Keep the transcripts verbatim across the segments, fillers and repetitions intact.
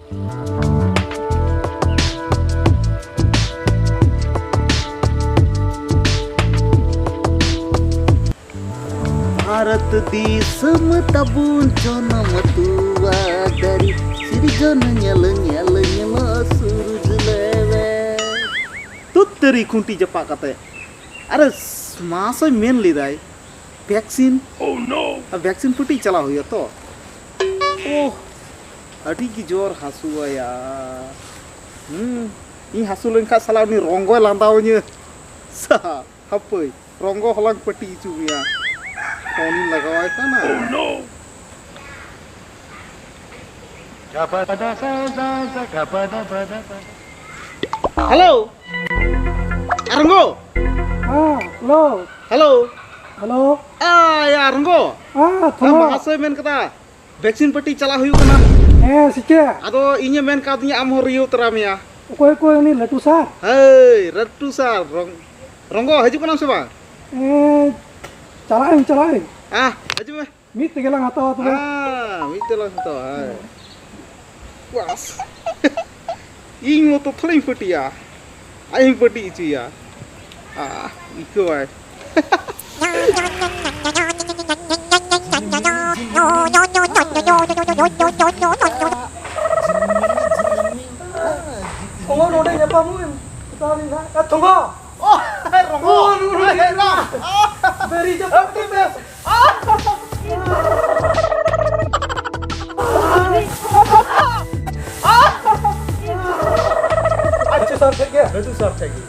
ᱵᱷᱟᱨᱚᱛ ᱫᱤᱥᱚᱢ ᱛᱟᱵᱚᱱ ᱡᱚᱱᱚᱢ ᱛᱩᱣᱟ ᱫᱟᱨᱮ, ᱥᱤᱨᱡᱚᱱ ᱧᱮᱞ ᱧᱮᱞ ᱧᱮᱞᱚᱜ ᱥᱩᱨᱩᱡᱽ ᱞᱮᱵᱮ᱾ ᱛᱩᱛ ᱛᱟᱹᱨᱤ ᱠᱷᱩᱱᱴᱤ ᱡᱟᱯᱟᱜ ᱠᱟᱛᱮ᱾ ᱟᱨᱮ, ᱢᱟᱥᱚᱭ ᱢᱮᱱ ᱞᱮᱫᱟᱭ ᱵᱷᱮᱠᱥᱤᱱ᱾ ᱟᱨ ᱵᱷᱮᱠᱥᱤᱱ ᱯᱟᱹᱴᱤ ᱪᱟᱞᱟᱣ ᱦᱩᱭᱩᱜᱼᱟ ᱛᱚ᱾ ᱳᱦ, ᱟᱹᱰᱤ ᱜᱮ ᱡᱳᱨ ᱦᱟᱹᱥᱩᱣᱟᱭᱟ᱾ ᱦᱩᱸ, ᱤᱧ ᱦᱟᱹᱥᱩ ᱞᱮᱱᱠᱷᱟᱱ ᱥᱟᱞᱟ ᱩᱱᱤ ᱨᱚᱝᱜᱚᱭ ᱞᱟᱸᱫᱟᱣᱟᱹᱧᱟᱹ᱾ ᱥᱟ, ᱦᱟᱯᱟᱹᱭ, ᱨᱚᱝᱜᱚ ᱦᱚᱞᱟᱝ ᱯᱟᱹᱴᱤ ᱦᱚᱪᱚ ᱢᱮᱭᱟ᱾ ᱯᱷᱳᱱᱤᱧ ᱞᱟᱜᱟᱣᱟᱭ ᱠᱟᱱᱟ᱾ ᱦᱮᱞᱳ, ᱟᱨᱚᱝᱜᱚ᱾ ᱦᱮᱸ, ᱦᱮᱞᱳ᱾ ᱦᱮᱞᱳ᱾ ᱦᱮᱞᱳ᱾ ᱟ, ᱭᱟ, ᱟᱨᱚᱝᱜᱚ᱾ ᱦᱮᱸ, ᱛᱷᱚᱞᱚ᱾ ᱢᱟᱦᱟᱥᱚᱭ ᱢᱮᱱ ᱠᱟᱫᱟ, ᱵᱷᱮᱠᱥᱤᱱ ᱯᱟᱹᱴᱤ ᱪᱟᱞᱟᱜ ᱦᱩᱭᱩᱜ ᱠᱟᱱᱟ᱾ ᱦᱮᱸ, ᱥᱮ ᱪᱮᱫ? ᱟᱫᱚ ᱤᱧᱮ ᱢᱮᱱ ᱠᱟᱣᱫᱤᱧᱟ, ᱟᱢ ᱦᱚᱸ ᱨᱤᱭᱟᱹᱣ ᱛᱚᱨᱟ ᱢᱮᱭᱟ᱾ ᱚᱠᱚᱭ, ᱚᱠᱚᱭ ᱩᱱᱤ ᱞᱟᱹᱴᱩ ᱥᱟᱨ? ᱦᱳᱭ, ᱞᱟᱹᱴᱩ ᱥᱟᱨ᱾ ᱨᱚᱝ-, ᱨᱚᱝᱜᱚ, ᱦᱤᱡᱩᱜ ᱠᱟᱱᱟᱢ ᱥᱮ ᱵᱟᱝ? ᱮᱸ, ᱪᱟᱞᱟᱜ ᱟᱹᱧ, ᱪᱟᱞᱟᱜ ᱟᱹᱧ᱾ ᱦᱮᱸ, ᱦᱤᱡᱩᱜ ᱢᱮ᱾ ᱢᱤᱫ ᱛᱮᱜᱮ ᱞᱟᱝ ᱦᱟᱛᱟᱣᱟ ᱛᱚᱵᱮ᱾ ᱦᱮᱸ, ᱢᱤᱫ ᱛᱮᱞᱟᱝ ᱦᱟᱛᱟᱣᱟ, ᱦᱮᱸ᱾ ᱵᱟᱥ᱾ ᱤᱧ ᱢᱚᱛᱚ ᱛᱷᱚᱲᱟᱧ ᱯᱟᱹᱴᱤᱭᱟ, ᱟᱡ ᱤᱧ ᱯᱟᱹᱴᱤ ᱦᱚᱪᱚᱭᱟ᱾ ᱟᱦ, ᱤᱠᱟᱹᱣᱟᱭ᱾ ᱛᱷᱚᱸᱜᱚ, ᱱᱚᱰᱮ ᱧᱟᱯᱟᱢᱚᱜ ᱮᱢ ᱢᱮᱛᱟᱣᱟᱫᱤᱧ ᱛᱟᱦᱮᱸᱫ᱾ ᱮ, ᱛᱷᱚᱸᱜᱚ! ᱚ, ᱨᱚᱸᱜᱚ! ᱚ, ᱱᱩᱜᱼᱩ ᱱᱩᱜᱼᱩ ᱦᱮᱡ ᱮᱱᱟ! ᱵᱮᱨᱤ ᱡᱟᱹᱯᱩᱫ ᱛᱮ ᱵᱮᱥ᱾ ᱟᱪᱪᱷᱟ, ᱥᱟᱨ ᱴᱷᱮᱡ ᱜᱮ᱾ ᱞᱟᱹᱴᱩ ᱥᱟᱨ ᱴᱷᱮᱡ ᱜᱮ᱾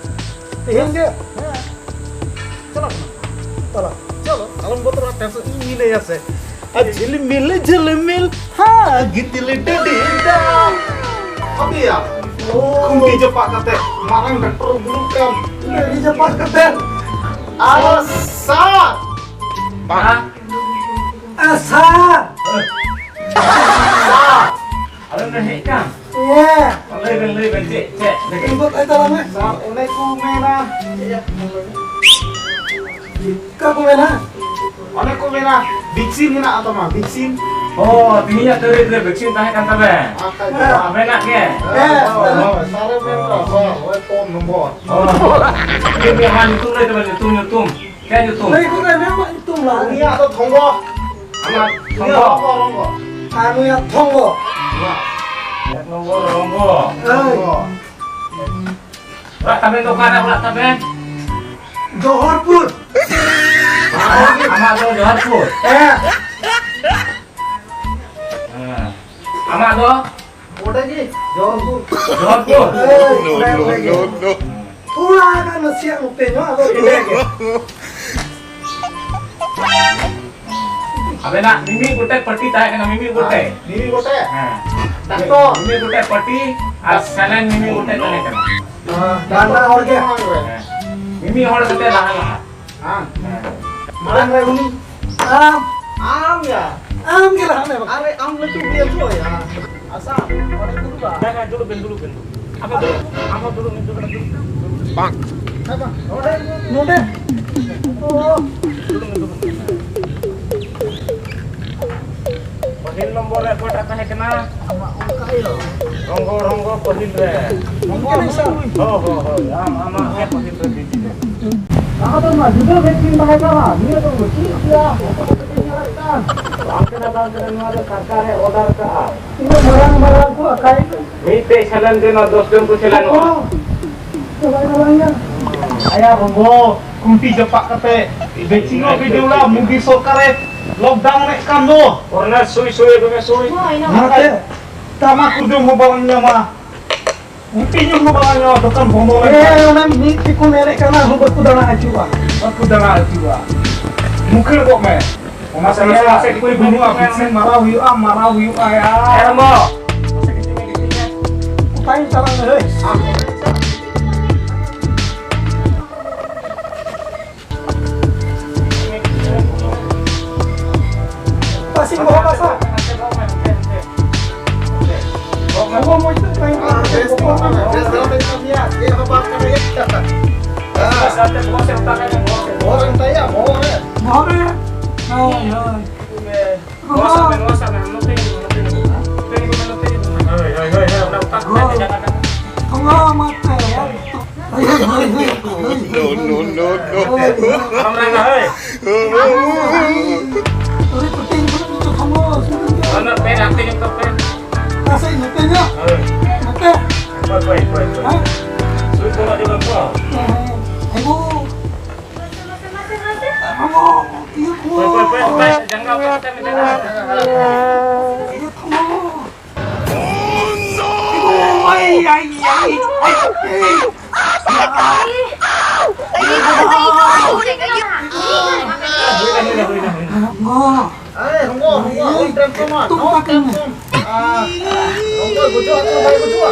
ᱛᱮᱦᱮᱧ ᱜᱮ? ᱦᱮᱸ᱾ ᱪᱟᱞᱟᱜ ᱠᱟᱱᱟ᱾ ᱪᱟᱞᱟᱜ᱾ ᱪᱚᱞᱚ, ᱟᱞᱚᱢ ᱵᱚᱛᱚᱨᱚᱜᱼᱟ, tension ᱤᱧ ᱢᱤᱱᱟᱹᱧᱟ ᱥᱮ᱾ ᱟᱨ ᱡᱷᱤᱞᱢᱤᱞ ᱡᱷᱤᱞᱢᱤᱞ, ᱦᱟ, ᱜᱤᱛᱤᱞ ᱰᱤᱰᱤ ᱫᱟ᱾ ᱟᱯᱮᱭᱟ, ᱠᱷᱩᱱᱴᱤ ᱡᱟᱯᱟᱜ ᱠᱟᱛᱮ, ᱢᱟᱨᱟᱝ ᱰᱟᱠᱴᱚᱨ ᱫᱩᱲᱩᱵ ᱠᱟᱱ᱾ ᱠᱷᱩᱱᱴᱤ ᱡᱟᱯᱟᱜ ᱠᱟᱛᱮ᱾ ᱟᱨ ᱥᱟᱨ᱾ ᱟᱨ ᱥᱟᱨ᱾ ᱥᱟᱨ᱾ ᱟᱞᱮ ᱞᱮ ᱦᱮᱡ ᱠᱟᱱ᱾ ᱦᱮᱸ᱾ ᱞᱟᱹᱭ ᱵᱮᱱ, ᱞᱟᱹᱭ ᱵᱮᱱ, ᱪᱮᱫ, ᱪᱮᱫ? ᱞᱟᱹᱭ ᱵᱮᱱ᱾ ᱤᱧ ᱫᱚ ᱛᱟᱭ ᱛᱟᱞᱟᱝ ᱢᱮ᱾ ᱥᱟᱨ, ᱚᱱᱮ ᱠᱚ ᱢᱮᱱᱟ᱾ ᱪᱮᱫ ᱠᱚ ᱢᱮᱱᱟ? ᱚᱱᱮ ᱠᱚ ᱢᱮᱱᱟ, vaccine ᱦᱮᱱᱟᱜᱼᱟ ᱛᱟᱢᱟ, vaccine᱾ ᱚ, ᱛᱮᱦᱮᱧᱟᱜ ᱛᱟᱹᱨᱤᱠᱷ ᱨᱮ vaccine ᱛᱟᱦᱮᱸ ᱠᱟᱱ ᱛᱟᱵᱮᱱ? ᱟᱪᱪᱷᱟ᱾ ᱟᱵᱮᱱᱟᱜ ᱜᱮ? ᱦᱮᱸ, ᱦᱳᱭ, ᱦᱳᱭ, ᱥᱟᱨᱮ ᱢᱮᱱ ᱫᱚ, ᱦᱳᱭ, ᱦᱳᱭ, ᱯᱷᱳᱱ ᱱᱚᱢᱵᱚᱨ᱾ ᱚ, ᱴᱷᱤᱠ ᱜᱮᱭᱟ, ᱢᱟ ᱧᱩᱛᱩᱢ ᱞᱟᱹᱭ ᱛᱟᱵᱮᱱ, ᱧᱩᱛᱩᱢ, ᱧᱩᱛᱩᱢ᱾ ᱪᱮᱫ ᱧᱩᱛᱩᱢ? ᱞᱟᱹᱭ ᱠᱚ ᱨᱮ ᱢᱮᱱ ᱢᱟ ᱧᱩᱛᱩᱢ ᱞᱟᱦᱟ᱾ ᱩᱱᱤᱭᱟᱜ ᱫᱚ ᱛᱷᱚᱝᱜᱚ᱾ ᱟᱢᱟᱜ ᱩᱱᱤᱭᱟᱜ ᱛᱷᱚᱝᱜᱚ᱾ ᱨᱚᱝᱜᱚ, ᱨᱚᱝᱜᱚ᱾ ᱟᱨ ᱱᱩᱭᱟᱜ ᱛᱷᱚᱝᱜᱚ᱾ ᱮᱠ ᱱᱚᱢᱵᱚᱨ ᱨᱚᱝᱜᱚ᱾ ᱦᱳᱭ᱾ ᱨᱚᱝᱜᱚ᱾ ᱚᱲᱟᱜ ᱛᱟᱵᱮᱱ ᱫᱚ ᱚᱠᱟᱨᱮ ᱚᱲᱟᱜ ᱛᱟᱵᱮᱱ? ᱡᱚᱦᱚᱨᱯᱩᱨ᱾ ᱟᱢᱟᱜ, ᱟᱢᱟᱜ ᱫᱚ ᱡᱚᱦᱚᱨᱯᱩᱨ? ᱦᱮᱸ᱾ ᱦᱮᱸ᱾ ᱟᱢᱟᱜ ᱫᱚ? ᱚᱸᱰᱮ ᱜᱮ, ᱡᱚᱦᱚᱨᱯᱩᱨ᱾ ᱡᱚᱦᱚᱨᱯᱩᱨ? ᱦᱳᱭ, ᱚᱸᱰᱮ, ᱚᱸᱰᱮ ᱜᱮ᱾ ᱛᱷᱚᱲᱟ ᱜᱟᱱ ᱱᱟᱥᱮᱭᱟᱜ ᱱᱚᱛᱮ ᱧᱚᱜ, ᱟᱫᱚ ᱤᱱᱟᱹ ᱜᱮ᱾ ᱟᱵᱮᱱᱟᱜ ᱢᱤᱢᱤᱫ ᱜᱚᱴᱮᱡ ᱯᱟᱹᱴᱤ ᱛᱟᱦᱮᱸ ᱠᱟᱱᱟ, ᱢᱤᱢᱤᱫ ᱜᱚᱴᱮᱡ᱾ ᱢᱤᱢᱤᱫ ᱜᱚᱴᱮᱡ? ᱦᱮᱸ᱾ ᱰᱟᱠᱛᱚᱨ᱾ ᱢᱤᱢᱤᱫ ᱜᱚᱴᱮᱡ ᱯᱟᱹᱴᱤ ᱟᱨ saline ᱢᱤᱢᱤᱫ ᱜᱚᱴᱮᱡ ᱛᱟᱦᱮᱸ ᱠᱟᱱᱟ᱾ ᱦᱮᱸ, ᱵᱟᱱᱟ ᱦᱚᱲ ᱜᱮ᱾ ᱦᱮᱸ᱾ ᱢᱤᱢᱤᱫ ᱦᱚᱲ ᱠᱟᱛᱮ ᱞᱟᱦᱟ ᱞᱟᱦᱟ᱾ ᱦᱮᱸ᱾ ᱦᱮᱸ᱾ ᱢᱟᱲᱟᱝ ᱨᱮ ᱩᱱᱤ᱾ ᱟᱢ᱾ ᱟᱢ ᱭᱟ᱾ ᱟᱢ ᱜᱮ ᱞᱟᱦᱟ ᱞᱮ ᱵᱟᱠᱷᱟᱱ᱾ ᱟᱨᱮ, ᱟᱢ ᱞᱟᱹᱴᱩ ᱜᱮᱭᱟ ᱛᱚ ᱭᱟ᱾ ᱟᱥᱟ, ᱚᱸᱰᱮ ᱫᱩᱲᱩᱵᱟ᱾ ᱦᱮᱸ, ᱦᱮᱸ, ᱫᱩᱲᱩᱵ ᱵᱮᱱ, ᱫᱩᱲᱩᱵ ᱵᱮᱱ, ᱫᱩᱲᱩᱵ᱾ ᱟᱯᱮ ᱫᱩᱲᱩᱵ, ᱟᱢ ᱦᱚᱸ ᱫᱩᱲᱩᱵ ᱢᱮ, ᱫᱩᱲᱩᱵ ᱵᱮᱱ, ᱫᱩᱲᱩᱵ᱾ ᱵᱟᱝ᱾ ᱦᱮᱸ, ᱵᱟᱝ᱾ ᱱᱚᱰᱮ᱾ ᱱᱚᱰᱮ᱾ ᱚ᱾ ᱫᱩᱲᱩᱵ ᱢᱮ, ᱫᱩᱲᱩᱵ ᱢᱮ᱾ ᱯᱟᱹᱦᱤᱞ ᱱᱚᱢᱵᱚᱨ ᱨᱮ ᱚᱠᱚᱭᱴᱟᱜ ᱛᱟᱦᱮᱸ ᱠᱟᱱᱟ? ᱨᱚᱝᱜᱚ, ᱨᱚᱝᱜᱚ ᱯᱟᱹᱦᱤᱞ ᱨᱮ᱾ ᱱᱚᱝᱠᱟ ᱦᱤᱥᱟᱹᱵ᱾ ᱦᱳᱭ, ᱦᱳᱭ, ᱦᱳᱭ, ᱟᱢ, ᱟᱢᱟᱜ ᱜᱮ ᱯᱟᱹᱦᱤᱞ ᱨᱮ ᱵᱤᱵᱤ ᱨᱮ᱾ ᱞᱟᱦᱟ ᱫᱚ ᱢᱟ ᱡᱩᱫᱟᱹ vaccine ᱛᱟᱦᱮᱸ ᱠᱟᱱᱟ, ᱱᱤᱭᱟᱹ ᱫᱚ ᱪᱮᱫ ᱜᱮᱭᱟ? ᱵᱟᱝ ᱠᱟᱱᱟ, ᱵᱟᱝ ᱠᱟᱱᱟ, ᱱᱚᱣᱟ ᱫᱚ ᱥᱚᱨᱠᱟᱨᱮ order ᱠᱟᱜᱼᱟ᱾ ᱤᱱᱟᱹ ᱢᱟᱨᱟᱝ ᱢᱟᱨᱟᱝ ᱠᱚ ᱟᱠᱟᱭ ᱠᱟᱱᱟ᱾ ᱢᱤᱫᱴᱮᱡ ᱪᱟᱞᱟᱱ ᱛᱮ ᱱᱚᱣᱟ ᱫᱚᱥ ᱡᱚᱱ ᱠᱚ ᱪᱟᱞᱟᱱᱚᱜᱼᱟ᱾ ᱚ, ᱪᱟᱵᱟᱭ ᱛᱟᱞᱟᱝ ᱜᱮᱭᱟ᱾ ᱟᱭᱟ ᱵᱚᱸᱜᱚ, ᱠᱩᱱᱴᱤ ᱪᱟᱯᱟᱜ ᱠᱟᱛᱮ vaccine ᱦᱚᱸ ᱵᱤᱰᱟᱹᱣ ᱞᱟ, ᱢᱳᱫᱤ ᱥᱚᱨᱠᱟᱨᱮ lockdown ᱮᱫ ᱠᱟᱱ ᱫᱚ᱾ ᱚᱱᱟ ᱥᱩᱭ ᱥᱩᱭ ᱫᱚᱢᱮ ᱥᱩᱭ᱾ ᱚᱱᱟᱛᱮ ᱛᱟᱢᱟᱠᱩ ᱡᱚᱢ ᱦᱚᱸ ᱵᱟᱝ ᱧᱟᱢᱟ᱾ ᱜᱩᱴᱤ ᱧᱩ ᱦᱚᱸ ᱵᱟᱝ ᱧᱟᱢᱟ, ᱫᱚᱠᱟᱱ ᱵᱚᱱᱫᱚ ᱞᱮᱱᱠᱷᱟᱱ᱾ ᱦᱮᱸ, ᱚᱱᱟ ᱢᱤᱫ ᱴᱤᱠᱩ ᱢᱮᱱᱮᱫ ᱠᱟᱱᱟ, ᱦᱚᱸ ᱵᱟᱠᱚ ᱫᱟᱬᱟ ᱟᱹᱪᱩᱨᱚᱜᱼᱟ᱾ ᱵᱟᱠᱚ ᱫᱟᱬᱟ ᱟᱹᱪᱩᱨᱚᱜᱼᱟ᱾ ᱢᱩᱠᱷᱟᱹᱲ ᱠᱚᱜ ᱢᱮ᱾ ᱚᱱᱟ ᱢᱟᱥᱮ, ᱥᱟᱞᱟᱜ ᱢᱟᱥᱮ, ᱢᱟᱥᱮ, ᱩᱯᱟᱹᱭ ᱵᱟᱹᱱᱩᱜᱼᱟ, ᱢᱟᱥᱮ᱾ ᱵᱷᱮᱠᱥᱤᱱ ᱢᱟᱨᱟᱣ ᱦᱩᱭᱩᱜᱼᱟ, ᱢᱟᱨᱟᱣ ᱦᱩᱭᱩᱜᱼᱟ, ᱭᱟ᱾ ᱦᱮᱸ, ᱨᱚᱢᱚ᱾ ᱚᱠᱟᱧ ᱪᱟᱞᱟᱜ ᱞᱟᱹᱭ? ᱯᱟᱹᱥᱤ ᱵᱚᱦᱚᱜ ᱦᱟᱥᱟ᱾ ᱵᱚᱦᱚᱜ ᱢᱚᱡᱽ ᱛᱮ ᱛᱟᱦᱮᱱ ᱠᱟᱱᱟ᱾ ᱵᱮᱥ ᱛᱮ ᱠᱟᱹᱢᱤᱭᱟ, ᱪᱮᱫ ᱦᱚᱸ ᱵᱟᱝ ᱠᱟᱹᱢᱤᱭᱟ᱾ ᱵᱚᱦᱚᱜ ᱨᱮ ᱢᱮᱛᱟᱭᱟ, ᱵᱚᱦᱚᱜ ᱨᱮ᱾ ᱵᱚᱦᱚᱜ ᱨᱮ? ᱦᱳᱭ, ᱦᱳᱭ᱾ ᱱᱚᱣᱟ ᱥᱟᱵ ᱢᱮ, ᱱᱚᱣᱟ ᱥᱟᱵ ᱢᱮ, ᱱᱚᱛᱮ ᱦᱤᱡᱩᱜ ᱢᱮ, ᱱᱚᱛᱮ ᱦᱤᱡᱩᱜ ᱢᱮ, ᱱᱚᱛᱮ ᱦᱤᱡᱩᱜ ᱢᱮ, ᱱᱚᱛᱮ ᱦᱤᱡᱩᱜ ᱢᱮ᱾ ᱦᱳᱭ, ᱦᱳᱭ, ᱦᱳᱭ, ᱦᱳᱭ, ᱚᱱᱟ ᱚᱠᱟ ᱠᱷᱚᱱ ᱯᱮ ᱡᱟᱭᱜᱟ ᱠᱟᱱᱟ? ᱱᱚᱣᱟ ᱢᱟᱛᱮ, ᱦᱳᱭ, ᱦᱳᱭ, ᱦᱳᱭ, ᱦᱳᱭ᱾ No, no, no, no. ᱦᱳᱭ, ᱦᱳᱭ᱾ ᱟᱢ ᱨᱟᱜᱟ, ᱦᱳᱭ᱾ ᱦᱳᱭ, ᱦᱳᱭ, ᱦᱳᱭ᱾ ᱚᱱᱟ ᱯᱮ ᱦᱟᱱᱛᱮ ᱧᱚᱜ ᱛᱟᱯᱮ᱾ ᱚᱠᱟ ᱥᱮᱫ? ᱱᱚᱛᱮ ᱧᱚᱜ? ᱦᱳᱭ᱾ ᱱᱚᱛᱮ? ᱦᱳᱭ, ᱦᱳᱭ, ᱦᱳᱭ, ᱦᱳᱭ᱾ ᱦᱮᱸ? ᱥᱩᱨ ᱠᱚ ᱟᱹᱰᱤ ᱵᱟᱝ ᱠᱚ? ᱦᱮᱸ, ᱦᱮᱸ᱾ ᱟᱭᱳ᱾ ᱟᱭᱳ, ᱤᱭᱟᱹ ᱠᱚ᱾ ᱦᱳᱭ, ᱦᱳᱭ, ᱦᱳᱭ, ᱦᱳᱭ᱾ ᱡᱟᱸᱜᱟ ᱯᱮ ᱠᱟᱛᱮ ᱢᱮᱱᱟᱜᱼᱟ᱾ ᱤᱭᱟᱹ ᱠᱚ᱾ ᱟᱭ, ᱟᱭ, ᱟᱭ, ᱟᱭ᱾ ᱦᱩᱭᱱᱟ, ᱦᱩᱭᱱᱟ, ᱦᱩᱭᱱᱟ, ᱦᱩᱭᱱᱟ᱾ ᱟᱨᱮ, ᱦᱚᱸᱜᱚ, ᱦᱚᱸᱜᱚ, ᱦᱚᱸᱜᱚ, ᱦᱚᱸᱜᱚ, ᱴᱮᱢᱯᱚ ᱢᱟ, ᱦᱚᱸᱜᱚ, ᱴᱮᱢᱯᱚ᱾ ᱟᱨ, ᱦᱚᱸᱜᱚ, ᱜᱩᱡᱩᱜ ᱟᱠᱚ, ᱵᱟᱭ ᱜᱩᱡᱩᱜᱼᱟ?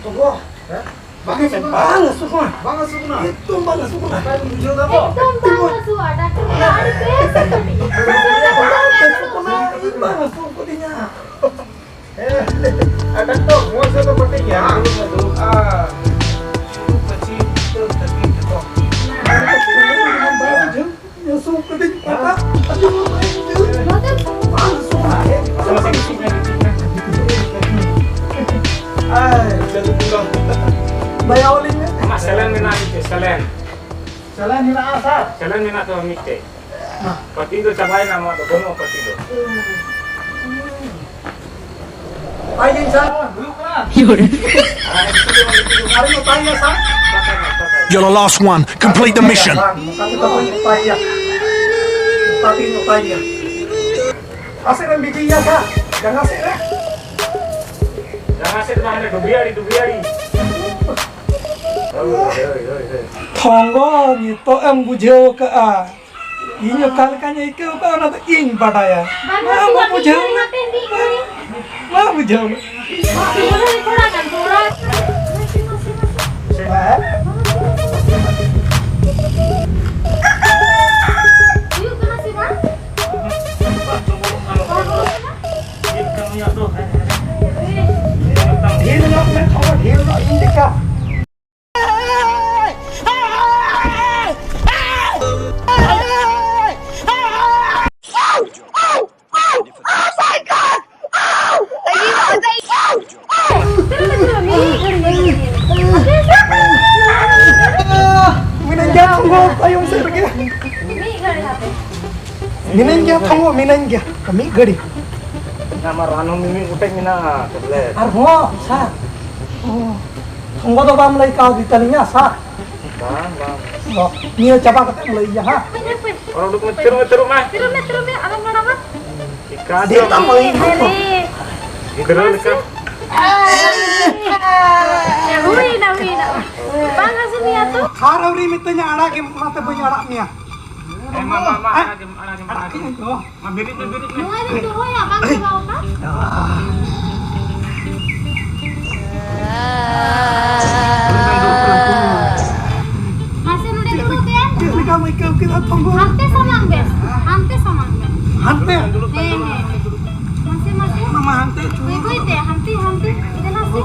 ᱦᱚᱸᱜᱚ, ᱦᱮᱸ? ᱵᱟᱝ ᱦᱟᱹᱥᱩ ᱠᱟᱱᱟ᱾ ᱵᱟᱝ ᱦᱟᱹᱥᱩ ᱠᱟᱱᱟ? ᱮᱠᱫᱚᱢ ᱵᱟᱝ ᱦᱟᱹᱥᱩ ᱠᱟᱱᱟ᱾ ᱱᱟᱯᱟᱭ ᱵᱤᱱ ᱵᱩᱡᱷᱟᱹᱣ ᱫᱟ ᱛᱚ? ᱮᱠᱫᱚᱢ ᱵᱟᱝ ᱦᱟᱹᱥᱩᱣᱟ, ᱰᱟᱠᱴᱚᱨ ᱵᱟᱵᱟ, ᱟᱹᱰᱤ ᱵᱮᱥ ᱟᱠᱟᱱᱟ᱾ ᱵᱟᱝ ᱦᱟᱹᱥᱩ ᱠᱟᱱᱟ, ᱤᱧ ᱵᱟᱝ ᱦᱟᱹᱥᱩ ᱠᱟᱫᱤᱧᱟ᱾ ᱦᱮᱸ, ᱟᱨ ᱰᱟᱠᱛᱚᱨ, ᱢᱚᱡᱽ ᱫᱚ ᱵᱟᱹᱴᱤ ᱜᱮᱭᱟ, ᱦᱟᱸ? ᱟᱨ ᱩᱛᱩ ᱠᱟᱹᱪᱤ, ᱩᱛᱟᱹᱨ ᱫᱷᱟᱹᱵᱤᱡ ᱡᱚᱛᱚ᱾ ᱦᱟᱹᱥᱩ ᱠᱟᱹᱴᱤᱡ ᱯᱟᱛᱟ, ᱟᱹᱰᱤ ᱢᱚᱡᱽ ᱟᱹᱭᱠᱟᱹᱣ᱾ ᱵᱟᱝ ᱦᱟᱹᱥᱩ ᱠᱟᱱᱟ, ᱦᱮᱸ? ᱟᱭ, ᱪᱟᱹᱞᱩ ᱠᱩᱞᱟᱹ᱾ ᱫᱟᱭᱟ ᱟᱹᱞᱤᱧ ᱢᱮ᱾ ᱟᱢᱟᱜ ᱥᱮᱞᱮᱱ ᱢᱮᱱᱟᱜᱼᱟ ᱢᱤᱫᱴᱮᱡ, ᱥᱮᱞᱮᱱ᱾ ᱥᱮᱞᱮᱱ ᱢᱮᱱᱟᱜᱼᱟ, ᱥᱟᱨ? ᱥᱮᱞᱮᱱ ᱢᱮᱱᱟᱜ ᱛᱟᱢᱟ ᱢᱤᱫᱴᱮᱡ᱾ ᱯᱟᱹᱛᱤ ᱫᱚ ᱪᱟᱵᱟᱭᱮᱱᱟ, ᱟᱢᱟᱜ ᱫᱚ ᱵᱟᱹᱱᱩᱜᱼᱟ ᱯᱟᱹᱛᱤ ᱫᱚ᱾ ᱵᱟᱭ ᱫᱤᱱ ᱥᱟᱨ, ᱦᱩᱭᱩᱜ ᱠᱟᱱᱟ᱾ ᱟᱨ ᱱᱚᱝᱠᱟ ᱜᱮ ᱵᱟᱹᱧ ᱚᱛᱟᱭ ᱜᱮᱭᱟ᱾ ᱱᱚᱝᱠᱟ ᱜᱮᱧ ᱚᱛᱟᱭ ᱜᱮᱭᱟ᱾ ᱚᱠᱟ ᱥᱮᱫ ᱨᱮᱢ ᱵᱤᱡᱤ ᱜᱮᱭᱟ ᱥᱟᱨ? ᱡᱟᱸᱜᱟ ᱥᱮᱫ ᱨᱮ? ᱡᱟᱸᱜᱟ ᱥᱮᱫ ᱫᱚ ᱦᱟᱱᱮ ᱰᱩᱵᱤᱭᱟᱲᱤ, ᱰᱩᱵᱤᱭᱟᱲᱤ᱾ ᱦᱳᱭ, ᱦᱳᱭ, ᱦᱳᱭ, ᱦᱳᱭ᱾ ᱛᱷᱚᱝᱜᱚ, ᱱᱤᱛᱚᱜ ᱮᱢ ᱵᱩᱡᱷᱟᱹᱣ ᱠᱟᱜᱼᱟ᱾ ᱤᱧ ᱚᱠᱟ ᱞᱮᱠᱟᱧ ᱟᱹᱭᱠᱟᱹᱣ ᱠᱟᱜᱼᱟ, ᱚᱱᱟ ᱫᱚ ᱤᱧ ᱵᱟᱰᱟᱭᱟ᱾ ᱵᱟᱝ, ᱢᱟ ᱵᱟᱹᱧ ᱵᱩᱡᱷᱟᱹᱣ᱾ ᱵᱩᱡᱷᱟᱹᱣ᱾ ᱢᱟ ᱵᱩᱡᱷᱟᱹᱣ᱾ ᱛᱷᱚᱲᱟ ᱜᱟᱱ, ᱛᱷᱚᱲᱟ᱾ ᱦᱮᱸ? ᱦᱩᱭᱩᱜ ᱠᱟᱱᱟ ᱥᱮ ᱵᱟᱝ? ᱰᱷᱮᱨ ᱧᱚᱜ ᱢᱮ, ᱛᱷᱚᱲᱟ ᱰᱷᱮᱨ ᱧᱚᱜ ᱤᱧ ᱞᱮᱠᱟ᱾ ᱛᱟᱭᱚᱢ ᱥᱮᱫ ᱨᱮᱜᱮ᱾ ᱢᱤᱫ ᱜᱷᱟᱹᱲᱤ ᱦᱟᱯᱮ᱾ ᱢᱤᱱᱟᱹᱧ ᱜᱮᱭᱟ ᱛᱷᱚᱝᱜᱚ, ᱢᱤᱱᱟᱹᱧ ᱜᱮᱭᱟ᱾ ᱢᱤᱫ ᱜᱷᱟᱹᱲᱤ᱾ ᱚᱱᱟ ᱢᱟ ᱨᱟᱱ ᱦᱚᱸ ᱢᱤᱢᱤᱫ ᱜᱚᱴᱮᱡ ᱢᱮᱱᱟᱜᱼᱟ, ᱛᱟᱦᱞᱮ᱾ ᱟᱨᱦᱚᱸ, ᱥᱟᱨ᱾ ᱚ, ᱛᱷᱚᱝᱜᱚ ᱫᱚ ᱵᱟᱢ ᱞᱟᱹᱭ ᱠᱟᱣᱫᱤ ᱛᱟᱹᱞᱤᱧᱟ, ᱥᱟᱨ᱾ ᱵᱟᱝ, ᱵᱟᱝ᱾ ᱚ, ᱱᱤᱭᱟᱹ ᱪᱟᱵᱟ ᱠᱟᱛᱮ ᱮᱢ ᱞᱟᱹᱭ ᱜᱮᱭᱟ, ᱦᱟᱸ᱾ ᱦᱟᱯᱮ, ᱦᱟᱯᱮ᱾ ᱚᱱᱟ ᱩᱰᱩᱠ ᱢᱮ, ᱛᱟᱹᱨᱩᱵ ᱢᱮ, ᱛᱟᱹᱨᱩᱵ ᱢᱮ᱾ ᱛᱟᱹᱨᱩᱵ ᱢᱮ, ᱛᱟᱹᱨᱩᱵ ᱢᱮ, ᱟᱞᱚᱢ ᱨᱚᱲᱟ ᱢᱟ᱾ ᱪᱤᱠᱟ ᱫᱮ ᱪᱚ᱾ ᱛᱟᱢ ᱟᱹᱭᱩᱵ ᱫᱚ᱾ ᱟᱨᱮ᱾ ᱜᱤᱫᱽᱨᱟᱹ ᱞᱮᱠᱟ᱾ ᱦᱩᱭᱱᱟ, ᱦᱩᱭᱱᱟ᱾ ᱵᱟᱝ ᱦᱟᱹᱥᱩ ᱢᱮᱭᱟ ᱛᱚ? ᱟᱨ ᱟᱹᱣᱨᱤ ᱢᱤᱛᱟᱹᱧᱟ, ᱟᱲᱟᱜ ᱜᱮᱢ, ᱚᱱᱟᱛᱮ ᱵᱟᱹᱧ ᱟᱲᱟᱜ ᱢᱮᱭᱟ᱾ ᱦᱮᱸ, ᱢᱟ, ᱢᱟ, ᱢᱟ, ᱟᱲᱟᱜ ᱜᱮᱢ, ᱟᱲᱟᱜ ᱜᱮᱢ, ᱟᱲᱟᱜ ᱜᱮᱢ᱾ ᱟᱲᱟᱜ ᱠᱟᱹᱧ ᱫᱚ᱾ ᱢᱟ, ᱵᱮᱨᱮᱫ ᱢᱮ, ᱵᱮᱨᱮᱫ ᱢᱮ᱾ ᱱᱚᱣᱟ ᱫᱚᱧ ᱫᱚᱦᱚᱭᱟ, ᱵᱟᱝ ᱪᱟᱵᱟᱣ ᱟᱠᱟᱱ? ᱢᱟᱥᱮ ᱱᱚᱰᱮ ᱫᱩᱲᱩᱵ ᱵᱮᱱ᱾ ᱪᱮᱫ ᱞᱮᱠᱟᱢ ᱟᱹᱭᱠᱟᱹᱣ ᱠᱮᱫᱟ, ᱛᱷᱚᱝᱜᱚ? ᱦᱟᱱᱛᱮ ᱥᱟᱢᱟᱝ ᱵᱮᱱ, ᱦᱟᱱᱛᱮ ᱥᱟᱢᱟᱝ ᱵᱮᱱ᱾ ᱦᱟᱱᱛᱮ? ᱦᱮᱸ, ᱦᱮᱸ᱾ ᱢᱟᱥᱮ, ᱢᱟᱥᱮ᱾ ᱚᱱᱟ ᱢᱟ ᱦᱟᱱᱛᱮ ᱪᱚ᱾ ᱵᱟᱹᱭ ᱵᱟᱹᱭ ᱛᱮ, ᱦᱟᱱᱛᱮ, ᱦᱟᱱᱛᱮ᱾ ᱫᱮᱞᱟ ᱥᱮ᱾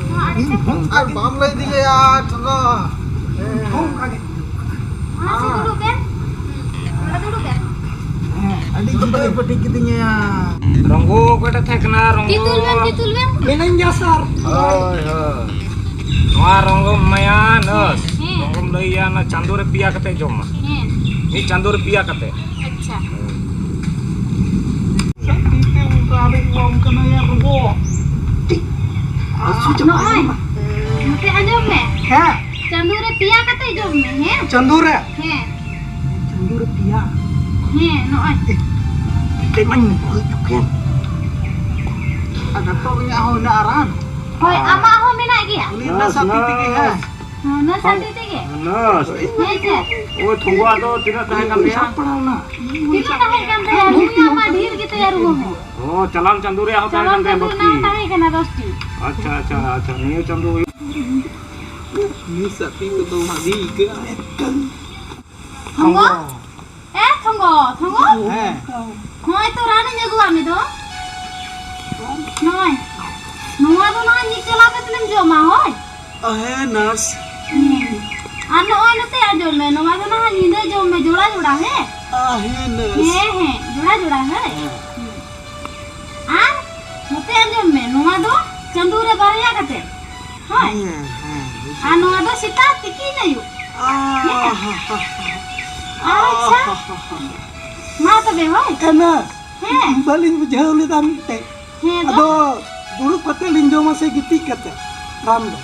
ᱱᱚᱣᱟ ᱟᱲᱮ ᱤᱧ ᱥᱮᱫ᱾ ᱦᱚᱸ ᱚᱱᱠᱟ ᱟᱨ ᱜᱮ᱾ ᱵᱟᱢ ᱞᱟᱹᱭ ᱫᱤᱧᱟ ᱭᱟ, ᱛᱷᱚᱝᱜᱚ᱾ ᱤᱧ ᱦᱚᱸ ᱚᱱᱠᱟ ᱜᱮ᱾ ᱢᱟᱥᱮ ᱫᱩᱲᱩᱵ ᱵᱮᱱ᱾ ᱱᱚᱰᱮ ᱫᱩᱲᱩᱵ ᱵᱮᱱ᱾ ᱦᱮᱸ, ᱟᱹᱰᱤ ᱡᱩᱫᱟᱹ ᱯᱟᱹᱴᱤ ᱠᱤᱫᱤᱧᱟ᱾ ᱨᱚᱝᱜᱚ ᱚᱠᱚᱭᱴᱟᱜ ᱛᱟᱦᱮᱸ ᱠᱟᱱᱟ? ᱨᱚᱝᱜᱚ᱾ ᱛᱤᱛᱩᱞ ᱵᱮᱱ, ᱛᱤᱛᱩᱞ ᱵᱮᱱ᱾ ᱢᱤᱱᱟᱹᱧ ᱜᱮᱭᱟ, ᱥᱟᱨ᱾ ᱦᱳᱭ, ᱦᱳᱭ᱾ ᱱᱚᱣᱟ ᱨᱚᱝᱜᱚ ᱢᱟᱭᱟ ᱱᱟᱹᱥ᱾ ᱦᱮᱸ᱾ ᱨᱚᱝᱜᱚᱢ ᱞᱟᱹᱭᱟ, ᱚᱱᱟ ᱪᱟᱸᱫᱳ ᱨᱮ ᱯᱮᱭᱟ ᱠᱟᱛᱮ ᱡᱚᱢ ᱢᱟ᱾ ᱦᱮᱸ᱾ ᱢᱤᱫ ᱪᱟᱸᱫᱳ ᱨᱮ ᱯᱮᱭᱟ ᱠᱟᱛᱮ᱾ ᱟᱪᱪᱷᱟ᱾ ᱛᱤ ᱛᱮ ᱚᱱᱠᱟ ᱟᱨᱮᱡ ᱵᱟᱢ ᱠᱟᱱᱟ ᱭᱟ, ᱨᱚᱝᱜᱚ᱾ ᱦᱟᱹᱥᱩ ᱪᱟᱵᱟᱭᱮᱱᱟ᱾ ᱱᱚᱜᱼᱚᱭ᱾ ᱱᱚᱛᱮ ᱟᱸᱡᱚᱢ ᱢᱮ᱾ ᱦᱮᱸ᱾ ᱪᱟᱸᱫᱳ ᱨᱮ ᱯᱮᱭᱟ ᱠᱟᱛᱮ ᱡᱚᱢ ᱢᱮ, ᱦᱮᱸ? ᱪᱟᱸᱫᱳ ᱨᱮ? ᱦᱮᱸ᱾ ᱪᱟᱸᱫᱳ ᱨᱮ ᱯᱮᱭᱟ? ᱦᱮᱸ, ᱱᱚᱜᱼᱚᱭ᱾ ᱮ, ᱢᱤᱫᱴᱮᱡ ᱢᱟᱧ ᱵᱷᱩᱞ ᱦᱚᱪᱚ ᱠᱮᱫ᱾ ᱟᱨ ᱰᱟᱠᱛᱚᱨ ᱤᱧᱟᱹᱜ ᱦᱚᱸ ᱦᱮᱱᱟᱜᱼᱟ ᱨᱟᱱ᱾ ᱦᱳᱭ, ᱟᱢᱟᱜ ᱦᱚᱸ ᱢᱮᱱᱟᱜ ᱜᱮᱭᱟ? ᱩᱱᱤ ᱱᱟᱥ, ᱚᱱᱟ ᱥᱟᱛᱮ ᱱᱟᱥ᱾ ᱛᱮᱜᱮ, ᱦᱮᱸ᱾ ᱦᱮᱸ, ᱚᱱᱟ ᱥᱟᱛᱮ ᱛᱮᱜᱮ? ᱱᱟᱥ᱾ ᱦᱮᱸ, ᱪᱮᱫ? ᱳᱭ ᱛᱷᱚᱝᱜᱚ ᱟᱫᱚ ᱛᱤᱱᱟᱹᱜ ᱛᱟᱦᱮᱸ ᱠᱟᱱ ᱛᱟᱭᱟ? ᱥᱟᱵ ᱯᱟᱲᱟᱣ ᱱᱟ᱾ ᱛᱤᱱᱟᱹᱜ ᱛᱟᱦᱮᱸ ᱠᱟᱱ ᱛᱟᱭᱟ? ᱱᱩᱭ ᱢᱟ ᱰᱷᱮᱨ ᱜᱮ ᱛᱟᱭᱟ ᱨᱩᱣᱟᱹ ᱦᱚᱸ᱾ ᱚ, ᱪᱟᱞᱟᱣ ᱪᱟᱸᱫᱳ ᱨᱮᱭᱟᱜ ᱦᱚᱸ ᱛᱟᱦᱮᱸ ᱪᱟᱞᱟᱣ ᱠᱟᱱ ᱛᱟᱭᱟ ᱪᱟᱸᱫᱳ ᱵᱟᱹᱠᱤ᱾ ᱨᱮᱱᱟᱜ ᱛᱟᱦᱮᱸ ᱠᱟᱱᱟ ᱫᱚᱥ ᱴᱤ᱾ ᱟᱪᱪᱷᱟ, ᱟᱪᱪᱷᱟ, ᱟᱪᱪᱷᱟ, ᱱᱤᱭᱟᱹ ᱪᱟᱸᱫᱳ ᱦᱩᱭᱩᱜ᱾ ᱩᱱᱤ ᱥᱟᱛᱮ ᱠᱚᱫᱚ ᱵᱷᱟᱜᱮ ᱟᱹᱭᱠᱟᱹᱜᱼᱟ᱾ ᱛᱷᱚᱝᱜᱚ? ᱮ ᱛᱷᱚᱝᱜᱚ, ᱛᱷᱚᱝᱜᱚ? ᱦᱮᱸ᱾ ᱱᱚᱜᱼᱚᱭ ᱛᱚ ᱨᱟᱱᱤᱧ ᱟᱹᱜᱩᱣᱟᱜ ᱢᱮ ᱫᱚ᱾ ᱱᱚᱜᱼᱚᱭ᱾ ᱱᱚᱣᱟ ᱫᱚ ᱱᱟᱦᱟᱜ ᱢᱤᱫ ᱪᱟᱞᱟᱣ ᱠᱟᱛᱮᱢ ᱡᱚᱢᱟ, ᱦᱳᱭ? ᱦᱮᱸ, ᱱᱟᱨᱥ᱾ ᱦᱮᱸ᱾ ᱟᱨ ᱱᱚᱜᱼᱚᱭ ᱱᱚᱛᱮ ᱟᱸᱡᱚᱢ ᱢᱮ, ᱱᱚᱣᱟ ᱫᱚ ᱱᱟᱦᱟᱜ ᱧᱤᱫᱟᱹ ᱡᱚᱢ ᱢᱮ, ᱡᱚᱲᱟ ᱡᱚᱲᱟ, ᱦᱮᱸ? ᱦᱮᱸ, ᱱᱟᱨᱥ᱾ ᱦᱮᱸ, ᱦᱮᱸ, ᱡᱚᱲᱟ ᱡᱚᱲᱟ, ᱦᱮᱸ? ᱦᱮᱸ᱾ ᱟᱨ ᱱᱚᱛᱮ ᱟᱸᱡᱚᱢ ᱢᱮ, ᱱᱚᱣᱟ ᱫᱚ ᱪᱟᱸᱫᱳ ᱨᱮ ᱵᱟᱨᱭᱟ ᱠᱟᱛᱮ᱾ ᱦᱳᱭ᱾ ᱦᱮᱸ, ᱦᱮᱸ, ᱵᱩᱡᱷᱟᱹᱣ᱾ ᱟᱨ ᱱᱚᱣᱟ ᱫᱚ ᱥᱮᱛᱟᱜ ᱛᱤᱠᱤᱱ ᱟᱹᱭᱩᱵ᱾ ᱟᱦ, ᱦᱮᱸ᱾ ᱟᱪᱪᱷᱟ᱾ ᱢᱟ ᱛᱚᱵᱮ ᱦᱳᱭ᱾ ᱮᱱᱟ᱾ ᱦᱮᱸ᱾ ᱵᱟᱹᱞᱤᱧ ᱵᱩᱡᱷᱟᱹᱣ ᱞᱮᱫᱟ ᱢᱤᱫᱴᱮᱡ᱾ ᱦᱮᱸ ᱫᱚ᱾ ᱟᱫᱚ ᱫᱩᱲᱩᱵ ᱠᱟᱛᱮ ᱞᱤᱧ ᱡᱚᱢᱟ ᱥᱮ ᱜᱤᱛᱤᱡ ᱠᱟᱛᱮ ᱨᱟᱱ ᱫᱚ?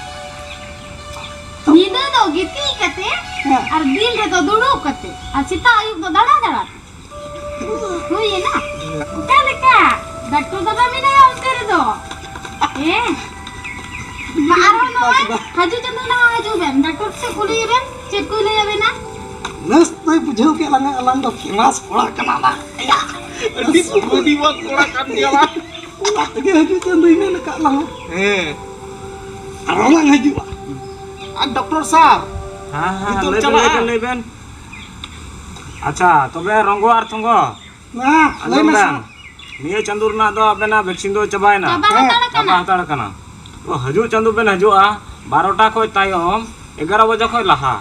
ᱧᱤᱫᱟᱹ ᱫᱚ ᱜᱤᱛᱤᱡ ᱠᱟᱛᱮ ᱦᱮᱸ᱾ ᱟᱨ ᱫᱤᱱ ᱨᱮᱫᱚ ᱫᱩᱲᱩᱵ ᱠᱟᱛᱮ ᱟᱨ ᱥᱮᱛᱟᱜ ᱟᱹᱭᱩᱵ ᱫᱚ ᱫᱟᱬᱟ ᱫᱟᱬᱟ ᱛᱮ᱾ ᱦᱩᱭᱮᱱᱟ? ᱚᱠᱟ ᱞᱮᱠᱟ? ᱰᱟᱠᱛᱚᱨ ᱫᱟᱫᱟ ᱢᱮᱱᱟᱭᱟ ᱚᱱᱛᱮ ᱨᱮᱫᱚ᱾ ᱦᱮᱸ᱾ ᱢᱟ ᱟᱨᱦᱚᱸ ᱱᱚᱜᱼᱚᱭ ᱦᱤᱡᱩᱜ ᱪᱟᱸᱫᱳ ᱱᱟᱦᱟᱜ ᱦᱤᱡᱩᱜ ᱵᱮᱱ᱾ ᱰᱟᱠᱛᱚᱨ ᱥᱮ ᱠᱩᱞᱤᱭᱮ ᱵᱮᱱ, ᱪᱮᱫ ᱠᱚᱭ ᱞᱟᱹᱭ ᱟᱵᱮᱱᱟ? ᱱᱮᱥ ᱫᱚᱭ ᱵᱩᱡᱷᱟᱹᱣ ᱠᱮᱫ ᱞᱟᱝᱟ, ᱟᱞᱟᱝ ᱫᱚ ᱯᱷᱮᱢᱟᱥ ᱠᱚᱲᱟ ᱠᱟᱱᱟ ᱞᱟᱝ᱾ ᱮᱭᱟ᱾ ᱟᱹᱰᱤ ᱵᱩᱫᱷᱤᱢᱟᱱ ᱠᱚᱲᱟ ᱠᱟᱱ ᱜᱮᱭᱟ ᱞᱟᱝ᱾ ᱚᱱᱟ ᱛᱮᱜᱮ ᱦᱤᱡᱩᱜ ᱪᱟᱸᱫᱳᱭ ᱢᱮᱱ ᱟᱠᱟᱫ ᱞᱟᱝᱟ᱾ ᱦᱮᱸ᱾ ᱟᱨᱦᱚᱸ ᱞᱟᱝ ᱦᱤᱡᱩᱜᱼᱟ᱾ ᱟᱨ ᱰᱚᱠᱴᱚᱨ ᱥᱟᱨ, ᱦᱮᱸ, ᱦᱮᱸ, ᱱᱤᱛᱚᱜ ᱞᱟᱹᱭ ᱵᱮᱱ, ᱪᱟᱞᱟᱜᱼᱟ? ᱞᱟᱹᱭ ᱵᱮᱱ, ᱞᱟᱹᱭ ᱵᱮᱱ᱾ ᱟᱪᱪᱷᱟ, ᱛᱚᱵᱮ ᱨᱚᱝᱜᱚ ᱟᱨ ᱛᱷᱚᱝᱜᱚ, ᱢᱟ, ᱞᱟᱹᱭ ᱟᱸᱡᱚᱢ ᱢᱮ ᱵᱮᱱ, ᱥᱟᱨ᱾ ᱱᱤᱭᱟᱹ ᱪᱟᱸᱫᱳ ᱨᱮᱱᱟᱜ ᱫᱚ ᱟᱵᱮᱱᱟᱜ ᱵᱷᱮᱠᱥᱤᱱ ᱫᱚ ᱪᱟᱵᱟᱭᱮᱱᱟ᱾ ᱪᱟᱵᱟ ᱦᱮᱸ᱾ ᱦᱟᱛᱟᱲ ᱪᱟᱵᱟ ᱠᱟᱱᱟ᱾ ᱦᱟᱛᱟᱲ ᱠᱟᱱᱟ᱾ ᱛᱚ, ᱦᱤᱡᱩᱜ ᱪᱟᱸᱫᱳ ᱵᱮᱱ ᱦᱤᱡᱩᱜᱼᱟ, ᱵᱟᱨᱚᱴᱟ ᱠᱷᱚᱡ ᱛᱟᱭᱚᱢ ᱮᱜᱟᱨᱚ ᱵᱟᱡᱟ ᱠᱷᱚᱡ ᱞᱟᱦᱟ᱾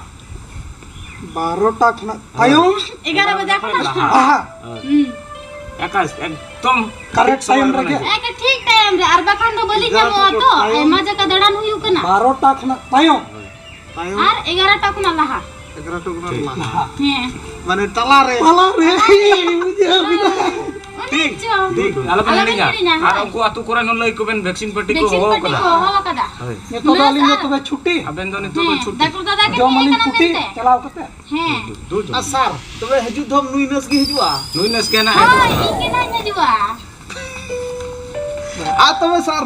ᱵᱟᱨᱚᱴᱟ ᱠᱷᱚᱱᱟᱜ ᱦᱳᱭ᱾ ᱛᱟᱭᱚᱢ? ᱮᱜᱟᱨᱚ ᱵᱟᱡᱟ ᱠᱷᱚᱱᱟᱜ ᱞᱟᱦᱟ᱾ ᱞᱟᱦᱟ᱾ ᱦᱳᱭ᱾ ᱦᱩᱸ᱾ ᱮᱠᱟᱞ, ᱮᱠᱫᱚᱢ ᱠᱟᱨᱮᱠᱴ ᱴᱷᱤᱠ ᱥᱚᱢᱚᱭ ᱴᱟᱭᱤᱢ ᱨᱮ ᱨᱮᱜᱮ᱾ ᱦᱤᱡᱩᱜ᱾ ᱮᱠ ᱴᱷᱤᱠ ᱴᱟᱭᱤᱢ ᱨᱮ, ᱟᱨ ᱵᱟᱠᱷᱟᱱ ᱫᱚ ᱵᱟᱹᱞᱤᱧ ᱮᱜᱟᱨᱚ ᱧᱟᱢᱚᱜᱼᱟ ᱴᱟ ᱛᱚ, ᱛᱟᱭᱚᱢ᱾ ᱟᱭᱢᱟ ᱡᱟᱭᱜᱟ ᱫᱟᱬᱟᱱ ᱦᱩᱭᱩᱜ ᱠᱟᱱᱟ᱾ ᱵᱟᱨᱚᱴᱟ ᱠᱷᱚᱱᱟᱜ ᱛᱟᱭᱚᱢ᱾ ᱦᱳᱭ᱾ ᱛᱟᱭᱚᱢ᱾ ᱟᱨ ᱮᱜᱟᱨᱚᱴᱟ ᱠᱷᱚᱱᱟᱜ ᱞᱟᱦᱟ᱾ ᱮᱜᱟᱨᱚᱴᱟ ᱠᱷᱚᱱᱟᱜ ᱴᱷᱤᱠ᱾ ᱞᱟᱦᱟ᱾ ᱦᱮᱸ᱾ ᱢᱟᱱᱮ ᱛᱟᱞᱟᱨᱮ᱾ ᱛᱟᱞᱟᱨᱮ᱾ ᱵᱩᱡᱷᱟᱹᱣ ᱠᱮᱫᱟ᱾ ᱚᱱᱮ ᱴᱷᱤᱠ, ᱪᱚᱝ᱾ ᱴᱷᱤᱠ, ᱟᱞᱚᱵᱮᱱ ᱟᱞᱚᱵᱮᱱ ᱦᱤᱲᱤᱧᱟ᱾ ᱦᱤᱲᱤᱧᱟ, ᱟᱨ ᱦᱳᱭ᱾ ᱩᱱᱠᱩ ᱟᱹᱛᱩ ᱠᱚᱨᱮᱱ ᱦᱚᱸ ᱞᱟᱹᱭ ᱠᱚᱵᱮᱱ, ᱵᱷᱮᱠᱥᱤᱱ ᱯᱟᱹᱴᱤ ᱠᱚ ᱵᱷᱮᱠᱥᱤᱱ ᱦᱚᱦᱚ ᱯᱟᱹᱴᱤ ᱠᱟᱫᱟ᱾ ᱠᱚ ᱦᱚᱦᱚ ᱠᱟᱫᱟ᱾ ᱦᱳᱭ᱾ ᱱᱤᱛᱚᱜ ᱫᱚ ᱱᱟᱨᱥ ᱟᱹᱞᱤᱧ ᱫᱚ ᱟᱨ ᱛᱚᱵᱮ ᱪᱷᱩᱴᱤ᱾ ᱦᱮᱸ, ᱰᱟᱠᱛᱟᱨ ᱫᱟᱫᱟ ᱜᱮ ᱡᱚᱢ ᱛᱟᱦᱮᱸ ᱟᱹᱞᱤᱧ ᱠᱟᱱᱟ ᱪᱷᱩᱴᱤ, ᱢᱮᱱᱛᱮ᱾ ᱪᱟᱞᱟᱣ ᱠᱟᱛᱮ᱾ ᱦᱮᱸ᱾ ᱫᱩ ᱡᱚᱱ᱾ ᱟᱨ ᱥᱟᱨ, ᱛᱚᱵᱮ ᱦᱤᱡᱩᱜ ᱫᱷᱚᱢ ᱱᱩᱭ ᱱᱟᱨᱥ ᱜᱮ ᱦᱤᱡᱩᱜᱼᱟ? ᱱᱩᱭ ᱱᱟᱨᱥ ᱜᱮ ᱱᱟᱜ ᱦᱳᱭ, ᱦᱤᱡᱩᱜ ᱠᱟᱱᱟ᱾ ᱤᱧ ᱜᱮ ᱱᱟᱜ ᱤᱧ ᱦᱤᱡᱩᱜᱼᱟ᱾ ᱟᱨ ᱛᱚᱵᱮ ᱥᱟᱨ,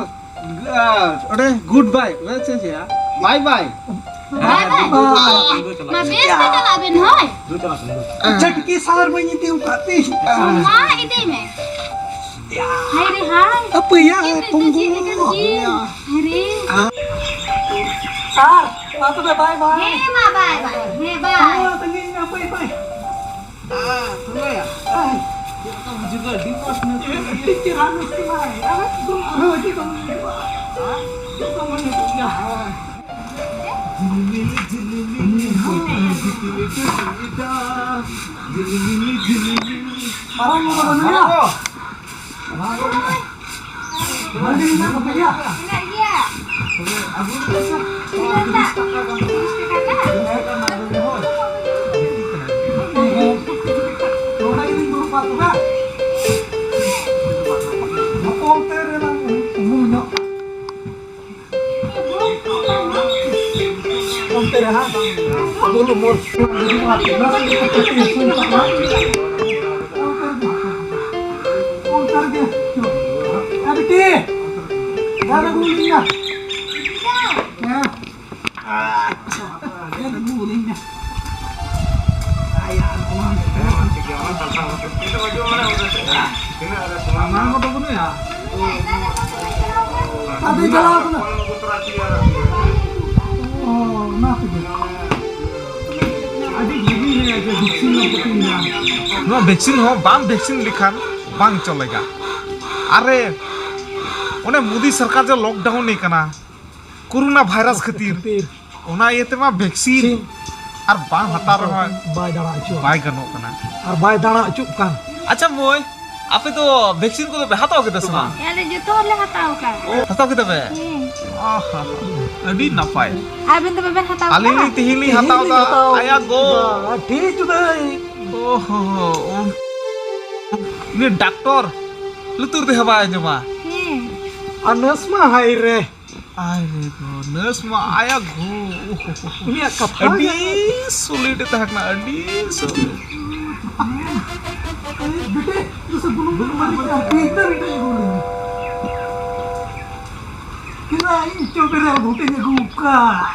ᱟ, ᱚᱸᱰᱮ ᱜᱩᱰ ᱵᱟᱭ, ᱪᱮᱫ ᱪᱮᱫ? ᱵᱟᱭ ᱵᱟᱭ᱾ ᱵᱟᱭ ᱵᱟᱭ᱾ ᱦᱮᱸ, ᱫᱩ ᱪᱟᱞᱟᱜ, ᱫᱩ ᱪᱟᱞᱟᱜ᱾ ᱢᱟ ᱵᱮᱥ ᱛᱮ ᱪᱟᱞᱟᱜ ᱵᱮᱱ, ᱦᱳᱭ᱾ ᱫᱩ ᱪᱟᱞᱟᱜ, ᱫᱩ᱾ ᱪᱟᱹᱴᱠᱤ ᱥᱟᱨ ᱵᱟᱹᱧ ᱤᱫᱤ ᱟᱠᱟᱫ ᱛᱤᱧ᱾ ᱢᱟ ᱤᱫᱤ ᱢᱮ᱾ ᱦᱟᱭ ᱨᱮ ᱦᱟᱭ᱾ ᱟᱯᱮᱭᱟ, ᱪᱮᱫ ᱞᱮᱠᱟ, ᱯᱩᱸᱜᱩ᱾ ᱪᱮᱫ ᱞᱮᱠᱟᱱ ᱡᱤᱞ? ᱦᱟᱭ ᱨᱮ᱾ ᱥᱟᱨ, ᱢᱟ ᱛᱚᱵᱮ ᱵᱟᱭ ᱵᱟᱭ᱾ ᱦᱮᱸ ᱢᱟ ᱵᱟᱭ ᱵᱟᱭ, ᱦᱮᱸ ᱵᱟᱭ᱾ ᱦᱮᱸ, ᱛᱟᱺᱜᱤᱧ ᱢᱮ, ᱵᱟᱭ ᱵᱟᱭ᱾ ᱦᱮᱸ, ᱛᱚᱵᱮ᱾ ᱦᱮᱸ᱾ ᱪᱮᱫ ᱞᱮᱠᱟ ᱵᱩᱡᱷᱟᱹᱜ ᱠᱟᱱᱟ? ᱟᱹᱰᱤ ᱢᱚᱡᱽ ᱱᱟᱹᱥᱩᱨ ᱜᱮ᱾ ᱟᱹᱰᱤ ᱪᱮᱦᱨᱟ ᱱᱟᱹᱥᱩᱨ ᱠᱟᱱᱟ᱾ ᱟᱨ ᱮᱠᱫᱚᱢ ᱟᱨᱦᱚᱸ ᱦᱤᱡᱩᱜ ᱠᱟᱱᱟ᱾ ᱦᱮᱸ? ᱡᱚᱛᱚ ᱢᱟᱱᱮ ᱠᱚ ᱜᱮᱭᱟ᱾ ᱦᱮᱸ᱾ ᱡᱷᱤᱞᱢᱤᱞ, ᱡᱷᱤᱞᱢᱤᱞ, ᱦᱮᱸ᱾ ᱡᱷᱤᱞᱢᱤᱞ, ᱡᱷᱤᱞᱢᱤᱞ᱾ ᱢᱟᱨᱟᱝ ᱵᱟᱵᱟ ᱫᱚ ᱢᱮᱱᱟᱭᱟ? ᱢᱟᱨᱟᱝ ᱵᱟᱵᱟ᱾ ᱵᱷᱟᱹᱜᱤ ᱢᱮᱱᱟᱜ ᱠᱚ ᱜᱮᱭᱟ? ᱢᱮᱱᱟᱜ ᱜᱮᱭᱟ᱾ ᱛᱚᱵᱮ ᱟᱹᱜᱩ ᱞᱮᱠᱷᱟᱱ ᱥᱮ? ᱛᱤᱱᱟᱹᱜ ᱨᱮᱱᱟᱜ? ᱛᱤᱨᱤᱥ ᱴᱟᱠᱟ ᱜᱟᱱ᱾ ᱛᱤᱨᱤᱥ ᱴᱟᱠᱟ ᱨᱮᱱᱟᱜ? ᱦᱳᱭ᱾ ᱚᱱᱛᱮ ᱨᱮ ᱦᱟᱸᱜ ᱵᱩᱞ ᱩᱢᱩᱞ᱾ ᱚᱱᱛᱮ ᱨᱮᱜᱮ᱾ ᱮ ᱵᱤᱴᱤ, ᱫᱟᱨᱮ ᱵᱩᱞ ᱤᱧ ᱢᱮ᱾ ᱦᱮᱸ᱾ ᱟᱫᱚᱭ ᱪᱟᱞᱟᱣ ᱠᱟᱱᱟ᱾ ᱚ, ᱚᱱᱟ ᱛᱮᱜᱮ᱾ ᱟᱹᱰᱤ ᱵᱷᱟᱹᱜᱤ ᱦᱩᱭᱱᱟ ᱡᱮ ᱵᱷᱮᱠᱥᱤᱱ ᱞᱮ ᱠᱟᱹᱴᱤᱡ ᱧᱟᱢ᱾ ᱱᱚᱣᱟ ᱵᱷᱮᱠᱥᱤᱱ ᱦᱚᱸ ᱵᱟᱢ ᱵᱷᱮᱠᱥᱤᱱ ᱞᱮᱠᱷᱟᱱ ᱵᱟᱝ ᱪᱚᱞᱮᱜᱟ᱾ ᱟᱨᱮ, ᱚᱱᱮ ᱢᱳᱫᱤ ᱥᱚᱨᱠᱟᱨ ᱡᱮ ᱞᱚᱠᱰᱟᱣᱱ ᱮ ᱠᱟᱱᱟ, ᱠᱳᱨᱳᱱᱟ ᱵᱷᱟᱭᱨᱟᱥ ᱠᱷᱟᱹᱛᱤᱨ᱾ ᱠᱷᱟᱹᱛᱤᱨ᱾ ᱚᱱᱟ ᱤᱭᱟᱹ ᱛᱮᱢᱟ ᱵᱷᱮᱠᱥᱤᱱ ᱴᱷᱤᱠ᱾ ᱟᱨ ᱵᱟᱝ ᱦᱟᱛᱟᱣ ᱨᱮᱦᱚᱸ ᱵᱟᱭ ᱫᱟᱬᱟ ᱦᱚᱪᱚᱣᱟᱜ᱾ ᱵᱟᱭ ᱜᱟᱱᱚᱜ ᱠᱟᱱᱟ᱾ ᱟᱨ ᱵᱟᱭ ᱫᱟᱬᱟ ᱦᱚᱪᱚᱜ ᱠᱟᱱ᱾ ᱟᱪᱪᱷᱟ ᱢᱟᱹᱭ, ᱟᱯᱮ ᱫᱚ ᱵᱷᱮᱠᱥᱤᱱ ᱠᱚᱫᱚ ᱯᱮ ᱦᱟᱛᱟᱣ ᱠᱮᱫᱟ ᱥᱮ ᱵᱟᱝ? ᱦᱮᱸ, ᱟᱞᱮ ᱡᱚᱛᱚ ᱦᱚᱲᱞᱮ ᱦᱟᱛᱟᱣ ᱟᱠᱟᱫ᱾ ᱦᱟᱛᱟᱣ ᱠᱮᱫᱟ ᱯᱮ? ᱦᱮᱸ᱾ ᱟᱦᱟ, ᱟᱹᱰᱤ ᱱᱟᱯᱟᱭ᱾ ᱟᱵᱮᱱ ᱫᱚ ᱵᱟᱵᱮᱱ ᱦᱟᱛᱟᱣ ᱟᱹᱞᱤᱧ ᱠᱟᱫᱟ? ᱞᱤᱧ ᱛᱮᱦᱮᱧ ᱞᱤᱧ ᱦᱟᱛᱟᱣ ᱮᱫᱟ᱾ ᱦᱟᱛᱟᱣ ᱟᱭᱟ ᱜᱚ᱾ ᱠᱮᱫᱟ᱾ ᱴᱷᱤᱠ ᱡᱩᱫᱟᱹᱭ᱾ ᱳᱦᱳ, ᱩᱱᱤ ᱰᱟᱠᱛᱚᱨ ᱞᱩᱛᱩᱨ ᱛᱮᱦᱚᱸ ᱵᱟᱭ ᱟᱸᱡᱚᱢᱟ᱾ ᱦᱮᱸ᱾ ᱟᱨ ᱱᱟᱨᱥ ᱢᱟ ᱦᱟᱭ ᱨᱮ᱾ ᱟᱭ ᱨᱮ ᱜᱚ, ᱱᱟᱨᱥ ᱢᱟ ᱟᱭᱟ ᱜᱚ᱾ ᱩᱱᱤᱭᱟᱜ ᱠᱟᱛᱷᱟ ᱟᱹᱰᱤ ᱜᱮ᱾ Solid ᱮ ᱛᱟᱦᱮᱸ ᱠᱟᱱᱟ, ᱟᱹᱰᱤ solid᱾ ᱵᱮᱴᱮ, ᱫᱩᱥᱮ ᱵᱩᱞᱩᱝ ᱵᱩᱞᱩᱝ ᱢᱟᱹᱨᱤᱪ ᱟᱨ ᱯᱤᱭᱛᱟᱹ ᱢᱤᱫᱴᱮᱡ ᱟᱹᱜᱩ ᱞᱮᱢᱮ᱾ ᱛᱤᱱᱟᱹᱜ ᱤᱧ ᱪᱚ ᱵᱮᱨᱮᱞ ᱜᱷᱩᱴᱤᱧ ᱟᱹᱜᱩ ᱠᱟᱜ᱾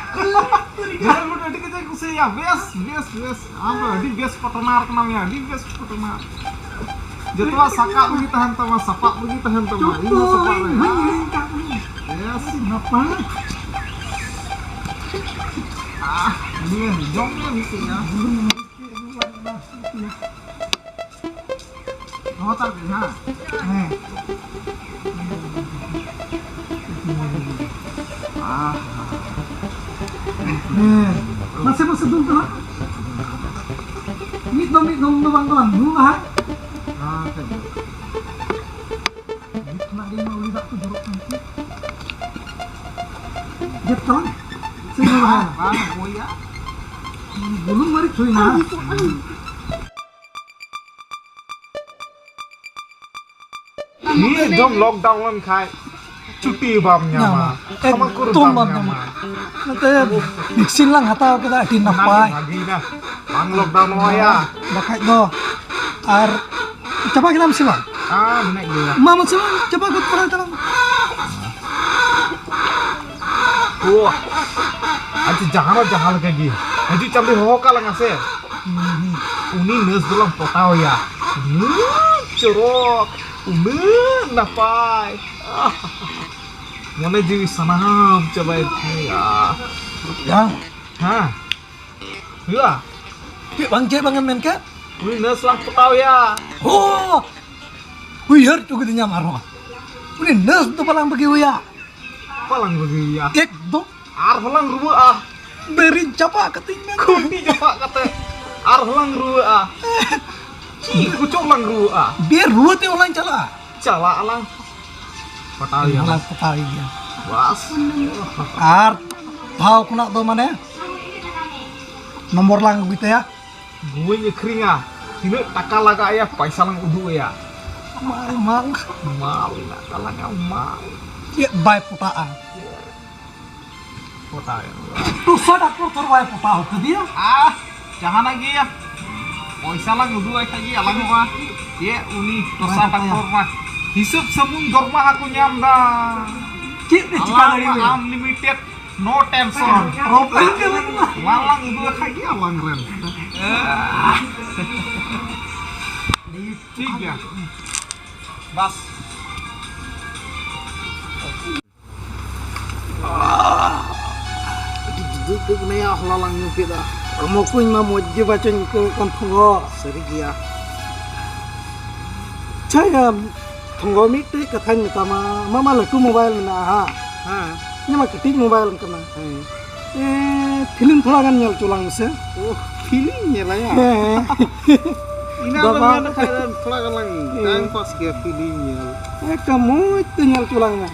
ᱵᱮᱨᱮᱞ ᱜᱷᱩᱴᱤ ᱟᱹᱰᱤ ᱠᱟᱡᱟᱠ ᱤᱧ ᱠᱩᱥᱤᱭᱟᱜᱼᱟ᱾ ᱵᱮᱥ, ᱵᱮᱥ, ᱵᱮᱥ᱾ ᱟᱢ ᱫᱚ ᱟᱹᱰᱤ ᱵᱮᱥ ᱯᱟᱴᱱᱟᱨ ᱠᱟᱱᱟᱢ ᱭᱟ, ᱟᱹᱰᱤ ᱵᱮᱥ ᱯᱟᱴᱱᱟᱨ᱾ ᱡᱚᱛᱚᱣᱟᱜ ᱥᱟᱯᱟᱵ ᱨᱮᱜᱮ ᱛᱟᱦᱮᱱ ᱛᱟᱢᱟ, ᱥᱟᱯᱟᱵ ᱨᱮᱜᱮ ᱛᱟᱦᱮᱱ ᱛᱟᱢᱟ᱾ ᱤᱧ ᱦᱚᱸ ᱥᱟᱯᱟᱵ ᱨᱮ᱾ ᱦᱮᱸ᱾ ᱵᱮᱥ᱾ ᱱᱟᱯᱟᱭ᱾ ᱟᱦ, ᱱᱤᱭᱟᱹ ᱡᱚᱢ ᱢᱮ ᱢᱤᱫᱴᱮᱡ ᱭᱟ᱾ ᱫᱚᱦᱚ ᱦᱟᱛᱟᱲ ᱠᱟᱹᱧ, ᱦᱮᱸ? ᱦᱮᱸ᱾ ᱟᱦ᱾ ᱦᱮᱸ᱾ ᱱᱟᱥᱮ ᱱᱟᱥᱮ ᱫᱩᱞ ᱛᱟᱞᱟᱝ᱾ ᱢᱤᱫ ᱫᱚᱢ, ᱢᱤᱫ ᱫᱚᱢ ᱫᱚ ᱵᱟᱝ, ᱫᱚ ᱵᱟᱝ, ᱫᱩᱞ ᱞᱟᱦᱟ᱾ ᱦᱮᱸ, ᱴᱷᱤᱠ ᱜᱮᱭᱟ᱾ ᱱᱤᱛ ᱠᱷᱚᱱᱟᱜ ᱜᱮ ᱤᱧ ᱢᱟ ᱩᱞᱤ ᱫᱟᱜ ᱠᱚ ᱡᱚᱨᱚᱜ ᱠᱟᱱ ᱛᱤᱧ᱾ ᱜᱮᱫ ᱛᱟᱞᱟᱝ᱾ ᱥᱮ ᱵᱟᱝ? ᱵᱟᱝ, ᱦᱩᱭᱟ᱾ ᱵᱩᱞᱩᱝ ᱢᱟᱹᱨᱤᱪ ᱦᱩᱭᱱᱟ᱾ ᱢᱤᱫ ᱫᱚᱢ ᱞᱚᱠᱰᱟᱣᱩᱱ ᱞᱮᱱᱠᱷᱟᱡ ᱪᱷᱩᱴᱤ ᱵᱟᱢ ᱧᱟᱢᱟ, ᱧᱟᱢᱟ᱾ ᱥᱟᱢᱟᱠᱩᱨ ᱮᱠᱫᱚᱢ ᱵᱟᱢ ᱵᱟᱢ ᱧᱟᱢᱟ᱾ ᱧᱟᱢᱟ᱾ ᱚᱱᱟᱛᱮ ᱵᱷᱮᱠᱥᱤᱱ ᱞᱟᱝ ᱦᱟᱛᱟᱣ ᱠᱮᱫᱟ, ᱟᱹᱰᱤ ᱚᱱᱟ ᱜᱮ ᱱᱟᱯᱟᱭ᱾ ᱵᱷᱟᱜᱮᱭᱮᱱᱟ, ᱵᱟᱝ ᱞᱚᱠᱰᱟᱣᱩᱱᱚᱜᱼᱟ ᱭᱟ᱾ ᱵᱟᱠᱷᱟᱡ ᱫᱚ᱾ ᱟᱨ ᱪᱟᱵᱟ ᱠᱮᱫᱟᱢ ᱥᱮ ᱵᱟᱝ? ᱟᱨ ᱢᱮᱱᱟᱜ ᱜᱮᱭᱟ᱾ ᱢᱟ ᱢᱟᱥᱮ ᱪᱟᱵᱟ ᱜᱚᱫ ᱛᱟᱞᱟᱝ ᱛᱟᱞᱟᱝ᱾ ᱳ, ᱟᱪᱪᱷᱟ, ᱡᱟᱦᱟᱸ ᱫᱚ ᱡᱟᱦᱟᱸ ᱞᱮᱠᱟ ᱜᱮ, ᱦᱤᱡᱩᱜ ᱪᱟᱸᱫᱳᱭ ᱦᱚᱦᱚ ᱠᱟᱜ ᱞᱟᱝᱟ ᱥᱮ, ᱩᱱᱤ ᱱᱟᱹᱥ ᱫᱚᱞᱟᱝ ᱯᱚᱴᱟᱣ ᱮᱭᱟ᱾ ᱩᱱᱟᱹᱜ ᱪᱚᱨᱚᱠ, ᱩᱱᱟᱹᱜ ᱱᱟᱯᱟᱭ᱾ ᱢᱚᱱᱮ ᱡᱤᱣᱤ ᱥᱟᱱᱟᱢ ᱪᱟᱵᱟᱭᱮᱱ ᱛᱤᱧᱟ᱾ ᱵᱟᱝ᱾ ᱦᱮᱸ, ᱦᱩᱭᱩᱜᱼᱟ᱾ ᱪᱮᱫ ᱵᱟᱝ, ᱪᱮᱫ ᱵᱟᱝ ᱮᱢ ᱢᱮᱱ ᱠᱮᱫ? ᱩᱱᱤ ᱱᱟᱹᱥ ᱞᱟᱝ ᱯᱚᱴᱟᱣ ᱮᱭᱟ᱾ ᱦᱳ! ᱩᱭᱦᱟᱹᱨ ᱦᱚᱪᱚ ᱠᱤᱫᱤᱧᱟᱢ ᱟᱨᱦᱚᱸ᱾ ᱩᱱᱤ ᱱᱟᱹᱥ ᱫᱚ ᱵᱟᱞᱟᱝ ᱵᱟᱹᱜᱤ ᱦᱩᱭᱟ᱾ ᱵᱟᱞᱟᱝ ᱵᱟᱹᱜᱤ ᱦᱩᱭᱟ᱾ ᱮᱠᱫᱚᱢ᱾ ᱟᱨᱦᱚᱸ ᱞᱟᱝ ᱨᱩᱣᱟᱹᱜᱼᱟ᱾ ᱫᱟᱨᱤᱧ ᱪᱟᱯᱟᱫ ᱠᱟᱛᱮᱧ ᱢᱮᱱ᱾ ᱠᱷᱩᱱᱴᱤ ᱪᱟᱯᱟᱫ ᱠᱟᱛᱮ ᱟᱨᱦᱚᱸ ᱞᱟᱝ ᱨᱩᱣᱟᱹᱜᱼᱟ᱾ ᱪᱮᱫ ᱠᱚᱪᱚᱝ ᱞᱟᱝ ᱨᱩᱣᱟᱹᱜᱼᱟ᱾ ᱵᱮ ᱨᱩᱣᱟᱹ ᱛᱮ ᱦᱚᱸ ᱞᱟᱝ ᱪᱟᱞᱟᱜᱼᱟ᱾ ᱪᱟᱞᱟᱜ ᱟᱞᱟᱝ᱾ ᱯᱟᱴᱟᱣ ᱮᱭᱟ ᱞᱟᱝ᱾ ᱯᱟᱴᱟᱣ ᱮᱭᱟ᱾ ᱵᱟᱥ᱾ ᱟᱨ ᱵᱷᱟᱣ ᱠᱷᱚᱱᱟᱜ ᱫᱚ ᱢᱟᱱᱮ ᱱᱚᱢᱵᱚᱨ ᱞᱟᱝ ᱟᱹᱜᱩᱭ ᱛᱟᱭᱟ᱾ ᱜᱩᱣᱟᱹᱧ ᱟᱹᱠᱷᱨᱤᱧᱟ, ᱛᱤᱱᱟᱹᱜ ᱴᱟᱠᱟ ᱞᱟᱜᱟᱜ ᱭᱟ, ᱯᱟᱭᱥᱟ ᱞᱟᱝ ᱩᱫᱩᱜ ᱟᱭᱟ᱾ ᱢᱟᱞ, ᱢᱟᱞ᱾ ᱢᱟᱞ ᱢᱮᱱᱟᱜ ᱛᱟᱞᱟᱝᱟ, ᱢᱟᱞ᱾ ᱪᱮᱫ ᱵᱟᱭ ᱯᱚᱴᱟᱜᱼᱟ? ᱯᱚᱴᱟᱣ ᱮᱱ ᱜᱮ᱾ ᱴᱩᱥᱟ ᱰᱟᱠᱛᱚᱨ ᱛᱷᱚᱨ ᱵᱟᱭ ᱯᱚᱴᱟᱣ ᱦᱚᱴᱚ ᱫᱤᱭᱟ᱾ ᱟᱦ, ᱡᱟᱦᱟᱱᱟᱜ ᱜᱮ, ᱯᱚᱭᱥᱟ ᱞᱟᱝ ᱩᱫᱩᱜ ᱟᱭ ᱠᱷᱟᱡ ᱜᱮ ᱟᱞᱟᱝᱚᱜᱼᱟ᱾ ᱪᱮᱫ ᱩᱱᱤ ᱴᱩᱥᱟ ᱵᱟᱭ ᱯᱚᱴᱟᱭᱟ᱾ ᱰᱟᱠᱛᱚᱨ ᱢᱟ ᱦᱤᱥᱟᱹᱵ ᱥᱟᱹᱢᱩᱱ ᱫᱚᱨᱢᱟ ᱦᱟᱠᱚ ᱧᱟᱢ ᱫᱟ᱾ ᱪᱮᱫ ᱯᱮ ᱪᱤᱠᱟ ᱟᱞᱟᱝ ᱫᱟᱲᱮᱭᱟᱜᱼᱟ? Unlimited, no tension᱾ ᱯᱨᱚᱵᱞᱮᱢ ᱜᱮ ᱵᱟᱹᱱᱩᱜᱼᱟ᱾ ᱟᱞᱟᱝ ᱩᱫᱩᱜ ᱟᱭ ᱠᱷᱟᱡ ᱜᱮ ᱟᱞᱟᱝ ᱨᱮᱱ᱾ ᱴᱷᱤᱠ ᱜᱮᱭᱟ᱾ ᱵᱟᱥ᱾ ᱟᱹᱰᱤ ᱡᱩᱫᱟᱹ ᱟᱹᱭᱠᱟᱹᱜ ᱠᱟᱱᱟ ᱭᱟ, ᱦᱚᱞᱟ ᱞᱟᱝ ᱧᱩ ᱠᱮᱫᱟ᱾ ᱦᱚᱲᱢᱚ ᱠᱚᱧ ᱢᱟ ᱢᱚᱡᱽ ᱜᱮ ᱵᱟᱪᱚᱧ ᱟᱹᱭᱠᱟᱹᱣ ᱠᱟᱱ ᱛᱷᱚᱸᱜᱚ᱾ ᱥᱟᱹᱨᱤ ᱜᱮᱭᱟ᱾ ᱟᱪᱪᱷᱟ ᱭᱟ, ᱛᱷᱚᱸᱜᱚ, ᱢᱤᱫᱴᱮᱡ ᱠᱟᱛᱷᱟᱧ ᱢᱮᱛᱟᱢᱟ, ᱟᱢᱟᱜ ᱢᱟ ᱞᱟᱹᱴᱩ ᱢᱳᱵᱟᱭᱤᱞ ᱢᱮᱱᱟᱜᱼᱟ, ᱦᱟᱸ? ᱦᱮᱸ᱾ ᱤᱧᱟᱹᱜ ᱢᱟ ᱠᱟᱹᱴᱤᱡ ᱢᱳᱵᱟᱭᱤᱞ ᱠᱟᱱᱟ᱾ ᱦᱮᱸ᱾ ᱮ, ᱯᱷᱤᱞᱢ ᱛᱷᱚᱲᱟ ᱜᱟᱱ ᱧᱮᱞ ᱦᱚᱪᱚ ᱞᱟᱝ ᱢᱮᱥᱮ᱾ ᱳ, ᱯᱷᱤᱞᱢ ᱧᱮᱞᱟ ᱭᱟ? ᱦᱮᱸ᱾ ᱤᱱᱟᱹ ᱫᱚ ᱵᱟᱵᱟ᱾ ᱢᱮᱱ ᱠᱷᱟᱡ ᱫᱚ ᱛᱷᱚᱲᱟ ᱜᱟᱱ ᱞᱟᱝ ᱦᱮᱸ᱾ ᱴᱟᱭᱤᱢ ᱯᱟᱥ ᱜᱮᱭᱟ, ᱯᱷᱤᱞᱢ ᱧᱮᱞ᱾ ᱮᱠᱫᱚᱢ ᱢᱚᱡᱽ ᱛᱮ ᱧᱮᱞ ᱦᱚᱪᱚ ᱞᱟᱝ ᱢᱮ᱾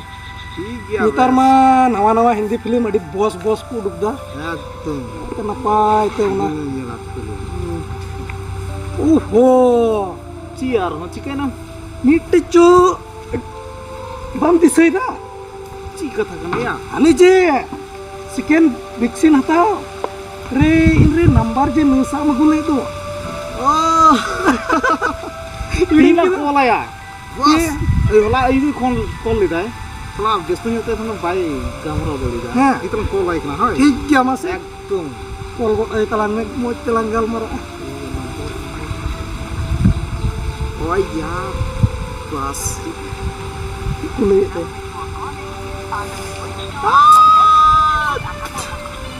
ᱴᱷᱤᱠ ᱜᱮᱭᱟ, ᱱᱮᱛᱟᱨ ᱵᱮᱥ᱾ ᱢᱟ ᱱᱟᱣᱟ ᱱᱟᱣᱟ ᱦᱤᱱᱫᱤ ᱯᱷᱤᱞᱢ ᱟᱹᱰᱤ ᱵᱚᱥ ᱵᱚᱥ ᱠᱚ ᱩᱰᱩᱠ ᱫᱟ᱾ ᱮᱠᱫᱚᱢ᱾ ᱟᱹᱰᱤ ᱱᱟᱯᱟᱭ ᱛᱮ ᱚᱱᱟ᱾ ᱤᱧ ᱧᱮᱞᱟ ᱯᱷᱤᱞᱢ᱾ ᱳᱦᱳ᱾ ᱪᱮᱫ ᱟᱨᱦᱚᱸ ᱪᱤᱠᱟᱹᱭᱱᱟ? ᱢᱤᱫᱴᱮᱡ ᱪᱚ ᱵᱟᱢ ᱫᱤᱥᱟᱹᱭᱮᱫᱟ? ᱪᱮᱫ ᱠᱟᱛᱷᱟ ᱠᱟᱱᱟ ᱭᱟ? ᱦᱟᱱᱮ ᱡᱮ second vaccine ᱦᱟᱛᱟᱣ ᱨᱮ ᱤᱧ ᱨᱮ number ᱡᱮ ᱱᱟᱹᱥᱟᱜ ᱮᱢ ᱟᱹᱜᱩ ᱞᱮᱫ ᱫᱚ᱾ ᱚ᱾ ᱛᱤᱱ ᱨᱮ call ᱟᱭᱟ? ᱵᱟᱥ᱾ ᱮ᱾ ᱮᱭ, ᱦᱚᱞᱟ ᱟᱹᱭᱩᱵ ᱠᱷᱚᱱ call ᱞᱮᱫᱟᱭ᱾ ᱛᱷᱚᱲᱟ ᱵᱮᱥᱛᱚ ᱧᱚᱜ ᱛᱮ ᱮᱠᱷᱚᱱ ᱵᱟᱭ ᱜᱟᱞᱢᱟᱨᱟᱣ ᱫᱟᱲᱮᱭᱟᱫᱟ᱾ ᱦᱮᱸ᱾ ᱱᱤᱛᱚᱜ call ᱟᱭ ᱠᱟᱱᱟ, ᱦᱳᱭ᱾ ᱴᱷᱤᱠ ᱜᱮᱭᱟ, ᱢᱟᱥᱮ᱾ ᱮᱠᱫᱚᱢ᱾ Call ᱜᱚᱫ ᱟᱭ ᱛᱟᱞᱟᱝ ᱢᱮ, ᱢᱚᱡᱽ ᱛᱮᱞᱟᱝ ᱜᱟᱞᱢᱟᱨᱟᱜᱼᱟ᱾ ᱦᱳᱭ ᱭᱟ, ᱵᱟᱥ᱾ ᱪᱮᱫ ᱠᱚ ᱞᱟᱹᱭᱮᱫ ᱛᱮ?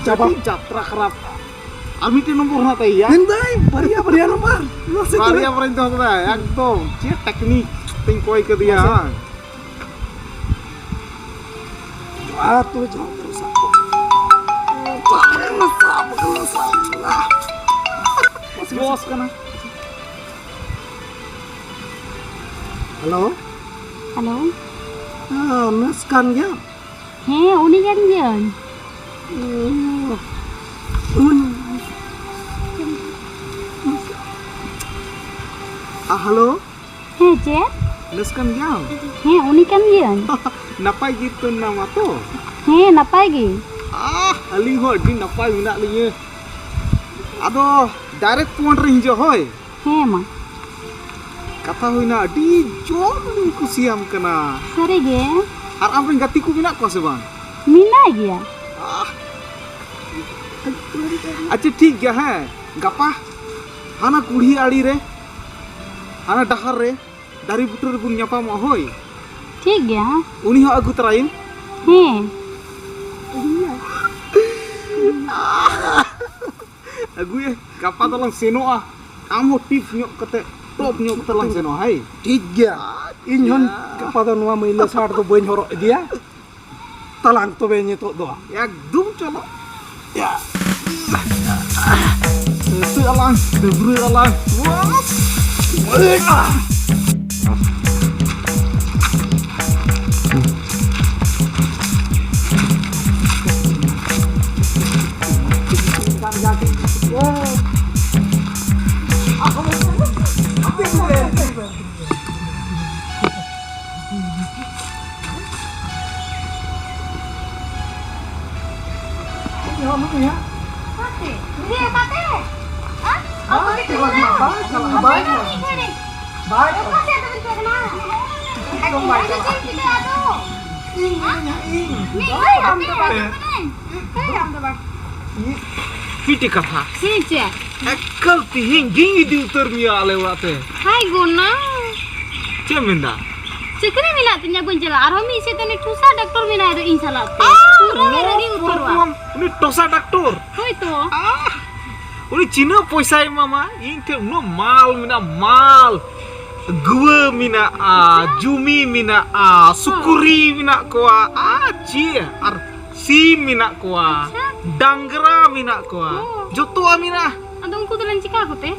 ᱪᱟᱵᱟ᱾ ᱠᱟᱹᱴᱤᱡ ᱡᱟᱛᱨᱟ ᱠᱷᱟᱨᱟᱯ᱾ ᱟᱨ ᱢᱤᱫᱴᱮᱱ ᱱᱚᱢᱵᱚᱨ ᱦᱮᱱᱟᱜ ᱛᱟᱭᱟ᱾ ᱢᱮᱱᱫᱟᱹᱧ ᱵᱟᱨᱭᱟ, ᱵᱟᱨᱭᱟ ᱱᱟᱢᱵᱟᱨ᱾ ᱢᱟᱥᱮ ᱵᱟᱨᱭᱟ ᱛᱚᱵᱮ᱾ ᱵᱟᱨᱭᱟᱧ ᱫᱚᱦᱚ ᱠᱟᱫᱟ, ᱮᱠᱫᱚᱢ ᱪᱮᱫ technique ᱛᱤᱧ ᱠᱚᱭ ᱠᱟᱫᱮᱭᱟ, ᱢᱟᱥᱮ᱾ ᱵᱟᱝ? ᱡᱚᱦᱟᱨ ᱛᱚᱵᱮ, ᱡᱚᱦᱟᱨ ᱛᱚᱵᱮ, ᱥᱟᱵ ᱠᱚ᱾ ᱥᱟᱵ ᱠᱟᱱᱟ, ᱥᱟᱵ ᱠᱟᱱᱟ, ᱥᱟᱵ ᱠᱟᱱᱟ᱾ ᱵᱚᱥ ᱠᱟᱱᱟ᱾ ᱦᱮᱞᱳ᱾ ᱦᱮᱞᱳ᱾ ᱦᱮᱸ, ᱢᱤᱥ ᱠᱟᱱ ᱜᱮᱭᱟᱢ? ᱦᱮᱸ, ᱩᱱᱤ ᱠᱟᱱ ᱜᱤᱭᱟᱹᱧ᱾ ᱩᱱ-, ᱟ, ᱦᱮᱞᱳ᱾ ᱦᱮᱸ, ᱪᱮᱫ? ᱢᱤᱥ ᱠᱟᱱ ᱜᱮᱭᱟᱢ? ᱦᱮᱸ, ᱩᱱᱤ ᱠᱟᱱ ᱜᱤᱭᱟᱹᱧ᱾ ᱱᱟᱯᱟᱭ ᱜᱮ ᱛᱚ ᱢᱮᱱᱟᱢᱟ ᱛᱚ? ᱦᱮᱸ, ᱱᱟᱯᱟᱭ ᱜᱮ᱾ ᱟᱦ, ᱟᱹᱞᱤᱧ ᱦᱚᱸ ᱟᱹᱰᱤ ᱱᱟᱯᱟᱭ ᱢᱮᱱᱟᱜ ᱞᱤᱧᱟᱹ᱾ ᱟᱫᱚ direct point ᱨᱮ ᱦᱤᱡᱩᱜ, ᱦᱳᱭ᱾ ᱦᱮᱸ, ᱢᱟ᱾ ᱠᱟᱛᱷᱟ ᱦᱩᱭᱱᱟ, ᱟᱹᱰᱤ ᱡᱳᱨ ᱞᱤᱧ ᱠᱩᱥᱤᱭᱟᱢ ᱠᱟᱱᱟ᱾ ᱥᱟᱹᱨᱤ ᱜᱮ? ᱟᱨ ᱟᱢᱨᱮᱱ ᱜᱟᱛᱮ ᱠᱚ ᱢᱮᱱᱟᱜ ᱠᱚᱣᱟ ᱥᱮ ᱵᱟᱝ? ᱢᱮᱱᱟᱜ ᱜᱮᱭᱟ᱾ ᱟᱦ᱾ ᱟᱪᱪᱷᱟ, ᱴᱷᱤᱠ ᱜᱮᱭᱟ, ᱦᱮᱸ, ᱜᱟᱯᱟ ᱦᱟᱱᱟ ᱠᱩᱞᱦᱤ ᱟᱲᱮ ᱨᱮ, ᱦᱟᱱᱟ ᱰᱟᱦᱟᱨ ᱨᱮ, ᱫᱟᱨᱮ ᱵᱩᱴᱟᱹ ᱨᱮᱵᱚᱱ ᱧᱟᱯᱟᱢᱚᱜᱼᱟ, ᱦᱳᱭ᱾ ᱴᱷᱤᱠ ᱜᱮᱭᱟ᱾ ᱩᱱᱤ ᱦᱚᱸ ᱟᱹᱜᱩ ᱛᱚᱨᱟᱭᱮᱢ᱾ ᱦᱮᱸ᱾ ᱟᱹᱜᱩᱭᱮ, ᱜᱟᱯᱟ ᱫᱚᱞᱟᱝ ᱥᱮᱱᱚᱜᱼᱟ᱾ ᱟᱢ ᱦᱚᱸ ᱴᱤᱯ ᱧᱚᱜ ᱠᱟᱛᱮ, ᱴᱚᱯ ᱧᱚᱜ ᱠᱟᱛᱮ ᱞᱟᱝ ᱥᱮᱱᱚᱜᱼᱟ, ᱦᱟᱭ᱾ ᱴᱷᱤᱠ ᱜᱮᱭᱟ᱾ ᱤᱧ ᱦᱚᱸ ᱟᱪᱪᱷᱟ᱾ ᱜᱟᱯᱟ ᱫᱚ ᱱᱚᱣᱟ ᱢᱟᱹᱭᱞᱟᱹ shirt ᱫᱚ ᱵᱟᱹᱧ ᱦᱚᱨᱚᱜ ᱤᱫᱤᱭᱟ᱾ ᱛᱟᱞᱟᱝ ᱛᱚᱵᱮ ᱱᱤᱛᱚᱜ ᱫᱚ᱾ ᱮᱠᱫᱚᱢ ᱪᱚᱞᱚ᱾ ᱭᱟ᱾ ᱥᱟᱹᱛᱟᱹᱜ ᱟᱞᱟᱝ, ᱰᱟᱹᱵᱽᱨᱟᱹᱜ ᱟᱞᱟᱝ᱾ ᱮᱠᱫᱚᱢ ᱵᱟᱭ ᱪᱟᱞᱟᱜᱼᱟ᱾ ᱪᱮᱫ ᱮᱢ ᱪᱤᱠᱟᱹᱭᱟ ᱟᱫᱚ? ᱤᱧ ᱢᱮᱱᱟᱹᱧ ᱦᱟᱸᱜ, ᱤᱧ᱾ ᱢᱤᱫ ᱜᱷᱟᱹᱲᱤᱡ ᱟᱢ ᱫᱚ ᱵᱟᱝ᱾ ᱦᱮᱸ᱾ ᱦᱮᱸ, ᱟᱢ ᱫᱚ ᱵᱟᱝ᱾ ᱤᱧ ᱢᱤᱫᱴᱮᱡ ᱠᱟᱛᱷᱟ᱾ ᱦᱮᱸ, ᱪᱮᱫ? ᱮᱠᱟᱞ ᱛᱤᱦᱤᱧ ᱜᱤᱧ ᱤᱫᱤ ᱩᱛᱟᱹᱨ ᱢᱮᱭᱟ ᱟᱞᱮ ᱚᱲᱟᱜ ᱛᱮ᱾ ᱦᱟᱭ ᱜᱚᱱᱟ᱾ ᱪᱮᱫ ᱮᱢ ᱢᱮᱱᱫᱟ? ᱪᱟᱹᱠᱨᱤ ᱢᱮᱱᱟᱜ ᱛᱤᱧᱟ, ᱵᱟᱹᱧ ᱪᱟᱞᱟᱜᱼᱟ᱾ ᱟᱨᱦᱚᱸ ᱢᱤᱫ ᱥᱮᱫ ᱛᱮ ᱩᱱᱤ ᱴᱷᱩᱥᱟ ᱰᱟᱠᱛᱚᱨ ᱢᱮᱱᱟᱭ ᱫᱚ ᱤᱧ ᱥᱟᱞᱟᱜ ᱛᱮ᱾ ᱟᱨ ᱯᱩᱨᱟᱹ ᱞᱮ ᱱᱚᱣᱟ ᱨᱟᱹᱜᱤ ᱩᱛᱟᱹᱨᱚᱜᱼᱟ᱾ ᱯᱨᱚᱵᱞᱮᱢ, ᱩᱱᱤ ᱴᱚᱥᱟ ᱰᱟᱠᱛᱚᱨ᱾ ᱦᱳᱭ ᱛᱚ᱾ ᱟᱦ, ᱩᱱᱤ ᱪᱤᱱᱟᱹ ᱯᱚᱭᱥᱟᱭ ᱮᱢᱟᱢᱟ, ᱤᱧ ᱴᱷᱮᱱ ᱩᱱᱟᱹᱜ ᱢᱟᱞ ᱢᱮᱱᱟᱜᱼᱟ, ᱢᱟᱞ᱾ ᱜᱩᱣᱟᱹ ᱢᱮᱱᱟᱜᱼᱟ, ᱟᱪᱪᱷᱟ᱾ ᱡᱩᱢᱤ ᱢᱮᱱᱟᱜᱼᱟ, ᱦᱚᱸ᱾ ᱥᱩᱠᱨᱤ ᱢᱮᱱᱟᱜ ᱠᱚᱣᱟ, ᱟᱨ ᱪᱮᱫ? ᱟᱨ ᱥᱤᱢ ᱢᱮᱱᱟᱜ ᱠᱚᱣᱟ, ᱟᱪᱪᱷᱟ᱾ ᱰᱟᱝᱨᱟ ᱢᱮᱱᱟᱜ ᱠᱚᱣᱟ, ᱦᱚᱸ᱾ ᱡᱚᱛᱚᱣᱟᱜ ᱢᱮᱱᱟᱜᱼᱟ᱾ ᱟᱫᱚ ᱩᱱᱠᱩ ᱫᱚᱞᱟᱝ ᱪᱤᱠᱟ ᱠᱚᱛᱮ?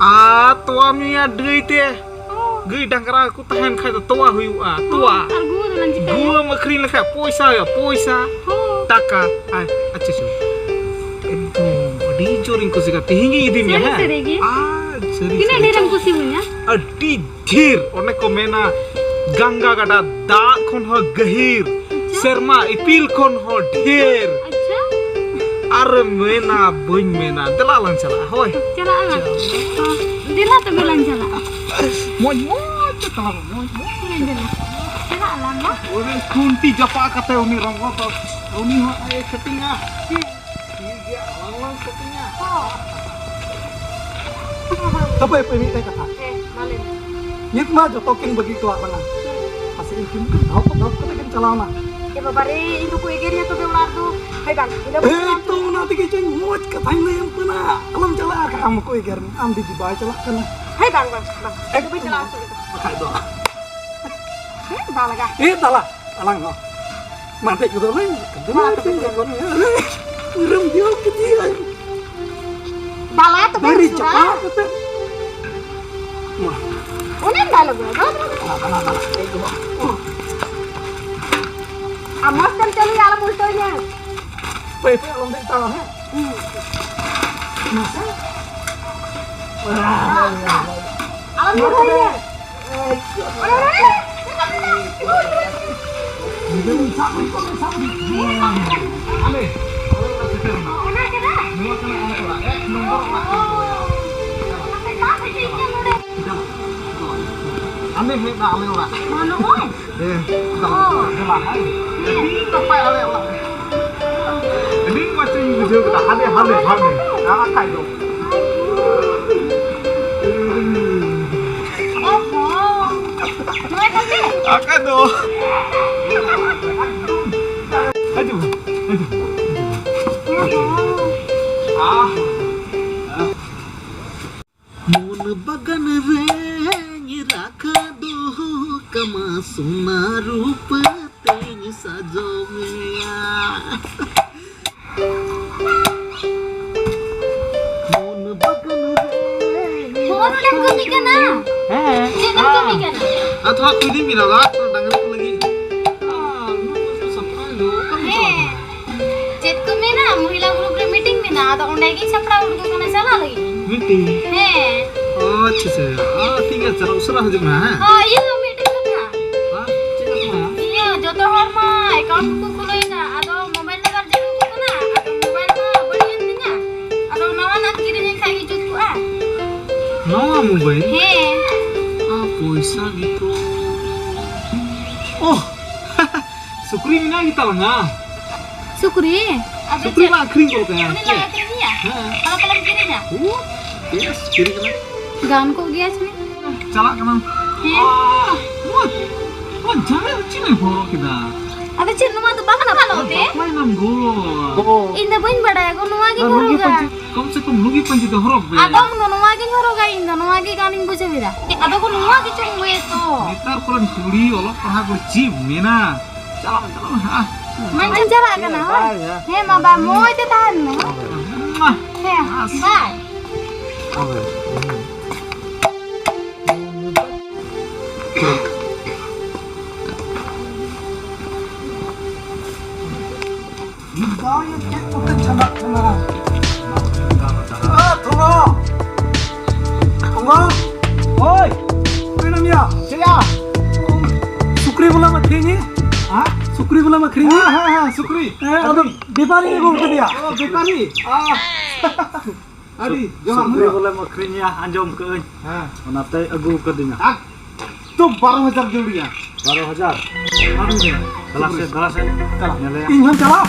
ᱟᱨ ᱛᱚᱣᱟ ᱧᱩᱭᱟ ᱰᱟᱹᱭ ᱛᱮ᱾ ᱦᱚᱸ᱾ ᱜᱟᱹᱭ ᱰᱟᱝᱨᱟ ᱠᱚ ᱛᱟᱦᱮᱱ ᱠᱷᱟᱡ ᱫᱚ ᱛᱚᱣᱟ ᱦᱩᱭᱩᱜᱼᱟ, ᱦᱚᱸ, ᱛᱚᱣᱟ᱾ ᱟᱨ ᱜᱩᱣᱟᱹ ᱫᱚᱞᱟᱝ ᱪᱤᱠᱟᱹᱭᱟ? ᱜᱩᱣᱟᱹᱢ ᱟᱹᱠᱷᱨᱤᱧ ᱞᱮᱠᱷᱟᱡ ᱯᱚᱭᱥᱟ ᱦᱩᱭᱩᱜᱼᱟ, ᱯᱚᱭᱥᱟ᱾ ᱦᱚᱸ᱾ ᱴᱟᱠᱟ᱾ ᱟᱭ, ᱟᱪᱪᱷᱟ, ᱟᱪᱪᱷᱟ᱾ ᱮᱠᱫᱚᱢ ᱟᱹᱰᱤ ᱡᱳᱨᱤᱧ ᱠᱩᱥᱤ ᱠᱟᱱᱟ᱾ ᱛᱮᱦᱮᱧ ᱜᱤᱧ ᱤᱫᱤ ᱢᱮᱭᱟ, ᱥᱟᱹᱨᱤ ᱦᱮᱸ? ᱥᱟᱹᱨᱤ ᱜᱮ? ᱟᱨ ᱥᱟᱹᱨᱤ ᱛᱤᱱᱟᱹᱜ ᱥᱟᱹᱨᱤ ᱰᱷᱮᱨᱮᱢ ᱠᱩᱥᱤ ᱢᱮᱱᱟ? ᱟᱹᱰᱤ ᱰᱷᱮᱨ᱾ ᱚᱱᱮ ᱠᱚ ᱢᱮᱱᱟ, ᱜᱟᱝᱜᱟ ᱜᱟᱰᱟ ᱫᱟᱜ ᱠᱷᱚᱱ ᱦᱚᱸ ᱜᱟᱹᱦᱤᱨ, ᱟᱪᱪᱷᱟ᱾ ᱥᱮᱨᱢᱟ ᱤᱯᱤᱞ ᱠᱷᱚᱱ ᱦᱚᱸ ᱰᱷᱮᱨ᱾ ᱟᱪᱪᱷᱟ᱾ ᱟᱨ ᱢᱮᱱᱟ ᱵᱟᱹᱧ ᱢᱮᱱᱟ, ᱫᱮᱞᱟ ᱞᱟᱝ ᱪᱟᱞᱟᱜᱼᱟ, ᱦᱳᱭ᱾ ᱪᱟᱞᱟᱜ ᱟᱞᱟᱝ᱾ ᱫᱮᱞᱟ ᱛᱚᱵᱮ ᱞᱟᱝ ᱪᱟᱞᱟᱜᱼᱟ᱾ ᱢᱚᱡᱽ ᱢᱚᱡᱽ ᱛᱮ ᱛᱟᱲᱟᱢ ᱢᱮ, ᱢᱚᱡᱽ ᱢᱚᱡᱽ᱾ ᱫᱮᱞᱟ, ᱫᱮᱞᱟ᱾ ᱪᱟᱞᱟᱜ ᱟᱞᱟᱝ ᱢᱟ᱾ ᱚᱱᱮ ᱠᱷᱩᱱᱴᱤ ᱡᱟᱯᱟᱜ ᱠᱟᱛᱮ ᱩᱱᱤ ᱨᱚᱝᱜᱚ ᱫᱚ, ᱩᱱᱤ ᱦᱚᱸ ᱮ ᱥᱮᱴᱤᱝᱟ᱾ ᱦᱮᱸ᱾ ᱴᱷᱤᱠ ᱜᱮᱭᱟ, ᱟᱞᱟᱝ ᱞᱟᱝ ᱥᱮᱴᱤᱝᱟ᱾ ᱦᱚᱸ᱾ ᱦᱟᱯᱳᱭ, ᱦᱟᱯᱳᱭ, ᱢᱤᱫᱴᱮᱱ ᱠᱟᱛᱷᱟ᱾ ᱦᱮᱸ, ᱢᱟ ᱞᱟᱹᱭ ᱢᱮ᱾ ᱱᱤᱛ ᱢᱟ ᱡᱚᱛᱚ ᱠᱤᱱ ᱵᱟᱹᱜᱤ ᱦᱚᱴᱚᱣᱟᱜ ᱞᱟᱝᱟ᱾ ᱦᱩᱸ᱾ ᱯᱟᱥᱮᱡ ᱩᱱᱠᱤᱱ ᱠᱤᱱ ᱫᱷᱚᱯ ᱫᱷᱚᱯ ᱠᱟᱛᱮ ᱠᱤᱱ ᱪᱟᱞᱟᱣᱱᱟ᱾ ᱮ ᱵᱟᱵᱟ ᱨᱮ, ᱤᱧ ᱫᱚᱠᱚ ᱮᱜᱮᱨᱤᱧᱟ ᱛᱚᱵᱮ ᱚᱲᱟᱜ ᱨᱮᱫᱚ᱾ ᱦᱳᱭ ᱵᱟᱝ, ᱤᱧ ᱫᱚ ᱵᱟᱹᱧ ᱮᱭ ᱪᱟᱞᱟᱜᱼᱟ᱾ ᱛᱚ, ᱚᱱᱟ ᱛᱮᱜᱮ ᱪᱚᱧ ᱢᱚᱡᱽ ᱠᱟᱛᱷᱟᱧ ᱞᱟᱹᱭᱟᱢ ᱠᱟᱱᱟ᱾ ᱟᱞᱚᱢ ᱪᱟᱞᱟᱜᱼᱟ, ᱟᱢ ᱦᱚᱸᱠᱚ ᱮᱜᱮᱨ ᱢᱮᱭᱟ, ᱟᱢ ᱫᱤᱫᱤ ᱵᱟᱭ ᱪᱟᱞᱟᱜ ᱠᱟᱱᱟ᱾ ᱦᱳᱭ ᱵᱟᱝ, ᱵᱟᱝ, ᱵᱟᱝ, ᱤᱧ ᱫᱚ ᱵᱟᱹᱧ ᱪᱟᱞᱟᱜᱼᱟ ᱚᱥᱩᱵᱤᱫᱷᱟ᱾ ᱵᱟᱠᱷᱟᱡ ᱫᱚ᱾ ᱦᱮᱸ, ᱵᱟᱝ ᱞᱟᱜᱟ᱾ ᱮ ᱫᱟᱞᱟ, ᱟᱞᱟᱝ ᱦᱚᱸ᱾ ᱢᱟ ᱫᱮᱡ ᱜᱚᱫᱚᱜ ᱢᱮ, ᱢᱟ ᱛᱚᱵᱮ ᱫᱮᱡ ᱜᱚᱫᱚᱜ ᱢᱮ᱾ ᱟᱨᱮ, ᱯᱩᱨᱟᱹᱢ ᱡᱚᱢ ᱠᱮᱫᱮᱭᱟ᱾ ᱵᱟᱞᱟ ᱛᱚᱵᱮ ᱫᱟᱨᱮ ᱩᱥᱩᱞᱟ᱾ ᱪᱟᱯᱟ ᱠᱟᱛᱮ᱾ ᱢᱟ᱾ ᱚᱱᱮᱢ ᱫᱟᱞ ᱟᱹᱜᱩᱭᱟ, ᱫᱟᱞ ᱟᱹᱜᱩᱭᱟ᱾ ᱫᱟᱞᱟ, ᱫᱟᱞᱟ, ᱫᱟᱞᱟ᱾ ᱫᱮᱡ ᱜᱚᱫᱚᱜ ᱢᱮ᱾ ᱟᱨ ᱢᱚᱡᱽ ᱛᱮᱢ ᱪᱟᱹᱞᱩᱭᱟ, ᱟᱞᱚᱢ ᱩᱞᱴᱟᱹᱣᱤᱧᱟ᱾ ᱯᱟᱹᱭ, ᱯᱟᱹᱭ, ᱟᱞᱚᱢ ᱫᱮᱡ ᱛᱟᱲᱟᱢ, ᱦᱮᱸ? ᱦᱩᱸ᱾ ᱢᱟᱥᱮ᱾ ᱟᱞᱚᱢ ᱧᱩᱨᱦᱟᱹᱭᱤᱧᱟ᱾ ᱦᱮᱡ ᱮᱱᱟ ᱟᱞᱮ ᱚᱲᱟᱜ᱾ ᱱᱚᱜᱼᱚᱭ᱾ ᱦᱮᱸ᱾ ᱚ᱾ ᱪᱟᱞᱟᱜ ᱦᱟᱭ᱾ ᱦᱮᱸ᱾ ᱟᱹᱰᱤ ᱱᱟᱯᱟᱭ ᱟᱞᱮ ᱚᱲᱟᱜ ᱨᱮ᱾ ᱟᱹᱰᱤ ᱢᱚᱡᱽ ᱤᱧ ᱵᱩᱡᱷᱟᱹᱣ ᱠᱮᱫᱟ᱾ ᱦᱟᱱᱮ, ᱦᱟᱱᱮ, ᱦᱟᱱᱮ᱾ ᱟᱨ ᱵᱟᱠᱷᱟᱡ ᱫᱚ᱾ ᱚ ᱦᱚᱸ᱾ ᱱᱚᱣᱟ ᱠᱟᱛᱮ? ᱟᱠᱟ ᱫᱚ᱾ ᱦᱤᱡᱩᱜ ᱢᱮ, ᱦᱤᱡᱩᱜ ᱢᱮ᱾ ᱚ ᱦᱚᱸ᱾ ᱟᱦ᱾ ᱢᱚᱱ ᱵᱟᱜᱟᱱ ᱨᱮᱧ ᱨᱟᱠᱷᱟ ᱫᱚᱦᱚ ᱠᱟᱢᱟ, ᱥᱚᱱᱟ ᱨᱩᱯᱟᱹ ᱛᱮᱧ ᱥᱟᱡᱟᱣ ᱢᱮᱭᱟ᱾ ᱢᱚᱱ ᱵᱟᱜᱟᱱ ᱨᱮᱧ ᱦᱚᱸ, ᱱᱚᱰᱮᱢ ᱠᱟᱹᱢᱤ ᱠᱟᱱᱟ? ᱦᱮᱸ᱾ ᱪᱮᱫ ᱮᱢ ᱠᱟᱹᱢᱤ ᱠᱟᱱᱟ? ᱟᱨ ᱛᱷᱚᱲᱟ ᱠᱩᱞᱤ ᱢᱮᱱᱟᱜᱼᱟ, ᱛᱷᱚᱲᱟ ᱰᱟᱝᱨᱤ ᱠᱚ ᱞᱟᱹᱜᱤᱫ᱾ ᱟᱨ ᱱᱩᱠᱩ ᱥᱟᱯᱲᱟᱣ ᱫᱚ ᱚᱠᱟ ᱨᱮ ᱪᱟᱞᱟᱜ ᱦᱮᱸ᱾ ᱠᱟᱱᱟ? ᱪᱮᱫ ᱠᱚ ᱢᱮᱱᱟ, ᱢᱚᱦᱤᱞᱟ ᱜᱨᱩᱯ ᱨᱮ ᱢᱤᱴᱤᱝ ᱢᱮᱱᱟᱜᱼᱟ, ᱟᱫᱚ ᱚᱸᱰᱮ ᱜᱤᱧ ᱥᱟᱯᱲᱟᱣ ᱩᱰᱩᱠ ᱟᱠᱟᱱᱟ ᱪᱟᱞᱟᱜ ᱞᱟᱹᱜᱤᱫ᱾ ᱢᱤᱴᱤᱝ? ᱦᱮᱸ᱾ ᱚ, ᱟᱪᱪᱷᱟ, ᱟᱪᱪᱷᱟ᱾ ᱚ, ᱴᱷᱤᱠ ᱜᱮᱭᱟ, ᱪᱟᱞᱟᱜ ᱩᱥᱟᱹᱨᱟ ᱦᱤᱡᱩᱜ ᱢᱮ, ᱦᱮᱸ? ᱦᱳᱭ, ᱤᱭᱟᱹ, ᱢᱤᱫᱴᱮᱱ ᱠᱟᱛᱷᱟ᱾ ᱦᱮᱸ? ᱪᱮᱫ ᱠᱟᱛᱷᱟ? ᱤᱭᱟᱹ, ᱡᱚᱛᱚ ᱦᱚᱲ ᱢᱟ ᱮᱠᱟᱣᱩᱱᱴ ᱠᱚ ᱠᱷᱩᱞᱟᱹᱣ ᱮᱫᱟ, ᱟᱫᱚ ᱢᱳᱵᱟᱭᱤᱞ ᱱᱟᱢᱵᱟᱨ ᱡᱟᱹᱨᱩᱲ ᱠᱚ ᱠᱟᱱᱟ, ᱟᱫᱚ ᱢᱳᱵᱟᱭᱤᱞ ᱢᱟ ᱵᱟᱹᱲᱤᱡ ᱮᱱ ᱛᱤᱧᱟ, ᱟᱫᱚ ᱱᱟᱣᱟᱱᱟᱜ ᱠᱤᱨᱤᱧ ᱞᱮᱱᱠᱷᱟᱡ ᱜᱮ ᱡᱩᱛ ᱠᱚᱜᱼᱟ᱾ ᱱᱟᱣᱟ ᱢᱳᱵᱟᱭᱤᱞ? ᱦᱮᱸ᱾ ᱟ, ᱯᱚᱭᱥᱟ ᱜᱮᱛᱚ᱾ ᱳᱦ! ᱥᱩᱠᱨᱤ ᱢᱮᱱᱟᱜ ᱜᱮ ᱛᱟᱞᱟᱝᱟ᱾ ᱥᱩᱠᱨᱤ? ᱟᱫᱚ ᱥᱩᱠᱨᱤ ᱪᱮᱫ? ᱢᱟ ᱟᱹᱠᱷᱨᱤᱧ ᱜᱚᱫ ᱠᱟᱭᱟ᱾ ᱩᱱᱤ ᱞᱟᱝ ᱪᱮᱫ? ᱟᱹᱠᱷᱨᱤᱧᱮᱭᱟ? ᱦᱮᱸ᱾ ᱟᱫᱚ ᱛᱟᱦᱞᱮᱢ ᱠᱤᱨᱤᱧᱟ? ᱳ, ᱵᱮᱥ, ᱠᱤᱨᱤᱧ ᱠᱟᱱᱟ᱾ ᱜᱟᱱ ᱠᱚᱜ ᱜᱮᱭᱟ ᱪᱮ? ᱪᱟᱞᱟᱜ ᱠᱟᱱᱟ᱾ ᱦᱮᱸ᱾ ᱟᱦ, ᱱᱚᱣᱟ, ᱱᱚᱣᱟ ᱡᱟᱸᱜᱟ ᱨᱮ ᱪᱮᱫ ᱮᱢ ᱦᱚᱨᱚᱜ ᱠᱮᱫᱟ? ᱟᱫᱚ ᱪᱮᱫ, ᱱᱚᱣᱟ ᱫᱚ ᱵᱟᱝ ᱜᱟᱱᱚᱜ ᱛᱮ? ᱵᱟᱯᱞᱟᱭᱮᱱᱟᱢ ᱜᱳ᱾ ᱤᱧ ᱫᱚ ᱵᱟᱹᱧ ᱵᱟᱰᱟᱭᱟ ᱜᱳ, ᱱᱚᱣᱟ ᱜᱤᱧ ᱱᱚᱣᱟ ᱞᱩᱜᱤ ᱦᱚᱨᱚᱜᱟ᱾ ᱯᱟᱹᱧᱪᱤ, ᱠᱚᱢ ᱥᱮ ᱠᱚᱢ ᱞᱩᱜᱤ ᱯᱟᱹᱧᱪᱤ ᱫᱚ ᱦᱚᱨᱚᱜ ᱢᱮ᱾ ᱟᱫᱚ ᱱᱚᱣᱟ ᱜᱤᱧ ᱦᱚᱨᱚᱜᱟ ᱤᱧ ᱫᱚ, ᱱᱚᱣᱟ ᱜᱮ ᱜᱟᱱᱤᱧ ᱵᱩᱡᱷᱟᱹᱣ ᱮᱫᱟ᱾ ᱟᱫᱚ ᱜᱳ, ᱱᱚᱣᱟ ᱜᱮ ᱪᱚᱝ ᱢᱟᱹᱭ ᱛᱚ᱾ ᱱᱮᱛᱟᱨ ᱠᱚᱨᱮᱱ ᱠᱩᱲᱤ ᱚᱞᱚᱜ ᱯᱟᱲᱦᱟᱜ ᱠᱚ ᱪᱮᱫ ᱢᱮᱱᱟ? ᱪᱟᱞᱟᱜ ᱢᱮ, ᱪᱟᱞᱟᱜ ᱢᱮ, ᱦᱮᱸ᱾ ᱢᱟᱧ ᱪᱟᱞᱟᱜ ᱠᱟᱱᱟ, ᱦᱳᱭ᱾ ᱵᱟᱭ, ᱦᱮᱸ᱾ ᱦᱮᱸ ᱢᱟ, ᱵᱟᱭ, ᱢᱚᱡᱽ ᱛᱮ ᱛᱟᱦᱮᱱ ᱢᱮ, ᱦᱳᱭ᱾ ᱢᱟ᱾ ᱦᱮᱸ, ᱟᱥ᱾ ᱵᱟᱭ᱾ ᱦᱳᱭ᱾ ᱢᱤᱫ ᱫᱷᱟᱣ ᱜᱮ ᱪᱮᱫ ᱠᱚᱯᱮ ᱪᱟᱞᱟᱜ ᱠᱟᱱᱟ? ᱟ, ᱛᱷᱚᱞᱚ! ᱛᱷᱚᱞᱚ! ᱳᱭ! ᱚᱠᱟᱭ ᱱᱟᱢ ᱭᱟ? ᱪᱮᱫ ᱭᱟ? ᱥᱩᱠᱨᱤ ᱵᱚᱞᱮᱢ ᱟᱹᱠᱷᱨᱤᱧ? ᱦᱮᱸ? ᱥᱩᱠᱨᱤ ᱵᱚᱞᱮᱢ ᱟᱹᱠᱷᱨᱤᱧ? ᱦᱮᱸ, ᱦᱮᱸ, ᱦᱮᱸ, ᱥᱩᱠᱨᱤ᱾ ᱦᱮᱸ, ᱟᱫᱚ ᱵᱮᱯᱟᱨᱤ ᱟᱹᱜᱩ ᱠᱟᱫᱮᱭᱟ᱾ ᱚ, ᱵᱮᱯᱟᱨᱤ? ᱟ, ᱟᱹᱰᱤ ᱡᱚᱦᱟᱨ᱾ ᱥᱩᱠᱨᱤ ᱵᱚᱞᱮᱢ ᱟᱹᱠᱷᱨᱤᱧᱮᱭᱟ, ᱟᱸᱡᱚᱢ ᱠᱟᱹᱜ ᱟᱹᱧ᱾ ᱦᱮᱸ᱾ ᱚᱱᱟᱛᱮ ᱟᱹᱜᱩ ᱠᱟᱫᱤᱧᱟ᱾ ᱟᱠ-, ᱵᱟᱨᱚ ᱦᱟᱡᱟᱨ ᱡᱟᱹᱨᱩᱲᱤᱭᱟ᱾ ᱵᱟᱨᱚ ᱦᱟᱡᱟᱨ? ᱟᱹᱰᱤ ᱜᱮ᱾ ᱫᱮᱞᱟ ᱥᱮ, ᱫᱮᱞᱟ ᱥᱮ᱾ ᱪᱟᱞᱟᱜ᱾ ᱧᱮᱞᱮᱭᱟ᱾ ᱤᱧ ᱦᱚᱸᱧ ᱪᱟᱞᱟᱜ᱾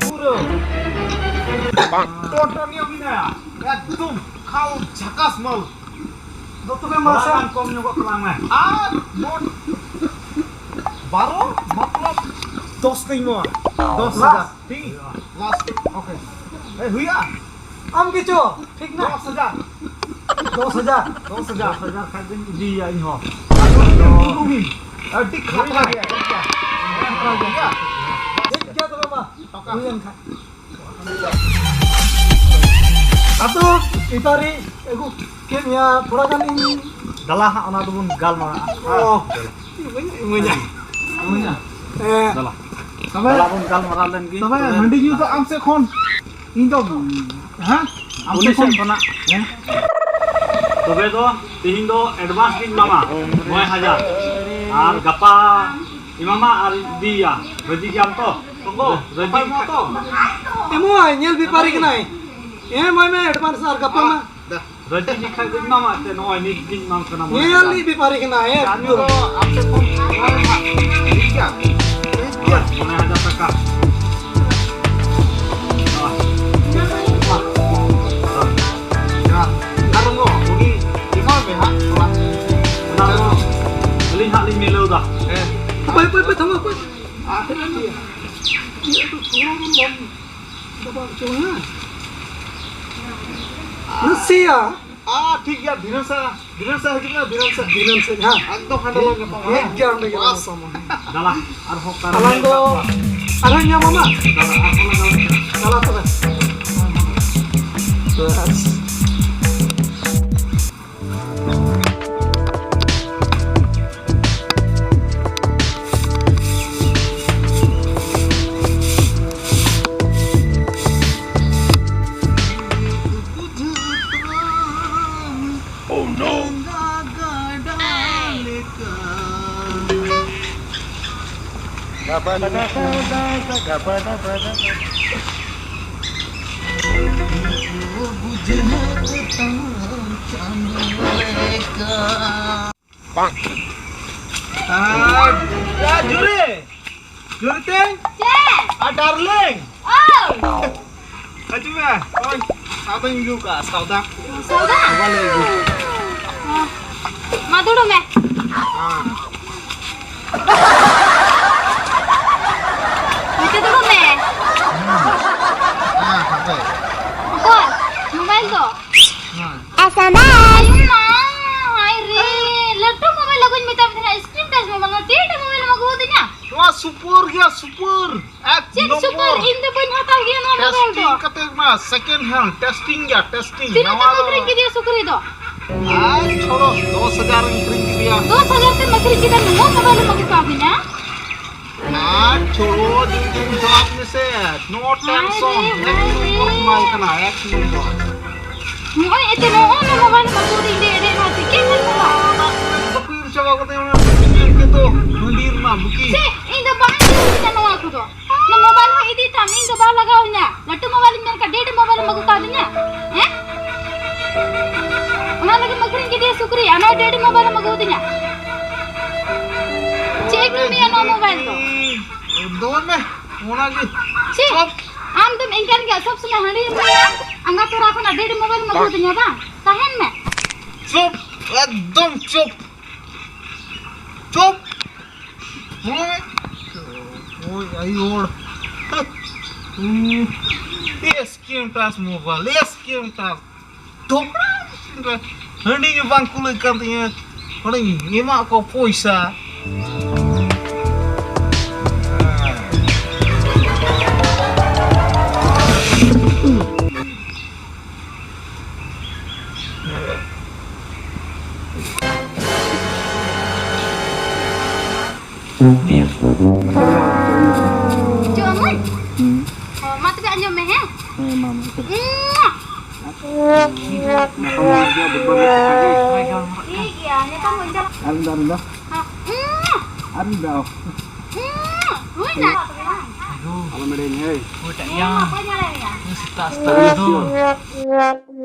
ᱯᱩᱨᱟᱹ ᱴᱚᱴᱚᱱᱤᱭᱟᱹ ᱢᱮᱱᱟᱭᱟ᱾ ᱮᱠᱫᱚᱢ ᱠᱷᱟᱞ ᱡᱷᱟᱠᱟᱥ ᱢᱟᱞ᱾ ᱫᱚ ᱛᱚᱵᱮ ᱢᱟᱥᱮ ᱛᱷᱚᱲᱟ ᱜᱟᱱ ᱠᱚᱢ ᱧᱚᱜᱚᱜ ᱛᱟᱞᱟᱝ ᱢᱮ᱾ ᱟᱨ ᱢᱳᱴ ᱵᱟᱨᱚ, ᱢᱚᱛᱞᱚᱵ ᱫᱚᱥ ᱠᱚᱧ ᱮᱢᱚᱜᱼᱟ᱾ ᱫᱚᱥ ᱦᱟᱡᱟᱨ᱾ ᱴᱷᱤᱠ? ᱞᱟᱥᱴ᱾ ᱳᱠᱮ᱾ ᱮ, ᱦᱩᱭᱩᱜᱼᱟ? ᱟᱢ ᱜᱮᱪᱚ, ᱴᱷᱤᱠ ᱱᱟ? ᱫᱚᱥ ᱦᱟᱡᱟᱨ᱾ ᱫᱚᱥ ᱦᱟᱡᱟᱨ᱾ ᱫᱚᱥ ᱦᱟᱡᱟᱨ᱾ ᱫᱚᱥ ᱦᱟᱡᱟᱨ ᱠᱷᱟᱡ ᱫᱚᱧ ᱤᱫᱤᱭᱮᱭᱟ ᱤᱧ ᱦᱚᱸ᱾ ᱟᱹᱰᱤ ᱠᱷᱟᱛᱨᱟ ᱜᱮᱭᱟ᱾ ᱴᱷᱤᱠ ᱜᱮᱭᱟ ᱛᱚᱵᱮ ᱢᱟ᱾ ᱦᱩᱭᱮᱱ ᱠᱷᱟᱱ᱾ ᱟᱛᱳ ᱤᱛᱟᱨᱤ ᱟᱹᱜᱩ ᱠᱮᱫ ᱢᱮᱭᱟ, ᱛᱷᱚᱲᱟ ᱜᱟᱱ ᱤᱧ ᱫᱟᱞᱟ ᱦᱟᱸᱜ, ᱚᱱᱟ ᱫᱚᱵᱚᱱ ᱜᱟᱞᱢᱟᱨᱟᱜᱼᱟ᱾ ᱚ, ᱤᱢᱟᱹᱧᱟ, ᱤᱢᱟᱹᱧᱟ᱾ ᱤᱢᱟᱹᱧᱟ᱾ ᱮ, ᱫᱟᱞᱟ᱾ ᱛᱚᱵᱮ, ᱫᱟᱞᱟ ᱵᱚᱱ ᱜᱟᱞᱢᱟᱨᱟᱣ ᱞᱮᱱ ᱜᱮ᱾ ᱛᱚᱵᱮ ᱛᱚᱵᱮ ᱦᱟᱺᱰᱤ ᱧᱩ ᱫᱚ ᱟᱢ ᱥᱮᱫ ᱠᱷᱚᱱ, ᱤᱧ ᱫᱚ, ᱦᱮᱸ? ᱟᱢ ᱩᱱᱤ ᱥᱮᱫ ᱥᱮᱫ ᱠᱷᱚᱱ᱾ ᱠᱷᱚᱱᱟᱜ, ᱦᱮᱸ? ᱛᱚᱵᱮ ᱫᱚ ᱛᱤᱦᱤᱧ ᱫᱚ ᱮᱰᱵᱷᱟᱱᱥ ᱜᱤᱧ ᱮᱢᱟᱢᱟ ᱱᱚᱭ ᱦᱟᱡᱟᱨ, ᱟᱨ ᱜᱟᱯᱟ ᱮᱢᱟᱢᱟ ᱟᱨ ᱤᱫᱤᱭᱟ᱾ ᱨᱟᱹᱡᱤ ᱜᱮᱭᱟᱢ ᱛᱚ? ᱛᱚᱸᱜᱚ, ᱨᱟᱹᱡᱤ ᱜᱟᱯᱟ ᱮᱢᱟᱢᱟ ᱛᱚ? ᱮᱢᱚᱜᱼᱟᱭ, ᱧᱮᱞ ᱵᱮᱯᱟᱨᱤ ᱠᱟᱱᱟᱭ᱾ ᱮᱢᱟᱭ ᱢᱮ ᱮᱰᱵᱷᱟᱱᱥ ᱟᱨ ᱜᱟᱯᱟ ᱢᱟ᱾ ᱨᱟᱹᱡᱤ ᱜᱮ ᱠᱷᱟᱡ ᱫᱚᱧ ᱮᱢᱟᱢᱟ ᱮᱱᱛᱮ, ᱱᱚᱜᱼᱚᱭ ᱱᱤᱛ ᱜᱤᱧ ᱮᱢᱟᱢ ᱠᱟᱱᱟ ᱢᱚᱬᱮ ᱦᱟᱡᱟᱨ᱾ ᱧᱮᱞ ᱞᱤᱧ ᱵᱮᱯᱟᱨᱤ ᱠᱟᱱᱟ, ᱦᱮᱸ᱾ ᱟᱨ ᱱᱤᱛ ᱫᱚ ᱟᱯᱮ ᱠᱷᱚᱱ ᱱᱚᱜᱼᱚᱭ ᱦᱟᱸᱜ, ᱴᱷᱤᱠ ᱜᱮᱭᱟ? ᱢᱚᱬᱮ ᱦᱟᱡᱟᱨ ᱴᱟᱠᱟ᱾ ᱡᱚᱦᱟᱨ᱾ ᱟᱨ ᱩᱱᱤ ᱮᱢᱟᱭ ᱢᱮ ᱦᱟᱸᱜ, ᱛᱷᱚᱲᱟ᱾ ᱚᱱᱟ ᱫᱚ ᱟᱹᱞᱤᱧ ᱦᱟᱸᱜ ᱞᱤᱧ ᱢᱤᱞᱟᱹᱣ ᱫᱟ᱾ ᱦᱮᱸ᱾ ᱚᱠᱚᱭ, ᱚᱠᱚᱭ, ᱚᱠᱚᱭ, ᱛᱷᱟᱢᱟ, ᱚᱠᱚᱭ? ᱟᱨ ᱪᱮᱫ ᱮᱢ ᱞᱟᱹᱭᱟ? ᱤᱭᱟᱹ ᱫᱚ ᱛᱷᱚᱲᱟ ᱜᱟᱱ ᱵᱟᱢ ᱫᱟᱵᱟᱣ ᱦᱚᱪᱚ ᱞᱮᱱᱟ? ᱱᱟᱥᱮᱭᱟᱜ᱾ ᱟᱨ ᱴᱷᱤᱠ ᱜᱮᱭᱟ, ᱫᱷᱤᱨᱮᱱ ᱥᱟ, ᱫᱷᱤᱨᱮᱱ ᱥᱟ ᱦᱤᱡᱩᱜ ᱢᱮ, ᱫᱷᱤᱨᱮᱱ ᱥᱟ᱾ ᱫᱷᱤᱨᱮᱱ ᱥᱟ, ᱦᱮᱸ᱾ ᱮᱠᱫᱚᱢ ᱦᱟᱸᱰᱮ ᱞᱟᱝ ᱧᱟᱯᱟᱢᱟ, ᱴᱷᱤᱠ ᱦᱮᱸ? ᱜᱮᱭᱟ, ᱚᱸᱰᱮ ᱜᱮ ᱵᱟᱥ᱾ ᱞᱟᱝ ᱧᱟᱯᱟᱢᱟ, ᱦᱮᱸ᱾ ᱫᱟᱞᱟ, ᱟᱨᱦᱚᱸ ᱚᱠᱟᱨᱮ ᱟᱞᱟᱝ ᱫᱚ ᱢᱮᱱᱟᱜ ᱠᱚᱣᱟ? ᱟᱨᱦᱚᱸ ᱧᱟᱢᱟᱢᱟ? ᱫᱟᱞᱟ, ᱟᱨᱦᱚᱸ ᱞᱟᱝ ᱜᱟᱞᱢᱟᱨᱟᱜᱼᱟ᱾ ᱫᱟᱞᱟ ᱛᱚᱵᱮ᱾ ᱵᱟᱥ᱾ Oh no! ᱟᱨ ᱡᱟ ᱡᱩᱨᱤ, ᱡᱩᱨᱤ ᱛᱮ᱾ ᱪᱮᱫ? ᱟᱨ ᱰᱟᱨᱞᱤᱝ᱾ ᱚ᱾ ᱦᱤᱡᱩᱜ ᱢᱮ᱾ ᱳᱭ, ᱥᱟᱣᱫᱟᱧ ᱟᱹᱜᱩ ᱠᱟᱜᱼᱟ, ᱥᱟᱣᱫᱟ᱾ ᱥᱟᱣᱫᱟ? ᱥᱟᱣᱫᱟ ᱞᱮ ᱟᱹᱜᱩ᱾ ᱚ᱾ ᱢᱟ ᱫᱩᱲᱩᱵ ᱢᱮ᱾ ᱦᱮᱸ᱾ ᱱᱤᱛᱚᱜ ᱫᱩᱲᱩᱵ ᱢᱮ᱾ ᱦᱮᱸ, ᱦᱟᱯᱮ᱾ ᱚᱠᱚᱭ? ᱢᱳᱵᱟᱭᱤᱞ ᱫᱚ? ᱦᱮᱸ᱾ ᱟᱥᱟᱱᱟ᱾ ᱟᱭᱳ ᱢᱟ, ᱦᱟᱭ ᱨᱮ, ᱞᱟᱹᱴᱩ ᱢᱳᱵᱟᱭᱤᱞ ᱟᱹᱜᱩᱧ ᱢᱮᱛᱟᱢ ᱛᱟᱦᱮᱱᱟ, screen touch ᱢᱳᱵᱟᱭᱤᱞ, ᱱᱚᱣᱟ ᱰᱮᱰ ᱢᱳᱵᱟᱭᱤᱞ ᱮᱢ ᱟᱹᱜᱩ ᱟᱹᱫᱤᱧᱟ᱾ ᱱᱚᱣᱟ ᱥᱩᱯᱟᱨ ᱜᱮᱭᱟ, ᱥᱩᱯᱟᱨ᱾ ᱮᱠ ᱪᱮᱫ ᱱᱚᱢᱵᱚᱨ᱾ ᱥᱩᱯᱟᱨ? ᱤᱧ ᱫᱚ ᱵᱟᱹᱧ ᱦᱟᱛᱟᱣ ᱜᱮᱭᱟ ᱱᱚᱣᱟ ᱢᱳᱵᱟᱭᱤᱞ ᱫᱚ᱾ ᱴᱮᱥᱴᱤᱝ ᱠᱟᱛᱮ ᱢᱟ, second hand testing ᱜᱮᱭᱟ, testing᱾ ᱛᱤᱱᱟᱹᱜ ᱱᱟᱣᱟ ᱛᱮᱢ ᱫᱚ ᱟᱹᱠᱷᱨᱤᱧ ᱵᱟᱝ᱾ ᱠᱮᱫᱮᱭᱟ ᱥᱩᱠᱨᱤ ᱫᱚ? ᱟᱨ ᱪᱷᱚᱲᱚ ᱫᱚᱥ ᱦᱟᱡᱟᱨ ᱤᱧ ᱟᱹᱠᱷᱨᱤᱧ ᱠᱮᱫᱮᱭᱟ᱾ ᱫᱚᱥ ᱦᱟᱡᱟᱨ ᱛᱮᱢ ᱟᱹᱠᱷᱨᱤᱧ ᱠᱮᱫᱟ, ᱱᱚᱣᱟ ᱢᱳᱵᱟᱭᱤᱞ ᱮᱢ ᱟᱹᱜᱩ ᱠᱟᱣᱫᱤᱧᱟ? ᱟᱨ ᱪᱷᱚᱲᱚ ᱡᱩᱫᱤᱢ ᱡᱚᱵᱟᱵ ᱢᱮᱥᱮ, no tension, ᱦᱟᱭ ᱨᱮ, ᱮᱠ ᱦᱟᱭ ᱱᱚᱢᱵᱚᱨ ᱨᱮ᱾ ᱢᱟᱞ ᱠᱟᱱᱟ, ᱮᱠ ᱱᱚᱢᱵᱚᱨ᱾ ᱱᱚᱜᱼᱚᱭ ᱮᱛᱮ ᱱᱚᱜᱼᱚ ᱱᱚᱣᱟ ᱢᱳᱵᱟᱭᱤᱞ ᱮᱢ ᱟᱹᱜᱩ ᱟᱹᱫᱤᱧ ᱫᱚ, ᱮᱲᱮ ᱱᱚᱣᱟ ᱪᱤᱠᱟᱹ ᱠᱟᱱ ᱛᱟᱢᱟ? ᱚᱱᱟ ᱠᱚ ᱵᱟᱹᱠᱤ ᱪᱟᱵᱟ ᱠᱟᱛᱮ ᱚᱱᱟ ᱧᱮᱞ ᱠᱮᱫ ᱫᱚ ᱦᱟᱺᱰᱤ ᱨᱮᱱᱟᱜ ᱵᱩᱠᱤ᱾ ᱪᱮᱫ? ᱤᱧ ᱫᱚ ᱵᱟᱝ ᱤᱫᱤ ᱠᱟᱱᱟ ᱱᱚᱣᱟ ᱠᱚᱫᱚ᱾ ᱚᱱᱟ ᱢᱳᱵᱟᱭᱤᱞ ᱦᱚᱸ ᱤᱫᱤ ᱛᱟᱢ, ᱤᱧ ᱫᱚ ᱵᱟᱝ ᱞᱟᱜᱟᱣ ᱤᱧᱟ᱾ ᱞᱟᱹᱴᱩ ᱢᱳᱵᱟᱭᱤᱞ ᱤᱧ ᱢᱮᱱ ᱠᱷᱟᱱ ᱰᱮᱰ ᱢᱳᱵᱟᱭᱤᱞ ᱮᱢ ᱟᱹᱜᱩ ᱠᱟᱣᱫᱤᱧᱟ, ᱦᱮᱸ? ᱚᱱᱟ ᱞᱟᱹᱜᱤᱫ ᱮᱢ ᱟᱹᱠᱷᱨᱤᱧ ᱠᱮᱫᱮᱭᱟ ᱥᱩᱠᱨᱤ, ᱟᱨ ᱱᱚᱣᱟ ᱰᱮᱰ ᱢᱳᱵᱟᱭᱤᱞ ᱮᱢ ᱟᱹᱜᱩ ᱟᱹᱫᱤᱧᱟ᱾ ᱪᱮᱫ ᱮ ᱠᱟᱹᱢᱤᱭᱟ ᱱᱚᱣᱟ ᱢᱳᱵᱟᱭᱤᱞ ᱫᱚ? ᱫᱚᱦᱚᱭ ᱢᱮ, ᱚᱱᱟ ᱜᱮ᱾ ᱪᱮᱫ? ᱪᱚᱯ᱾ ᱟᱢ ᱫᱚᱢ ᱮᱱᱠᱟᱱ ᱜᱮᱭᱟ, ᱥᱚᱵ ᱥᱚᱢᱚᱭ ᱦᱟᱺᱰᱤ ᱧᱩᱭᱟ, ᱟᱸᱜᱟ ᱛᱚᱨᱟ ᱠᱷᱚᱱᱟᱜ ᱰᱮᱰ ᱢᱳᱵᱟᱭᱤᱞ ᱮᱢ ᱟᱹᱜᱩ ᱟᱹᱫᱤᱧᱟ ᱵᱟᱝ? ᱛᱟᱦᱮᱱ ᱢᱮ᱾ ᱪᱩᱯ, ᱮᱠᱫᱚᱢ ᱪᱩᱯ᱾ ᱪᱩᱯ᱾ ᱦᱮᱸ᱾ ᱳᱭ ᱟᱭᱳ ᱦᱚᱲ᱾ ᱦᱩᱸ᱾ ᱮᱥ ᱠᱮᱢ ᱴᱟᱥ ᱢᱳᱵᱟᱭᱤᱞ, ᱮᱥ ᱠᱮᱢ ᱴᱟᱥ᱾ ᱫᱷᱚᱯᱲᱟ᱾ ᱦᱟᱺᱰᱤ ᱧᱩ ᱵᱟᱝ ᱠᱩᱞᱟᱹᱜ ᱠᱟᱱ ᱛᱤᱧᱟᱹ᱾ ᱚᱸᱰᱮᱧ ᱮᱢᱟᱜ ᱠᱚᱣᱟ ᱯᱚᱭᱥᱟ᱾ ᱡᱚᱢᱟᱹᱧ? ᱦᱩᱸ᱾ ᱚ, ᱢᱟ ᱛᱚᱵᱮ ᱟᱸᱡᱚᱢ ᱢᱮ, ᱦᱮᱸ? ᱦᱮᱸ, ᱢᱟ, ᱢᱟ, ᱛᱚᱵᱮ᱾ ᱩᱸ᱾ ᱴᱷᱤᱠ ᱜᱮᱭᱟ, ᱱᱤᱛᱚᱝ ᱵᱚᱱ ᱪᱟᱞᱟᱜ᱾ ᱟᱨ ᱢᱤᱫ ᱫᱷᱟᱣ, ᱟᱨ ᱢᱤᱫ ᱫᱷᱟᱣ᱾ ᱦᱮᱸ, ᱩᱸ᱾ ᱟᱨ ᱢᱤᱫ ᱫᱷᱟᱣ᱾ ᱩᱸ᱾ ᱦᱩᱭᱱᱟ᱾ ᱟᱞᱚᱢ ᱮᱲᱮᱭᱟᱹᱧ, ᱦᱮᱸ᱾ ᱦᱮᱸ, ᱢᱟ, ᱵᱟᱹᱧ ᱮᱲᱮᱭᱟ᱾ ᱟᱥᱛᱟ ᱨᱮ ᱫᱚ᱾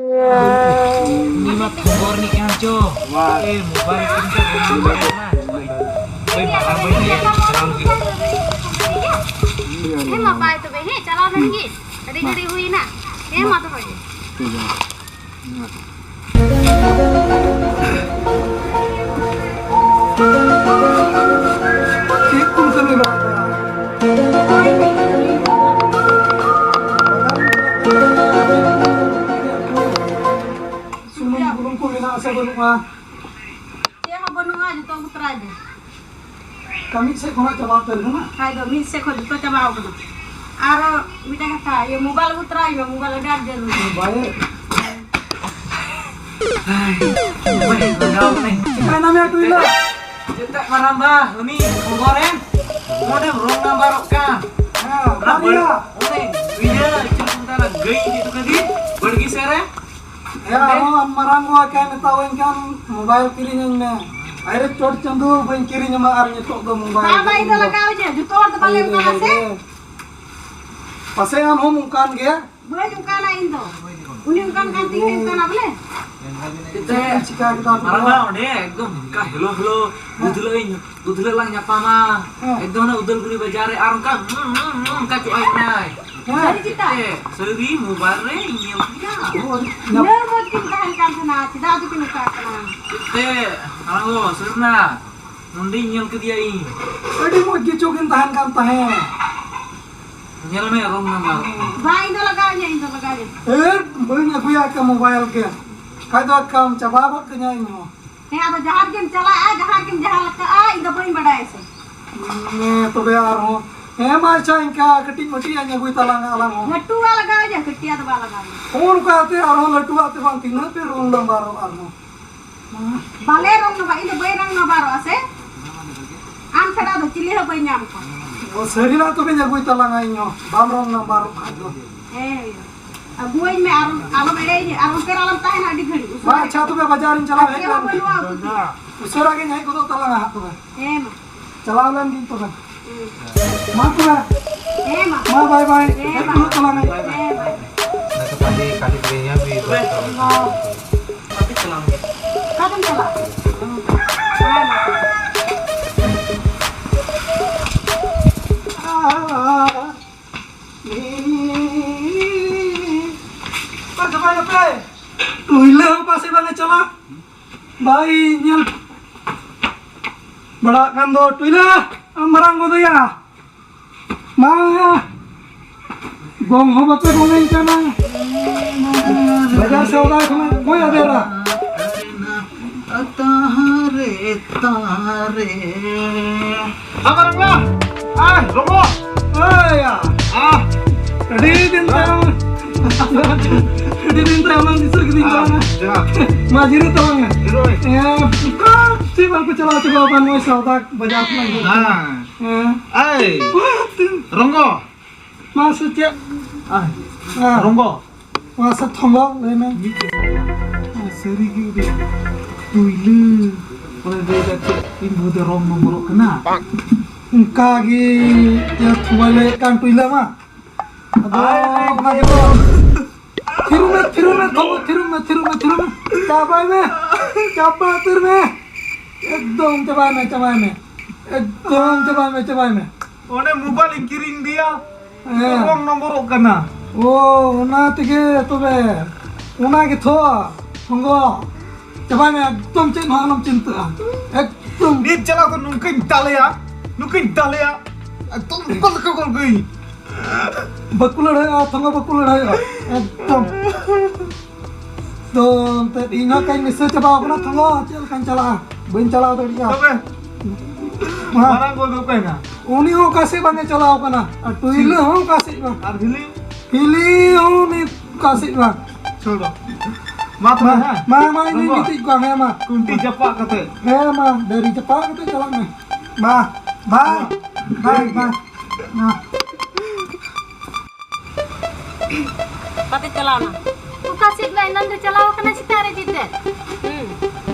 ᱩᱱᱤ ᱢᱟ ᱠᱷᱚᱵᱚᱨ ᱨᱤᱱᱤᱡ ᱠᱟᱱ ᱪᱚ᱾ ᱮ, ᱢᱳᱵᱟᱭᱤᱞ ᱠᱤᱨᱤᱧ ᱠᱟᱛᱮ ᱵᱚᱱ ᱵᱚᱱᱫᱚᱭᱟ ᱱᱟ᱾ ᱳᱭ ᱢᱟᱨᱟᱝ ᱵᱟᱹᱧ ᱞᱟᱹᱭᱟ, ᱪᱟᱞᱟᱣ ᱞᱟᱹᱜᱤᱫ᱾ ᱦᱮᱸ ᱢᱟ, ᱵᱟᱭ ᱛᱚᱵᱮ, ᱦᱮᱸ, ᱪᱟᱞᱟᱣ ᱞᱮᱱ ᱜᱮ᱾ ᱟᱹᱰᱤ ᱜᱷᱟᱹᱲᱤᱡ ᱦᱩᱭᱱᱟ᱾ ᱦᱮᱸ ᱢᱟ, ᱫᱚᱦᱚᱭ ᱢᱮ᱾ ᱪᱮᱫ ᱠᱚᱢ ᱠᱟᱹᱢᱤ ᱵᱟᱲᱟᱭᱮᱫᱟ? ᱥᱩᱱᱩᱢ ᱵᱩᱞᱩᱝ ᱠᱚ ᱢᱮᱱᱟᱜ ᱥᱮ ᱵᱟᱹᱱᱩᱜᱼᱟ? ᱪᱮᱫ ᱦᱚᱸ ᱵᱟᱹᱱᱩᱜᱼᱟ, ᱡᱚᱛᱚ ᱟᱹᱜᱩ ᱛᱚᱨᱟᱭ ᱢᱮ᱾ ᱠᱟᱹᱢᱤ ᱥᱮᱫ ᱠᱷᱚᱱᱟᱜ ᱪᱟᱵᱟ ᱩᱛᱟᱹᱨ ᱠᱟᱱᱟ᱾ ᱠᱷᱟᱡ ᱫᱚ ᱢᱤᱫ ᱥᱮᱫ ᱠᱷᱚᱱ ᱡᱚᱛᱚ ᱪᱟᱵᱟ ᱟᱠᱟᱱᱟ᱾ ᱟᱨᱚ ᱢᱤᱫᱴᱟᱝ ᱠᱟᱛᱷᱟ, ᱤᱭᱟᱹ, ᱢᱳᱵᱟᱭᱤᱞ ᱟᱹᱜᱩ ᱛᱚᱨᱟᱭ ᱢᱮ, ᱢᱳᱵᱟᱭᱤᱞ ᱟᱹᱰᱤ ᱟᱸᱴ ᱡᱟᱹᱨᱩᱲ᱾ ᱢᱳᱵᱟᱭᱤᱞ? ᱦᱟᱭ, ᱢᱳᱵᱟᱭᱤᱞ ᱞᱟᱜᱟᱣ ᱠᱟᱹᱱᱟᱹᱧ᱾ ᱪᱤᱠᱟᱹᱭᱮᱱᱟ ᱢᱮᱭᱟ ᱴᱩᱭᱞᱟ? ᱪᱮᱫᱟᱜ ᱢᱟᱨᱟᱝᱵᱟ, ᱩᱱᱤ ᱠᱷᱚᱵᱚᱨᱮᱢ ᱱᱚᱰᱮᱢ ᱨᱚᱝ ᱱᱟᱢᱵᱟᱨᱚᱜ ᱠᱟᱱ? ᱦᱮᱸ, ᱚᱱᱟ ᱵᱟᱹᱲ-, ᱵᱟᱨᱭᱟ᱾ ᱚᱱᱮ ᱤᱭᱟᱹ, ᱪᱮᱫ ᱠᱚ ᱢᱮᱛᱟᱜᱼᱟ, ᱜᱟᱹᱭ ᱤᱫᱤ ᱦᱚᱴᱚ ᱠᱟᱫᱮ ᱵᱟᱲᱜᱮ ᱥᱮᱫ ᱨᱮ᱾ ᱦᱮᱸ, ᱟᱨᱦᱚᱸ ᱟᱢ ᱢᱟᱨᱟᱝ ᱜᱚ ᱮᱠᱟᱭ ᱢᱮᱛᱟᱣᱟᱹᱧ ᱠᱟᱱ, ᱢᱳᱵᱟᱭᱤᱞ ᱠᱤᱨᱤᱧᱟᱹᱧ ᱢᱮ᱾ ᱟᱭᱨᱮ ᱪᱚᱴ ᱪᱟᱸᱫᱳ ᱵᱟᱹᱧ ᱠᱤᱨᱤᱧ ᱟᱢᱟ ᱟᱨ ᱱᱤᱛᱚᱜ ᱫᱚ ᱢᱳᱵᱟᱭᱤᱞ ᱵᱟᱵᱟ, ᱤᱧ ᱫᱚ ᱞᱟᱜᱟᱣ ᱤᱧᱟᱹ, ᱡᱚᱛᱚ ᱦᱚᱲ ᱫᱚ ᱵᱟᱞᱮ ᱚᱱᱠᱟᱱᱟ ᱥᱮ᱾ ᱯᱟᱥᱮᱡ ᱟᱢ ᱦᱚᱸᱢ ᱚᱱᱠᱟᱱ ᱜᱮᱭᱟ᱾ ᱵᱟᱹᱧ ᱚᱱᱠᱟᱱᱟ ᱤᱧ ᱫᱚ᱾ ᱩᱱᱤ ᱚᱱᱠᱟᱱ ᱠᱟᱱ ᱛᱤᱧ ᱚᱱᱠᱟᱱᱟ ᱵᱚᱞᱮ᱾ ᱪᱮᱫ ᱮᱢ ᱪᱤᱠᱟ ᱠᱮᱫᱟ ᱛᱚᱵᱮ? ᱢᱟᱨᱟᱝᱵᱟ, ᱚᱸᱰᱮ ᱮᱠᱫᱚᱢ ᱚᱱᱠᱟ ᱦᱮᱞᱳ ᱦᱮᱞᱳ, ᱦᱮᱸ᱾ ᱜᱩᱫᱽᱞᱟᱹᱜ ᱤᱧ ᱜᱩᱫᱽᱞᱟᱹᱜ ᱞᱟᱝ ᱧᱟᱯᱟᱢᱟ᱾ ᱦᱮᱸ᱾ ᱮᱠᱫᱚᱢ ᱦᱟᱱᱮ ᱩᱫᱟᱞᱜᱩᱲᱤ ᱵᱟᱡᱟᱨ ᱨᱮ ᱟᱨ ᱚᱱᱠᱟ, ᱦᱩᱸ, ᱦᱩᱸ, ᱦᱩᱸ, ᱚᱱᱠᱟ ᱪᱚᱜ ᱟᱭ ᱠᱟᱱᱟᱭ᱾ ᱦᱮᱸ᱾ ᱥᱟᱹᱨᱤ ᱪᱮᱛᱟ? ᱮ, ᱥᱟᱹᱨᱤ ᱢᱳᱵᱟᱭᱤᱞ ᱨᱮ ᱧᱮᱞ ᱠᱮᱫᱟ᱾ ᱦᱳᱭ, ᱧᱟᱯ- ᱧᱮᱞ ᱢᱚᱡᱽ ᱠᱤᱱ ᱛᱟᱦᱮᱱ ᱠᱟᱱ ᱛᱟᱦᱮᱱᱟ, ᱪᱮᱫᱟᱜ ᱟᱫᱚ ᱠᱤᱱ ᱱᱚᱝᱠᱟ ᱠᱟᱱᱟ? ᱪᱮᱫ ᱛᱮ? ᱦᱟᱲᱟᱢ ᱜᱚ, ᱥᱟᱹᱨᱤ ᱱᱟ, ᱱᱚᱸᱰᱮᱧ ᱧᱮᱞ ᱠᱮᱫᱮᱭᱟ ᱤᱧ᱾ ᱟᱹᱰᱤ ᱢᱚᱡᱽ ᱜᱮ ᱪᱚ ᱠᱤᱱ ᱛᱟᱦᱮᱱ ᱠᱟᱱ ᱛᱟᱦᱮᱸ᱾ ᱧᱮᱞ ᱢᱮ, ᱨᱳᱝ ᱱᱟᱢᱵᱟᱨ᱾ ᱵᱟᱝ, ᱤᱧ ᱫᱚ ᱞᱟᱜᱟᱣ ᱤᱧᱟᱹ, ᱤᱧ ᱫᱚ ᱞᱟᱜᱟᱣ ᱤᱧᱟᱹ᱾ ᱮ, ᱵᱟᱹᱧ ᱟᱹᱜᱩᱭᱟ ᱮᱠᱟ ᱢᱳᱵᱟᱭᱤᱞ ᱜᱮ᱾ ᱠᱷᱟᱡ ᱫᱚ ᱮᱠᱟᱢ ᱪᱟᱵᱟ ᱜᱚᱫ ᱠᱟᱹᱧᱟ ᱤᱧ ᱦᱚᱸ᱾ ᱦᱮᱸ, ᱟᱫᱚ ᱡᱟᱦᱟᱸ ᱨᱮᱜᱮᱢ ᱪᱟᱞᱟᱜᱼᱟ, ᱡᱟᱦᱟᱸ ᱨᱮᱜᱮᱢ ᱡᱟᱦᱟᱸ ᱞᱮᱠᱟᱜᱼᱟ, ᱤᱧ ᱫᱚ ᱵᱟᱹᱧ ᱵᱟᱰᱟᱭᱟ ᱥᱮ᱾ ᱦᱮᱸ, ᱛᱚᱵᱮ ᱟᱨᱦᱚᱸ᱾ ᱦᱮᱸ, ᱢᱟ, ᱟᱪᱪᱷᱟ, ᱤᱱᱠᱟ ᱠᱟᱹᱴᱤᱡ ᱢᱟᱹᱴᱤᱡ ᱟᱜ ᱟᱹᱜᱩᱭ ᱛᱟᱞᱟᱝ ᱟᱞᱟᱝ ᱦᱚᱸ᱾ ᱞᱟᱹᱴᱩᱣᱟᱜ ᱞᱟᱜᱟᱣ ᱤᱧᱟᱹ, ᱠᱟᱹᱴᱤᱡ ᱟᱜ ᱫᱚ ᱵᱟᱝ ᱞᱟᱜᱟᱣ ᱤᱧᱟᱹ᱾ ᱦᱚᱸᱜᱼᱚ ᱱᱚᱝᱠᱟ ᱠᱟᱛᱮ ᱟᱨᱦᱚᱸ ᱞᱟᱹᱴᱩᱣᱟᱜ ᱛᱮ ᱵᱟᱝ ᱛᱤᱱᱟᱹᱜ ᱯᱮ ᱨᱳᱝ ᱱᱟᱢᱵᱟᱨᱚᱜ ᱟᱨᱦᱚᱸ᱾ ᱵᱟᱞᱮ ᱨᱳᱝ ᱱᱟᱢᱵᱟᱨ, ᱤᱧ ᱫᱚ ᱵᱟᱹᱧ ᱨᱳᱝ ᱱᱟᱢᱵᱟᱨᱚᱜᱼᱟ ᱥᱮ᱾ ᱟᱢ ᱪᱷᱟᱲᱟ ᱫᱚ ᱪᱤᱞᱤ ᱦᱚᱸ ᱵᱟᱹᱧ ᱧᱟᱢ ᱠᱚᱣᱟ᱾ ᱚ, ᱥᱟᱹᱨᱤᱱᱟᱜ ᱛᱚᱵᱮᱧ ᱟᱹᱜᱩᱭ ᱛᱟᱞᱟᱝᱟ ᱤᱧ ᱦᱚᱸ, ᱵᱟᱢ ᱨᱳᱝ ᱱᱟᱢᱵᱟᱨᱚᱜ ᱠᱷᱟᱡ ᱫᱚ᱾ ᱦᱮᱸ, ᱦᱩᱭᱩᱜᱼᱟ᱾ ᱟᱹᱜᱩᱣᱟᱹᱧ ᱢᱮ, ᱟᱨ ᱟᱞᱚᱢ ᱮᱲᱮᱭᱤᱧᱟ, ᱟᱨ ᱚᱱᱛᱮ ᱨᱮ ᱟᱞᱚᱢ ᱛᱟᱦᱮᱱᱟ ᱟᱹᱰᱤ ᱜᱷᱟᱹᱲᱤᱡ, ᱩᱥᱟᱹᱨᱟ᱾ ᱢᱟ, ᱟᱪᱪᱷᱟ, ᱛᱚᱵᱮ ᱵᱟᱡᱟᱨᱤᱧ ᱪᱟᱞᱟᱣ ᱦᱮᱡ ᱪᱮᱫ ᱦᱚᱸ ᱞᱮᱱ ᱜᱮ᱾ ᱵᱟᱹᱱᱩᱜᱼᱟ ᱩᱛᱩ ᱛᱮ᱾ ᱩᱥᱟᱹᱨᱟ ᱜᱤᱧ ᱦᱮᱡ ᱜᱚᱫᱚᱜ ᱛᱟᱞᱟᱝᱟ ᱦᱟᱸᱜ ᱛᱚᱵᱮ᱾ ᱦᱮᱸ, ᱢᱟ᱾ ᱪᱟᱞᱟᱣ ᱞᱮᱱ ᱜᱤᱧ ᱛᱚᱵᱮ᱾ ᱦᱮᱸ, ᱢᱟ᱾ ᱢᱟ, ᱵᱟᱭ ᱵᱟᱭ᱾ ᱦᱮᱸ, ᱦᱮᱡ ᱢᱟ᱾ ᱜᱚᱫᱚᱜ ᱛᱟᱞᱟᱝ ᱟᱹᱧ᱾ ᱦᱮᱸ, ᱵᱟᱭ᱾ ᱠᱟᱹᱴᱤᱡ ᱞᱟᱹᱭ ᱧᱟᱢ ᱵᱤᱱ᱾ ᱟᱯᱮ ᱪᱟᱞᱟᱣ ᱞᱮᱱ᱾ ᱚᱠᱟᱛᱮᱢ ᱪᱟᱞᱟᱜᱼᱟ? ᱚᱠᱟ ᱪᱟᱵᱟᱭ ᱱᱟᱯᱮ? ᱴᱩᱭᱞᱟᱹ ᱦᱚᱸ ᱚᱠᱟ ᱥᱮᱫ ᱵᱟᱝ ᱮ ᱪᱟᱞᱟᱜ? ᱵᱟᱭ ᱧᱮᱞ ᱵᱟᱲᱟᱜ ᱠᱟᱱ ᱫᱚ᱾ ᱴᱩᱭᱞᱟᱹ, ᱟᱢ ᱢᱟᱨᱟᱝ ᱜᱚᱫᱚᱭᱟ᱾ ᱢᱟ, ᱜᱚᱝ ᱦᱚᱸ ᱵᱟᱯᱮ ᱜᱚᱝᱮᱧ ᱠᱟᱱᱟ᱾ ᱵᱟᱡᱟᱨ ᱥᱚᱣᱫᱟ ᱠᱷᱚᱱᱟᱜ ᱚᱠᱚᱭ ᱟᱫᱮᱨᱟ? ᱛᱟᱦᱟᱨᱮ, ᱛᱟᱦᱟᱨᱮ᱾ ᱟᱵᱟᱨ ᱵᱟ᱾ ᱟᱭ, ᱨᱚᱢᱚ᱾ ᱟᱭ, ᱭᱟ᱾ ᱟᱦ᱾ ᱟᱹᱰᱤ ᱫᱤᱱ ᱛᱟᱭᱚᱢ᱾ ᱟᱹᱰᱤ ᱫᱤᱱ ᱛᱟᱭᱚᱢ ᱞᱟᱝ ᱫᱤᱥᱟᱹ ᱠᱤᱫᱤᱧ ᱛᱟᱞᱟᱝᱟ᱾ ᱡᱚᱦᱟᱨ᱾ ᱢᱟ, ᱡᱤᱨᱟᱹᱜ ᱛᱟᱞᱟᱝ ᱢᱮ᱾ ᱡᱤᱨᱟᱹᱜ ᱟᱹᱧ᱾ ᱦᱮᱸ, ᱚᱠᱟ ᱥᱮᱫ ᱵᱟᱝ ᱠᱚ ᱪᱟᱞᱟᱣ ᱪᱟᱵᱟ ᱟᱠᱟᱱ ᱱᱚᱜᱼᱚᱭ ᱥᱟᱣᱫᱟ ᱵᱟᱡᱟᱨ ᱠᱷᱚᱱᱟᱜ ᱜᱮ᱾ ᱦᱮᱸ᱾ ᱦᱮᱸ᱾ ᱟᱭ᱾ ᱨᱚᱝᱜᱚ᱾ ᱢᱟ ᱥᱮ ᱪᱮᱫ? ᱟᱭ᱾ ᱦᱮᱸ᱾ ᱨᱚᱝᱜᱚ᱾ ᱢᱟ ᱥᱮ ᱛᱷᱚᱝᱜᱚ, ᱞᱟᱹᱭ ᱢᱮ᱾ ᱢᱤᱫ ᱠᱟᱛᱷᱟ᱾ ᱥᱟᱹᱨᱤ ᱜᱮ ᱩᱱᱤ ᱴᱩᱭᱞᱟᱹ᱾ ᱚᱱᱮ ᱞᱟᱹᱭ ᱫᱟ ᱪᱮᱫ, ᱤᱧ ᱵᱟᱹᱦᱩ ᱫᱚ ᱨᱚᱝ ᱱᱚᱢᱵᱚᱨᱚᱜ ᱠᱟᱱᱟ᱾ ᱚᱱᱠᱟ ᱜᱮ ᱤᱭᱟᱹ ᱛᱷᱚᱝᱜᱚᱭ ᱞᱟᱹᱭᱮᱫ ᱠᱟᱱ ᱴᱩᱭᱞᱟᱹ ᱢᱟ᱾ ᱟᱫᱚ ᱟᱭ ᱨᱮ ᱚᱱᱟ ᱜᱮ᱾ ᱜᱮᱛᱚ᱾ ᱛᱷᱤᱨᱚᱜ ᱢᱮ, ᱛᱷᱤᱨᱚᱜ ᱢᱮ, ᱛᱷᱚᱝᱜᱚ, ᱛᱷᱤᱨᱚᱜ ᱢᱮ, ᱛᱷᱤᱨᱚᱜ ᱢᱮ, ᱛᱷᱤᱨᱚᱜ ᱢᱮ᱾ ᱪᱟᱵᱟᱭ ᱢᱮ᱾ ᱪᱟᱵᱟ ᱩᱛᱟᱹᱨ ᱢᱮ᱾ ᱮᱠᱫᱚᱢ ᱪᱟᱵᱟᱭ ᱢᱮ, ᱪᱟᱵᱟᱭ ᱢᱮ᱾ ᱮᱠᱫᱚᱢ ᱪᱟᱵᱟᱭ ᱢᱮ, ᱪᱟᱵᱟᱭ ᱢᱮ᱾ ᱚᱸᱰᱮ ᱢᱳᱵᱟᱭᱤᱞ ᱤᱧ ᱠᱤᱨᱤᱧ ᱤᱫᱤᱭᱟ᱾ ᱦᱮᱸ᱾ ᱨᱚᱝ ᱱᱚᱢᱵᱚᱨᱚᱜ ᱠᱟᱱᱟ᱾ ᱳ, ᱚᱱᱟ ᱛᱮᱜᱮ ᱛᱚᱵᱮ᱾ ᱚᱱᱟ ᱜᱮ ᱛᱷᱚ, ᱛᱷᱚᱝᱜᱚ᱾ ᱪᱟᱵᱟᱭ ᱢᱮ, ᱮᱠᱫᱚᱢ ᱪᱮᱫ ᱦᱚᱸ ᱟᱞᱚᱢ ᱪᱤᱱᱛᱟᱹᱜᱼᱟ᱾ ᱮᱠᱫᱚᱢ᱾ ᱱᱤᱛ ᱪᱟᱞᱟᱣ ᱠᱚ ᱱᱚᱝᱠᱟᱧ ᱫᱟᱞᱮᱭᱟ, ᱱᱚᱝᱠᱟᱧ ᱫᱟᱞᱮᱭᱟ᱾ ᱮᱠᱫᱚᱢ ᱩᱠᱩ ᱞᱮᱠᱟ ᱜᱚᱞ ᱜᱟᱹᱭ᱾ ᱵᱟᱠᱚ ᱞᱟᱹᱲᱦᱟᱹᱭᱚᱜᱼᱟ, ᱛᱷᱚᱝᱜᱚ ᱵᱟᱠᱚ ᱞᱟᱹᱲᱦᱟᱹᱭᱚᱜᱼᱟ᱾ ᱮᱠᱫᱚᱢ᱾ ᱫᱚ ᱮᱱᱛᱮᱫ ᱤᱧ ᱦᱚᱸ ᱠᱟᱹᱧ ᱱᱤᱥᱟᱹ ᱪᱟᱵᱟᱣ ᱠᱟᱱᱟ, ᱛᱷᱚᱝᱜᱚ, ᱪᱮᱫ ᱞᱮᱠᱟᱧ ᱪᱟᱞᱟᱜᱼᱟ? ᱵᱟᱹᱧ ᱪᱟᱞᱟᱣ ᱫᱟᱲᱮᱭᱟᱜᱼᱟ᱾ ᱛᱚᱵᱮ? ᱢᱟ᱾ ᱢᱟᱨᱟᱝ ᱜᱚ ᱫᱚ ᱚᱠᱟᱭᱮᱱᱟ? ᱩᱱᱤ ᱦᱚᱸ ᱚᱠᱟ ᱥᱮᱫ ᱵᱟᱝ ᱮ ᱪᱟᱞᱟᱣ ᱠᱟᱱᱟ, ᱟᱨ ᱴᱩᱭᱞᱟᱹ ᱦᱚᱸ ᱚᱠᱟ ᱥᱮᱫ ᱵᱟᱝ᱾ ᱟᱨ ᱦᱤᱞᱤ? ᱦᱤᱞᱤ ᱦᱚᱸ ᱩᱱᱤ ᱚᱠᱟ ᱥᱮᱫ ᱵᱟᱝ᱾ ᱪᱷᱳᱲᱚ᱾ ᱢᱟ ᱛᱚᱵᱮ, ᱢᱟ, ᱦᱮᱸ? ᱢᱟ, ᱢᱟ, ᱤᱧᱤᱧ ᱜᱚᱜᱚ᱾ ᱜᱤᱛᱤᱡ ᱠᱚᱣᱟ, ᱦᱮᱸ, ᱢᱟ᱾ ᱠᱩᱱᱴᱤ ᱪᱟᱯᱟᱫ ᱠᱟᱛᱮ᱾ ᱦᱮᱸ, ᱢᱟ, ᱫᱟᱨᱮ ᱪᱟᱯᱟᱫ ᱠᱟᱛᱮ ᱪᱟᱞᱟᱜ ᱢᱮ᱾ ᱢᱟ, ᱵᱟᱭ, ᱢᱟ᱾ ᱵᱟᱭ, ᱵᱟᱭ᱾ ᱢᱟ᱾ ᱚᱠᱟᱛᱮ ᱪᱟᱞᱟᱣᱱᱟ? ᱚᱠᱟ ᱥᱮᱫ ᱵᱟ ᱮᱱᱟᱱ ᱨᱮ ᱪᱟᱞᱟᱣ ᱟᱠᱟᱱᱟ ᱥᱮᱛᱟᱜ ᱨᱮ ᱡᱮᱛᱮ᱾ ᱦᱩᱸ᱾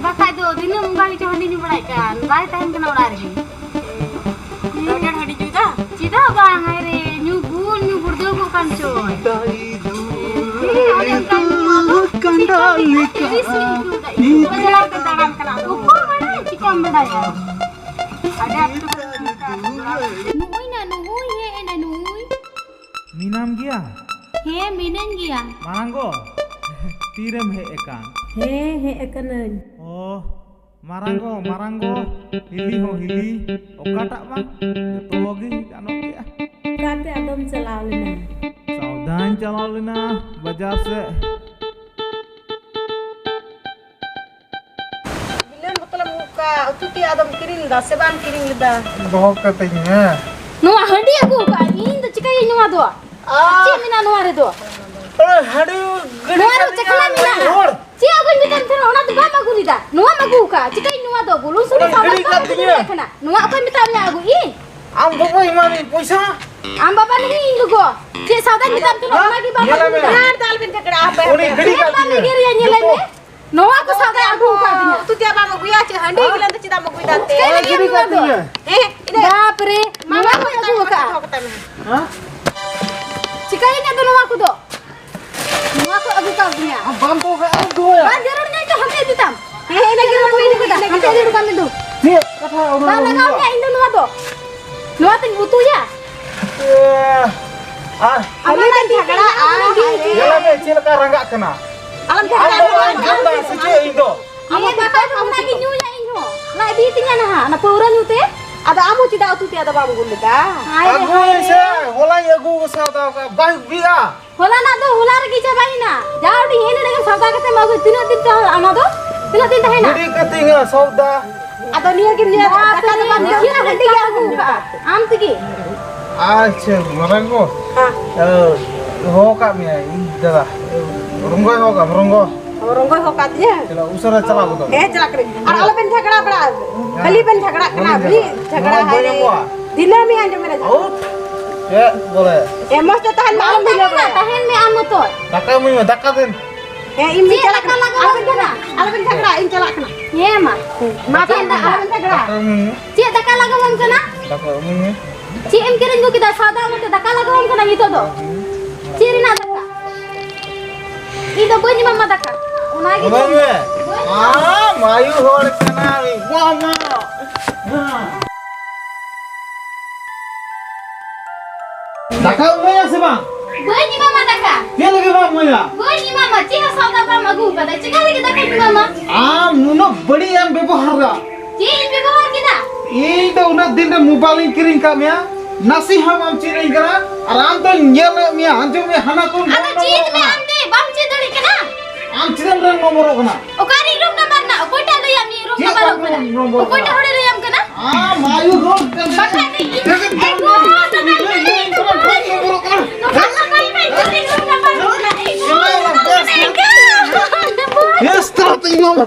ᱵᱟᱠᱷᱟᱡ ᱫᱚ ᱫᱤᱱᱟᱹᱢ ᱚᱱᱠᱟ ᱜᱮᱪᱚ ᱦᱟᱺᱰᱤ ᱧᱩ ᱵᱟᱲᱟᱭᱮᱫ ᱠᱟᱱ, ᱵᱟᱭ ᱛᱟᱦᱮᱱ ᱠᱟᱱᱟ ᱚᱲᱟᱜ ᱨᱮᱜᱮ᱾ ᱦᱩᱸ᱾ ᱟᱹᱰᱤ ᱟᱸᱴ ᱦᱟᱺᱰᱤ ᱧᱩᱭᱫᱟ? ᱪᱮᱫᱟᱜ ᱵᱟᱝ, ᱦᱟᱭ ᱨᱮ, ᱧᱩ ᱵᱩᱞ ᱧᱩ ᱜᱩᱲᱫᱟᱹᱣ ᱠᱚᱜ ᱠᱟᱱ ᱪᱚᱭ᱾ ᱠᱟᱸᱰᱟ ᱞᱮᱠᱟ᱾ ᱵᱟᱡᱟᱨ ᱛᱮ ᱫᱟᱬᱟᱱ ᱠᱟᱱᱟ᱾ ᱚᱠᱚᱭ ᱵᱟᱲᱟᱭᱟ ᱪᱤᱠᱟᱹᱢ ᱵᱟᱰᱟᱭᱟ? ᱟᱹᱰᱤ ᱟᱸᱴ ᱠᱚ ᱢᱮᱱᱟ᱾ ᱱᱩᱭ ᱱᱟ ᱱᱩᱭ ᱦᱮᱡ ᱮᱱᱟ ᱱᱩᱭ᱾ ᱢᱮᱱᱟᱢ ᱜᱮᱭᱟ? ᱦᱮᱸ, ᱢᱤᱱᱟᱹᱧ ᱜᱮᱭᱟ᱾ ᱢᱟᱨᱟᱝ ᱜᱚ, ᱛᱤᱨᱮᱢ ᱦᱮᱡ ᱟᱠᱟᱱ? ᱦᱮᱸ, ᱦᱮᱡ ᱟᱠᱟᱱᱟᱹᱧ᱾ ᱚ, ᱢᱟᱨᱟᱝ ᱜᱚ, ᱢᱟᱨᱟᱝ ᱜᱚ, ᱦᱤᱞᱤ ᱦᱚᱸ ᱦᱤᱞᱤ, ᱚᱠᱟᱴᱟᱜ ᱵᱟᱝ? ᱡᱚᱛᱚ ᱜᱮ ᱜᱟᱱᱚᱜ ᱜᱮᱭᱟ᱾ ᱚᱠᱟᱛᱮ ᱟᱫᱚᱢ ᱪᱟᱞᱟᱣ ᱞᱮᱱᱟ? ᱥᱟᱣᱫᱟᱧ ᱪᱟᱞᱟᱣ ᱞᱮᱱᱟ ᱵᱟᱡᱟᱨ ᱥᱮᱫ᱾ ᱵᱤᱞᱟᱹᱱ ᱵᱚᱛᱚᱞᱮᱢ ᱩᱰᱩᱠ ᱠᱟᱜ, ᱩᱛᱩ ᱛᱮᱭᱟᱜ ᱫᱚᱢ ᱠᱤᱨᱤᱧ ᱞᱮᱫᱟ ᱥᱮ ᱵᱟᱢ ᱠᱤᱨᱤᱧ ᱞᱮᱫᱟ? ᱫᱚᱦᱚ ᱠᱟᱹᱛᱤᱧ ᱢᱮ᱾ ᱱᱚᱣᱟ ᱦᱟᱺᱰᱤ ᱟᱹᱜᱩ ᱟᱠᱟᱫ ᱤᱧ ᱫᱚ ᱪᱤᱠᱟᱹᱭᱟᱹᱧ ᱱᱚᱣᱟ ᱫᱚ? ᱟᱨ ᱪᱮᱫ ᱢᱮᱱᱟᱜᱼᱟ ᱱᱚᱣᱟ ᱨᱮᱫᱚ? ᱚᱱᱟ ᱦᱟᱺᱰᱤ ᱜᱟᱹᱰᱤ ᱱᱚᱣᱟ ᱨᱮ ᱠᱟᱹᱛᱤᱧ ᱪᱟᱠᱷᱱᱟ ᱢᱮ, ᱢᱮᱱᱟᱜᱼᱟ᱾ ᱦᱚᱲ᱾ ᱪᱮᱫ ᱟᱹᱜᱩᱧ ᱢᱮᱛᱟᱢ ᱛᱟᱦᱮᱱᱟ ᱚᱱᱟ ᱫᱚ ᱵᱟᱢ ᱟᱹᱜᱩ ᱞᱮᱫᱟ᱾ ᱱᱚᱣᱟᱢ ᱟᱹᱜᱩ ᱟᱠᱟᱫ, ᱪᱤᱠᱟᱹᱭᱟᱹᱧ ᱱᱚᱣᱟ ᱫᱚ? ᱵᱩᱞᱩᱝ ᱥᱩᱱᱩᱢ ᱚᱱᱟ ᱥᱟᱣᱫᱟ ᱜᱟᱹᱰᱤ ᱵᱟᱢ ᱟᱹᱜᱩ ᱠᱟᱹᱛᱤᱧ ᱞᱮᱫᱟ ᱢᱮ᱾ ᱠᱟᱱᱟ᱾ ᱱᱚᱣᱟ ᱚᱠᱚᱭ ᱢᱮᱛᱟᱜ ᱢᱮᱭᱟ ᱟᱹᱜᱩ? ᱤᱧ? ᱟᱢ ᱵᱟᱵᱟ ᱮᱢᱟᱢᱤᱧ ᱯᱚᱭᱥᱟ᱾ ᱟᱢ ᱵᱟᱵᱟ ᱱᱟᱦᱤ ᱤᱧ ᱜᱚᱜᱚ᱾ ᱪᱮᱫ ᱥᱟᱣᱫᱟᱧ ᱢᱮᱛᱟᱢ ᱛᱟᱦᱮᱱᱟ ᱚᱱᱟ ᱜᱮ ᱵᱟᱢ ᱧᱮᱞ ᱟᱹᱜᱩ ᱢᱮ᱾ ᱞᱮᱫᱟ᱾ ᱟᱨ ᱫᱟᱞ ᱵᱮᱱ ᱡᱷᱟᱜᱽᱲᱟᱜᱼᱟ ᱟᱯᱮ ᱩᱱᱤ ᱦᱚᱯᱮ᱾ ᱜᱟᱹᱰᱤ ᱪᱮᱫ ᱵᱟᱢ ᱠᱟᱹᱛᱤᱧ ᱢᱮ᱾ ᱮᱜᱮᱨᱤᱧᱟ ᱧᱮᱞ ᱢᱮ᱾ ᱡᱚᱛᱚ᱾ ᱱᱚᱣᱟ ᱠᱚ ᱥᱟᱣᱫᱟ ᱟᱹᱜᱩ ᱟᱠᱟᱫᱤᱧᱟ᱾ ᱩᱛᱩ ᱛᱮᱭᱟᱜ ᱵᱟᱢ ᱟᱹᱜᱩᱭᱟ, ᱪᱮᱫ ᱦᱟᱺᱰᱤ ᱦᱮᱸ? ᱜᱮᱞᱟᱝ ᱫᱚ ᱪᱮᱫᱟᱜ ᱮᱢ ᱟᱹᱜᱩᱭᱮᱫᱟ ᱮᱱᱛᱮ? ᱪᱮᱫ ᱞᱟᱹᱜᱤᱫ ᱮᱢ ᱟᱹᱜᱩᱭᱟ? ᱦᱮᱸ, ᱤᱱᱟᱹ ᱵᱟᱯ ᱨᱮ, ᱱᱚᱣᱟ ᱠᱚ ᱟᱹᱜᱩ ᱟᱠᱟᱫᱼᱟ᱾ ᱫᱚᱦᱚ ᱠᱟᱛᱟᱢ ᱢᱮ᱾ ᱦᱮᱸ? ᱪᱤᱠᱟᱹᱭᱮᱱᱟ ᱫᱚ ᱱᱚᱣᱟ ᱠᱚᱫᱚ? ᱱᱚᱣᱟ ᱠᱚ ᱟᱹᱜᱩ ᱠᱟᱣᱫᱤᱧᱟ᱾ ᱟᱢ ᱵᱟᱢ ᱫᱚᱦᱚ ᱠᱟᱜᱼᱟ, ᱟᱢ ᱫᱚᱦᱚᱭᱟ᱾ ᱵᱟᱝ ᱡᱟᱹᱨᱩᱲ ᱧᱟᱭ ᱛᱚ ᱦᱟᱱᱛᱮ ᱤᱫᱤ ᱛᱟᱢ᱾ ᱦᱮᱸ, ᱤᱱᱟᱹ ᱜᱮ ᱱᱚᱣᱟ ᱠᱚ ᱤᱫᱤ ᱠᱮᱫᱟ᱾ ᱦᱟᱱᱛᱮ ᱤᱫᱤ ᱦᱚᱴᱚ ᱠᱟᱜ ᱢᱮ ᱫᱩ᱾ ᱪᱮᱫ ᱠᱟᱛᱷᱟ ᱚᱱᱟ ᱵᱟᱝ ᱫᱚ ᱞᱟᱜᱟᱣ ᱦᱩᱭᱩᱜᱼᱟ? ᱢᱮᱭᱟ ᱤᱧ ᱫᱚ ᱱᱚᱣᱟ ᱫᱚ᱾ ᱱᱚᱣᱟ ᱛᱮᱧ ᱩᱛᱩᱭᱟ᱾ ᱮ, ᱟᱨ ᱟᱢ ᱢᱟ ᱵᱤᱱ ᱡᱷᱟᱜᱽᱲᱟᱜᱼᱟ, ᱟᱢ ᱢᱟ ᱵᱤᱱ ᱦᱟᱭ ᱨᱮ᱾ ᱧᱮᱞ ᱢᱮ ᱪᱮᱫ ᱞᱮᱠᱟ ᱨᱟᱸᱜᱟᱜ ᱠᱟᱱᱟ᱾ ᱟᱞᱚᱢ ᱟᱢ ᱡᱷᱟᱜᱽᱲᱟᱜᱼᱟ, ᱫᱚ ᱟᱞᱚᱢ ᱵᱟᱢ ᱡᱚᱢ ᱮᱫᱟ ᱡᱷᱟᱜᱽᱲᱟᱜᱼᱟ᱾ ᱥᱮ ᱪᱮᱫ ᱤᱧ ᱫᱚ? ᱟᱢ ᱦᱮᱸ, ᱵᱟᱵᱟ ᱫᱟᱠᱟ ᱫᱚ ᱚᱱᱟ ᱜᱮ ᱧᱩᱭᱟ ᱤᱧ ᱦᱚᱸ᱾ ᱚᱱᱟ ᱤᱫᱤᱭ ᱛᱤᱧᱟ ᱱᱟᱦᱟᱜ, ᱚᱱᱟ ᱯᱟᱹᱣᱨᱟᱹ ᱧᱩ ᱛᱮ᱾ ᱟᱫᱚ ᱟᱢ ᱦᱚᱸ ᱪᱮᱫᱟᱜ ᱩᱛᱩ ᱛᱮᱭᱟᱜ ᱫᱚ ᱵᱟᱢ ᱟᱹᱜᱩ ᱞᱮᱫᱟ? ᱦᱟᱭ ᱨᱮ, ᱟᱹᱜᱩᱭ ᱦᱟᱭ ᱨᱮ᱾ ᱥᱮ, ᱦᱚᱞᱟᱧ ᱟᱹᱜᱩ ᱥᱟᱣᱫᱟ ᱠᱟᱜ, ᱵᱟᱭ ᱵᱤᱜᱼᱟ᱾ ᱦᱚᱞᱟᱱᱟᱜ ᱫᱚ ᱦᱚᱞᱟ ᱨᱮᱜᱮ ᱪᱟᱵᱟᱭᱮᱱᱟ᱾ ᱡᱟ ᱩᱰᱤ ᱦᱮᱱ ᱨᱮᱜᱮ ᱥᱟᱣᱫᱟ ᱠᱟᱛᱮᱢ ᱟᱹᱜᱩᱭ, ᱛᱤᱱᱟᱹᱜ ᱫᱤᱱ ᱛᱟᱦᱮᱸ ᱚᱱᱟ ᱫᱚ? ᱛᱤᱱᱟᱹᱜ ᱫᱤᱱ ᱛᱟᱦᱮᱱᱟ? ᱜᱤᱰᱤ ᱠᱟᱹᱛᱤᱧᱟ ᱥᱟᱣᱫᱟ᱾ ᱟᱫᱚ ᱱᱤᱭᱟᱹ ᱜᱮᱢ ᱧᱮᱞ ᱫᱟᱠᱟ ᱫᱚ ᱵᱟᱢ ᱡᱚᱢ ᱠᱮᱫᱟ, ᱦᱟᱺᱰᱤ ᱜᱮ ᱟᱹᱜᱩ ᱠᱟᱜᱼᱟ᱾ ᱟᱢ ᱛᱮᱜᱮ᱾ ᱟᱪᱪᱷᱟ, ᱢᱟᱨᱟᱝ ᱜᱚ᱾ ᱦᱮᱸ᱾ ᱮ, ᱦᱚᱦᱚ ᱠᱟᱜ ᱢᱮᱭᱟ ᱤᱧ ᱫᱟᱫᱟ᱾ ᱨᱚᱝᱜᱚᱭ ᱦᱚᱦᱚ ᱠᱟᱜ ᱢᱮ, ᱨᱚᱝᱜᱚ᱾ ᱚ, ᱨᱚᱝᱜᱚᱭ ᱦᱚᱦᱚ ᱠᱟᱜ ᱛᱤᱧᱟᱹ? ᱪᱟᱞᱟᱜ, ᱩᱥᱟᱹᱨᱟ ᱪᱟᱞᱟᱜ ᱜᱚᱫᱚᱜ ᱢᱮ᱾ ᱦᱮᱸ, ᱪᱟᱞᱟᱜ ᱠᱟᱹᱱᱟᱹᱧ᱾ ᱟᱨ ᱟᱞᱚᱵᱮᱱ ᱡᱷᱟᱜᱽᱲᱟ ᱵᱟᱲᱟᱜᱼᱟ᱾ ᱦᱮᱸ᱾ ᱠᱷᱟᱹᱞᱤ ᱵᱮᱱ ᱡᱷᱟᱜᱽᱲᱟᱜ ᱠᱟᱱᱟ᱾ ᱵᱟᱹᱞᱤᱧ ᱵᱤᱱ ᱡᱷᱟᱜᱽᱲᱟ᱾ ᱡᱷᱟᱜᱽᱲᱟ ᱦᱟᱭ ᱵᱟᱹᱧ ᱨᱮ᱾ ᱟᱠᱚᱣᱟ᱾ ᱫᱤᱱᱟᱹᱢ ᱤᱧ ᱟᱸᱡᱚᱢ ᱢᱮᱱᱟ ᱡᱷᱟᱜᱽᱲᱟ᱾ ᱟᱹᱣ᱾ ᱪᱮᱫ ᱵᱚᱞᱮ? ᱮ, ᱢᱚᱡᱽ ᱛᱮ ᱛᱟᱦᱮᱱ ᱢᱮ, ᱟᱞᱚᱢ ᱵᱷᱤᱲᱟᱹᱣ ᱵᱟᱲᱟᱭᱟ᱾ ᱛᱟᱦᱮᱱ ᱢᱮ ᱟᱢ ᱢᱚᱛᱚ᱾ ᱫᱟᱠᱟ ᱮᱢᱟᱹᱧ ᱢᱮ, ᱫᱟᱠᱟ ᱫᱮᱱ᱾ ᱦᱮᱸ, ᱤᱧ ᱪᱮᱫ ᱪᱟᱞᱟᱜ ᱫᱟᱠᱟ ᱠᱟᱱᱟ᱾ ᱞᱟᱜᱟᱣᱟᱢ ᱟᱞᱚᱵᱮᱱ ᱠᱟᱱᱟ? ᱡᱷᱟᱜᱽᱲᱟ, ᱟᱞᱚᱵᱮᱱ ᱡᱷᱟᱜᱽᱲᱟ, ᱤᱧ ᱪᱟᱞᱟᱜ ᱠᱟᱱᱟ᱾ ᱦᱮᱸ, ᱢᱟ᱾ ᱢᱟ ᱪᱮᱫ ᱛᱟᱦᱞᱮ ᱫᱟᱠᱟ? ᱟᱞᱚᱵᱮᱱ ᱡᱷᱟᱜᱽᱲᱟ᱾ ᱫᱟᱠᱟ ᱮᱢᱟᱹᱧ ᱢᱮ᱾ ᱪᱮᱫ ᱫᱟᱠᱟ ᱞᱟᱜᱟᱣᱟᱢ ᱠᱟᱱᱟ? ᱫᱟᱠᱟ ᱮᱢᱟᱹᱧ ᱢᱮ᱾ ᱪᱮᱫ ᱮᱢ ᱠᱤᱨᱤᱧ ᱟᱹᱜᱩ ᱠᱮᱫᱟ? ᱥᱟᱣᱫᱟ ᱟᱹᱜᱩ ᱠᱟᱛᱮ ᱫᱟᱠᱟ ᱞᱟᱜᱟᱣᱟᱢ ᱠᱟᱱᱟ ᱱᱤᱛᱚᱜ ᱫᱚ? ᱪᱮᱫ ᱨᱮᱱᱟᱜ ᱫᱟᱠᱟ? ᱤᱧ ᱫᱚ ᱵᱟᱹᱧ ᱮᱢᱟᱢᱟ ᱫᱟᱠᱟ᱾ ᱚᱱᱟᱜᱮ ᱮᱢᱟᱹᱧ ᱡᱚᱢ ᱢᱮ᱾ ᱵᱟᱹᱧ ᱮᱢᱟᱢᱟ᱾ ᱟᱢ ᱟᱭᱩ ᱦᱚᱲ ᱠᱟᱱᱟᱢ, ᱮᱢᱟᱢᱟ᱾ ᱫᱟᱠᱟ ᱮᱢᱟᱹᱧᱟ ᱥᱮ ᱵᱟᱝ? ᱵᱟᱹᱧ ᱮᱢᱟᱢᱟ ᱫᱟᱠᱟ᱾ ᱪᱮᱫ ᱞᱟᱹᱜᱤᱫ ᱵᱟᱢ ᱮᱢᱟᱹᱧᱟ? ᱵᱟᱹᱧ ᱮᱢᱟᱢᱟ, ᱪᱮᱫ ᱦᱚᱸ ᱥᱚᱣᱫᱟ ᱵᱟᱢ ᱟᱹᱜᱩ ᱟᱠᱟᱫᱟ, ᱪᱮᱠᱟ ᱞᱟᱹᱜᱤᱫ ᱫᱟᱠᱟᱧ ᱮᱢᱟᱢᱟ? ᱟᱢ ᱱᱩᱱᱟᱹᱜ ᱵᱟᱹᱲᱤᱡ ᱮᱢ ᱵᱮᱵᱚᱦᱟᱨ ᱫᱟ᱾ ᱪᱮᱫ ᱤᱧ ᱵᱮᱵᱚᱦᱟᱨ ᱠᱮᱫᱟ? ᱤᱧ ᱫᱚ ᱩᱱᱟᱹᱜ ᱫᱤᱱ ᱨᱮ ᱢᱳᱵᱟᱭᱤᱞ ᱤᱧ ᱠᱤᱨᱤᱧ ᱠᱟᱜ ᱢᱮᱭᱟ, ᱱᱟᱥᱮ ᱦᱚᱸ ᱵᱟᱢ ᱪᱮᱫ ᱟᱹᱧ ᱠᱟᱱᱟ᱾ ᱟᱨ ᱟᱢ ᱫᱚᱧ ᱧᱮᱞᱮᱫ ᱢᱮᱭᱟ, ᱟᱸᱡᱚᱢ ᱢᱮ, ᱦᱟᱱᱟ ᱠᱚᱢ ᱟᱫᱚ ᱪᱮᱫ ᱢᱮ ᱟᱢ ᱫᱚ, ᱵᱟᱢ ᱪᱮᱫ ᱫᱟᱲᱮᱭᱟᱜ ᱠᱟᱱᱟ? ᱟᱢ ᱪᱮᱫᱟᱜ ᱮᱢ ᱨᱚᱝ ᱱᱚᱢᱵᱚᱨᱚᱜ ᱠᱟᱱᱟ? ᱚᱠᱟᱨᱮ ᱨᱩᱢ ᱱᱟᱢᱵᱟᱨ ᱨᱮᱱᱟᱜ? ᱚᱠᱚᱭᱴᱟᱜ ᱞᱟᱹᱭᱟᱢ ᱤᱧ ᱨᱩᱢ ᱪᱮᱫ ᱱᱟᱢᱵᱟᱨ ᱵᱟᱝ ᱚᱠᱟᱨᱮ? ᱨᱚᱝ ᱱᱚᱢᱵᱚᱨ ᱚᱠᱚᱭᱴᱟᱜ ᱠᱟᱱᱟ? ᱦᱚᱲᱮ ᱞᱟᱹᱭᱟᱢ ᱠᱟᱱᱟ? ᱟᱢ ᱟᱭᱩ ᱦᱚᱲ ᱠᱟᱱ ᱵᱟᱠᱷᱟᱡ ᱫᱚ ᱤᱧ ᱮᱠᱫᱚᱢ ᱮ ᱜᱚ, ᱥᱟᱫᱟ ᱤᱧ ᱨᱚᱝ ᱱᱚᱢᱵᱚᱨᱚᱜ ᱠᱟᱱᱟ᱾ ᱱᱚᱝᱠᱟ ᱞᱟᱜᱟᱭ ᱢᱮ, ᱤᱧ ᱨᱩᱢ ᱱᱟᱢᱵᱟᱨ ᱨᱮᱱᱟᱜ, ᱤᱧ ᱜᱚ, ᱥᱟᱫᱟ ᱤᱧ ᱜᱚ᱾ ᱵᱮᱥ ᱛᱟᱨᱟ ᱛᱮ ᱤᱧ ᱱᱚᱢᱵᱚᱨ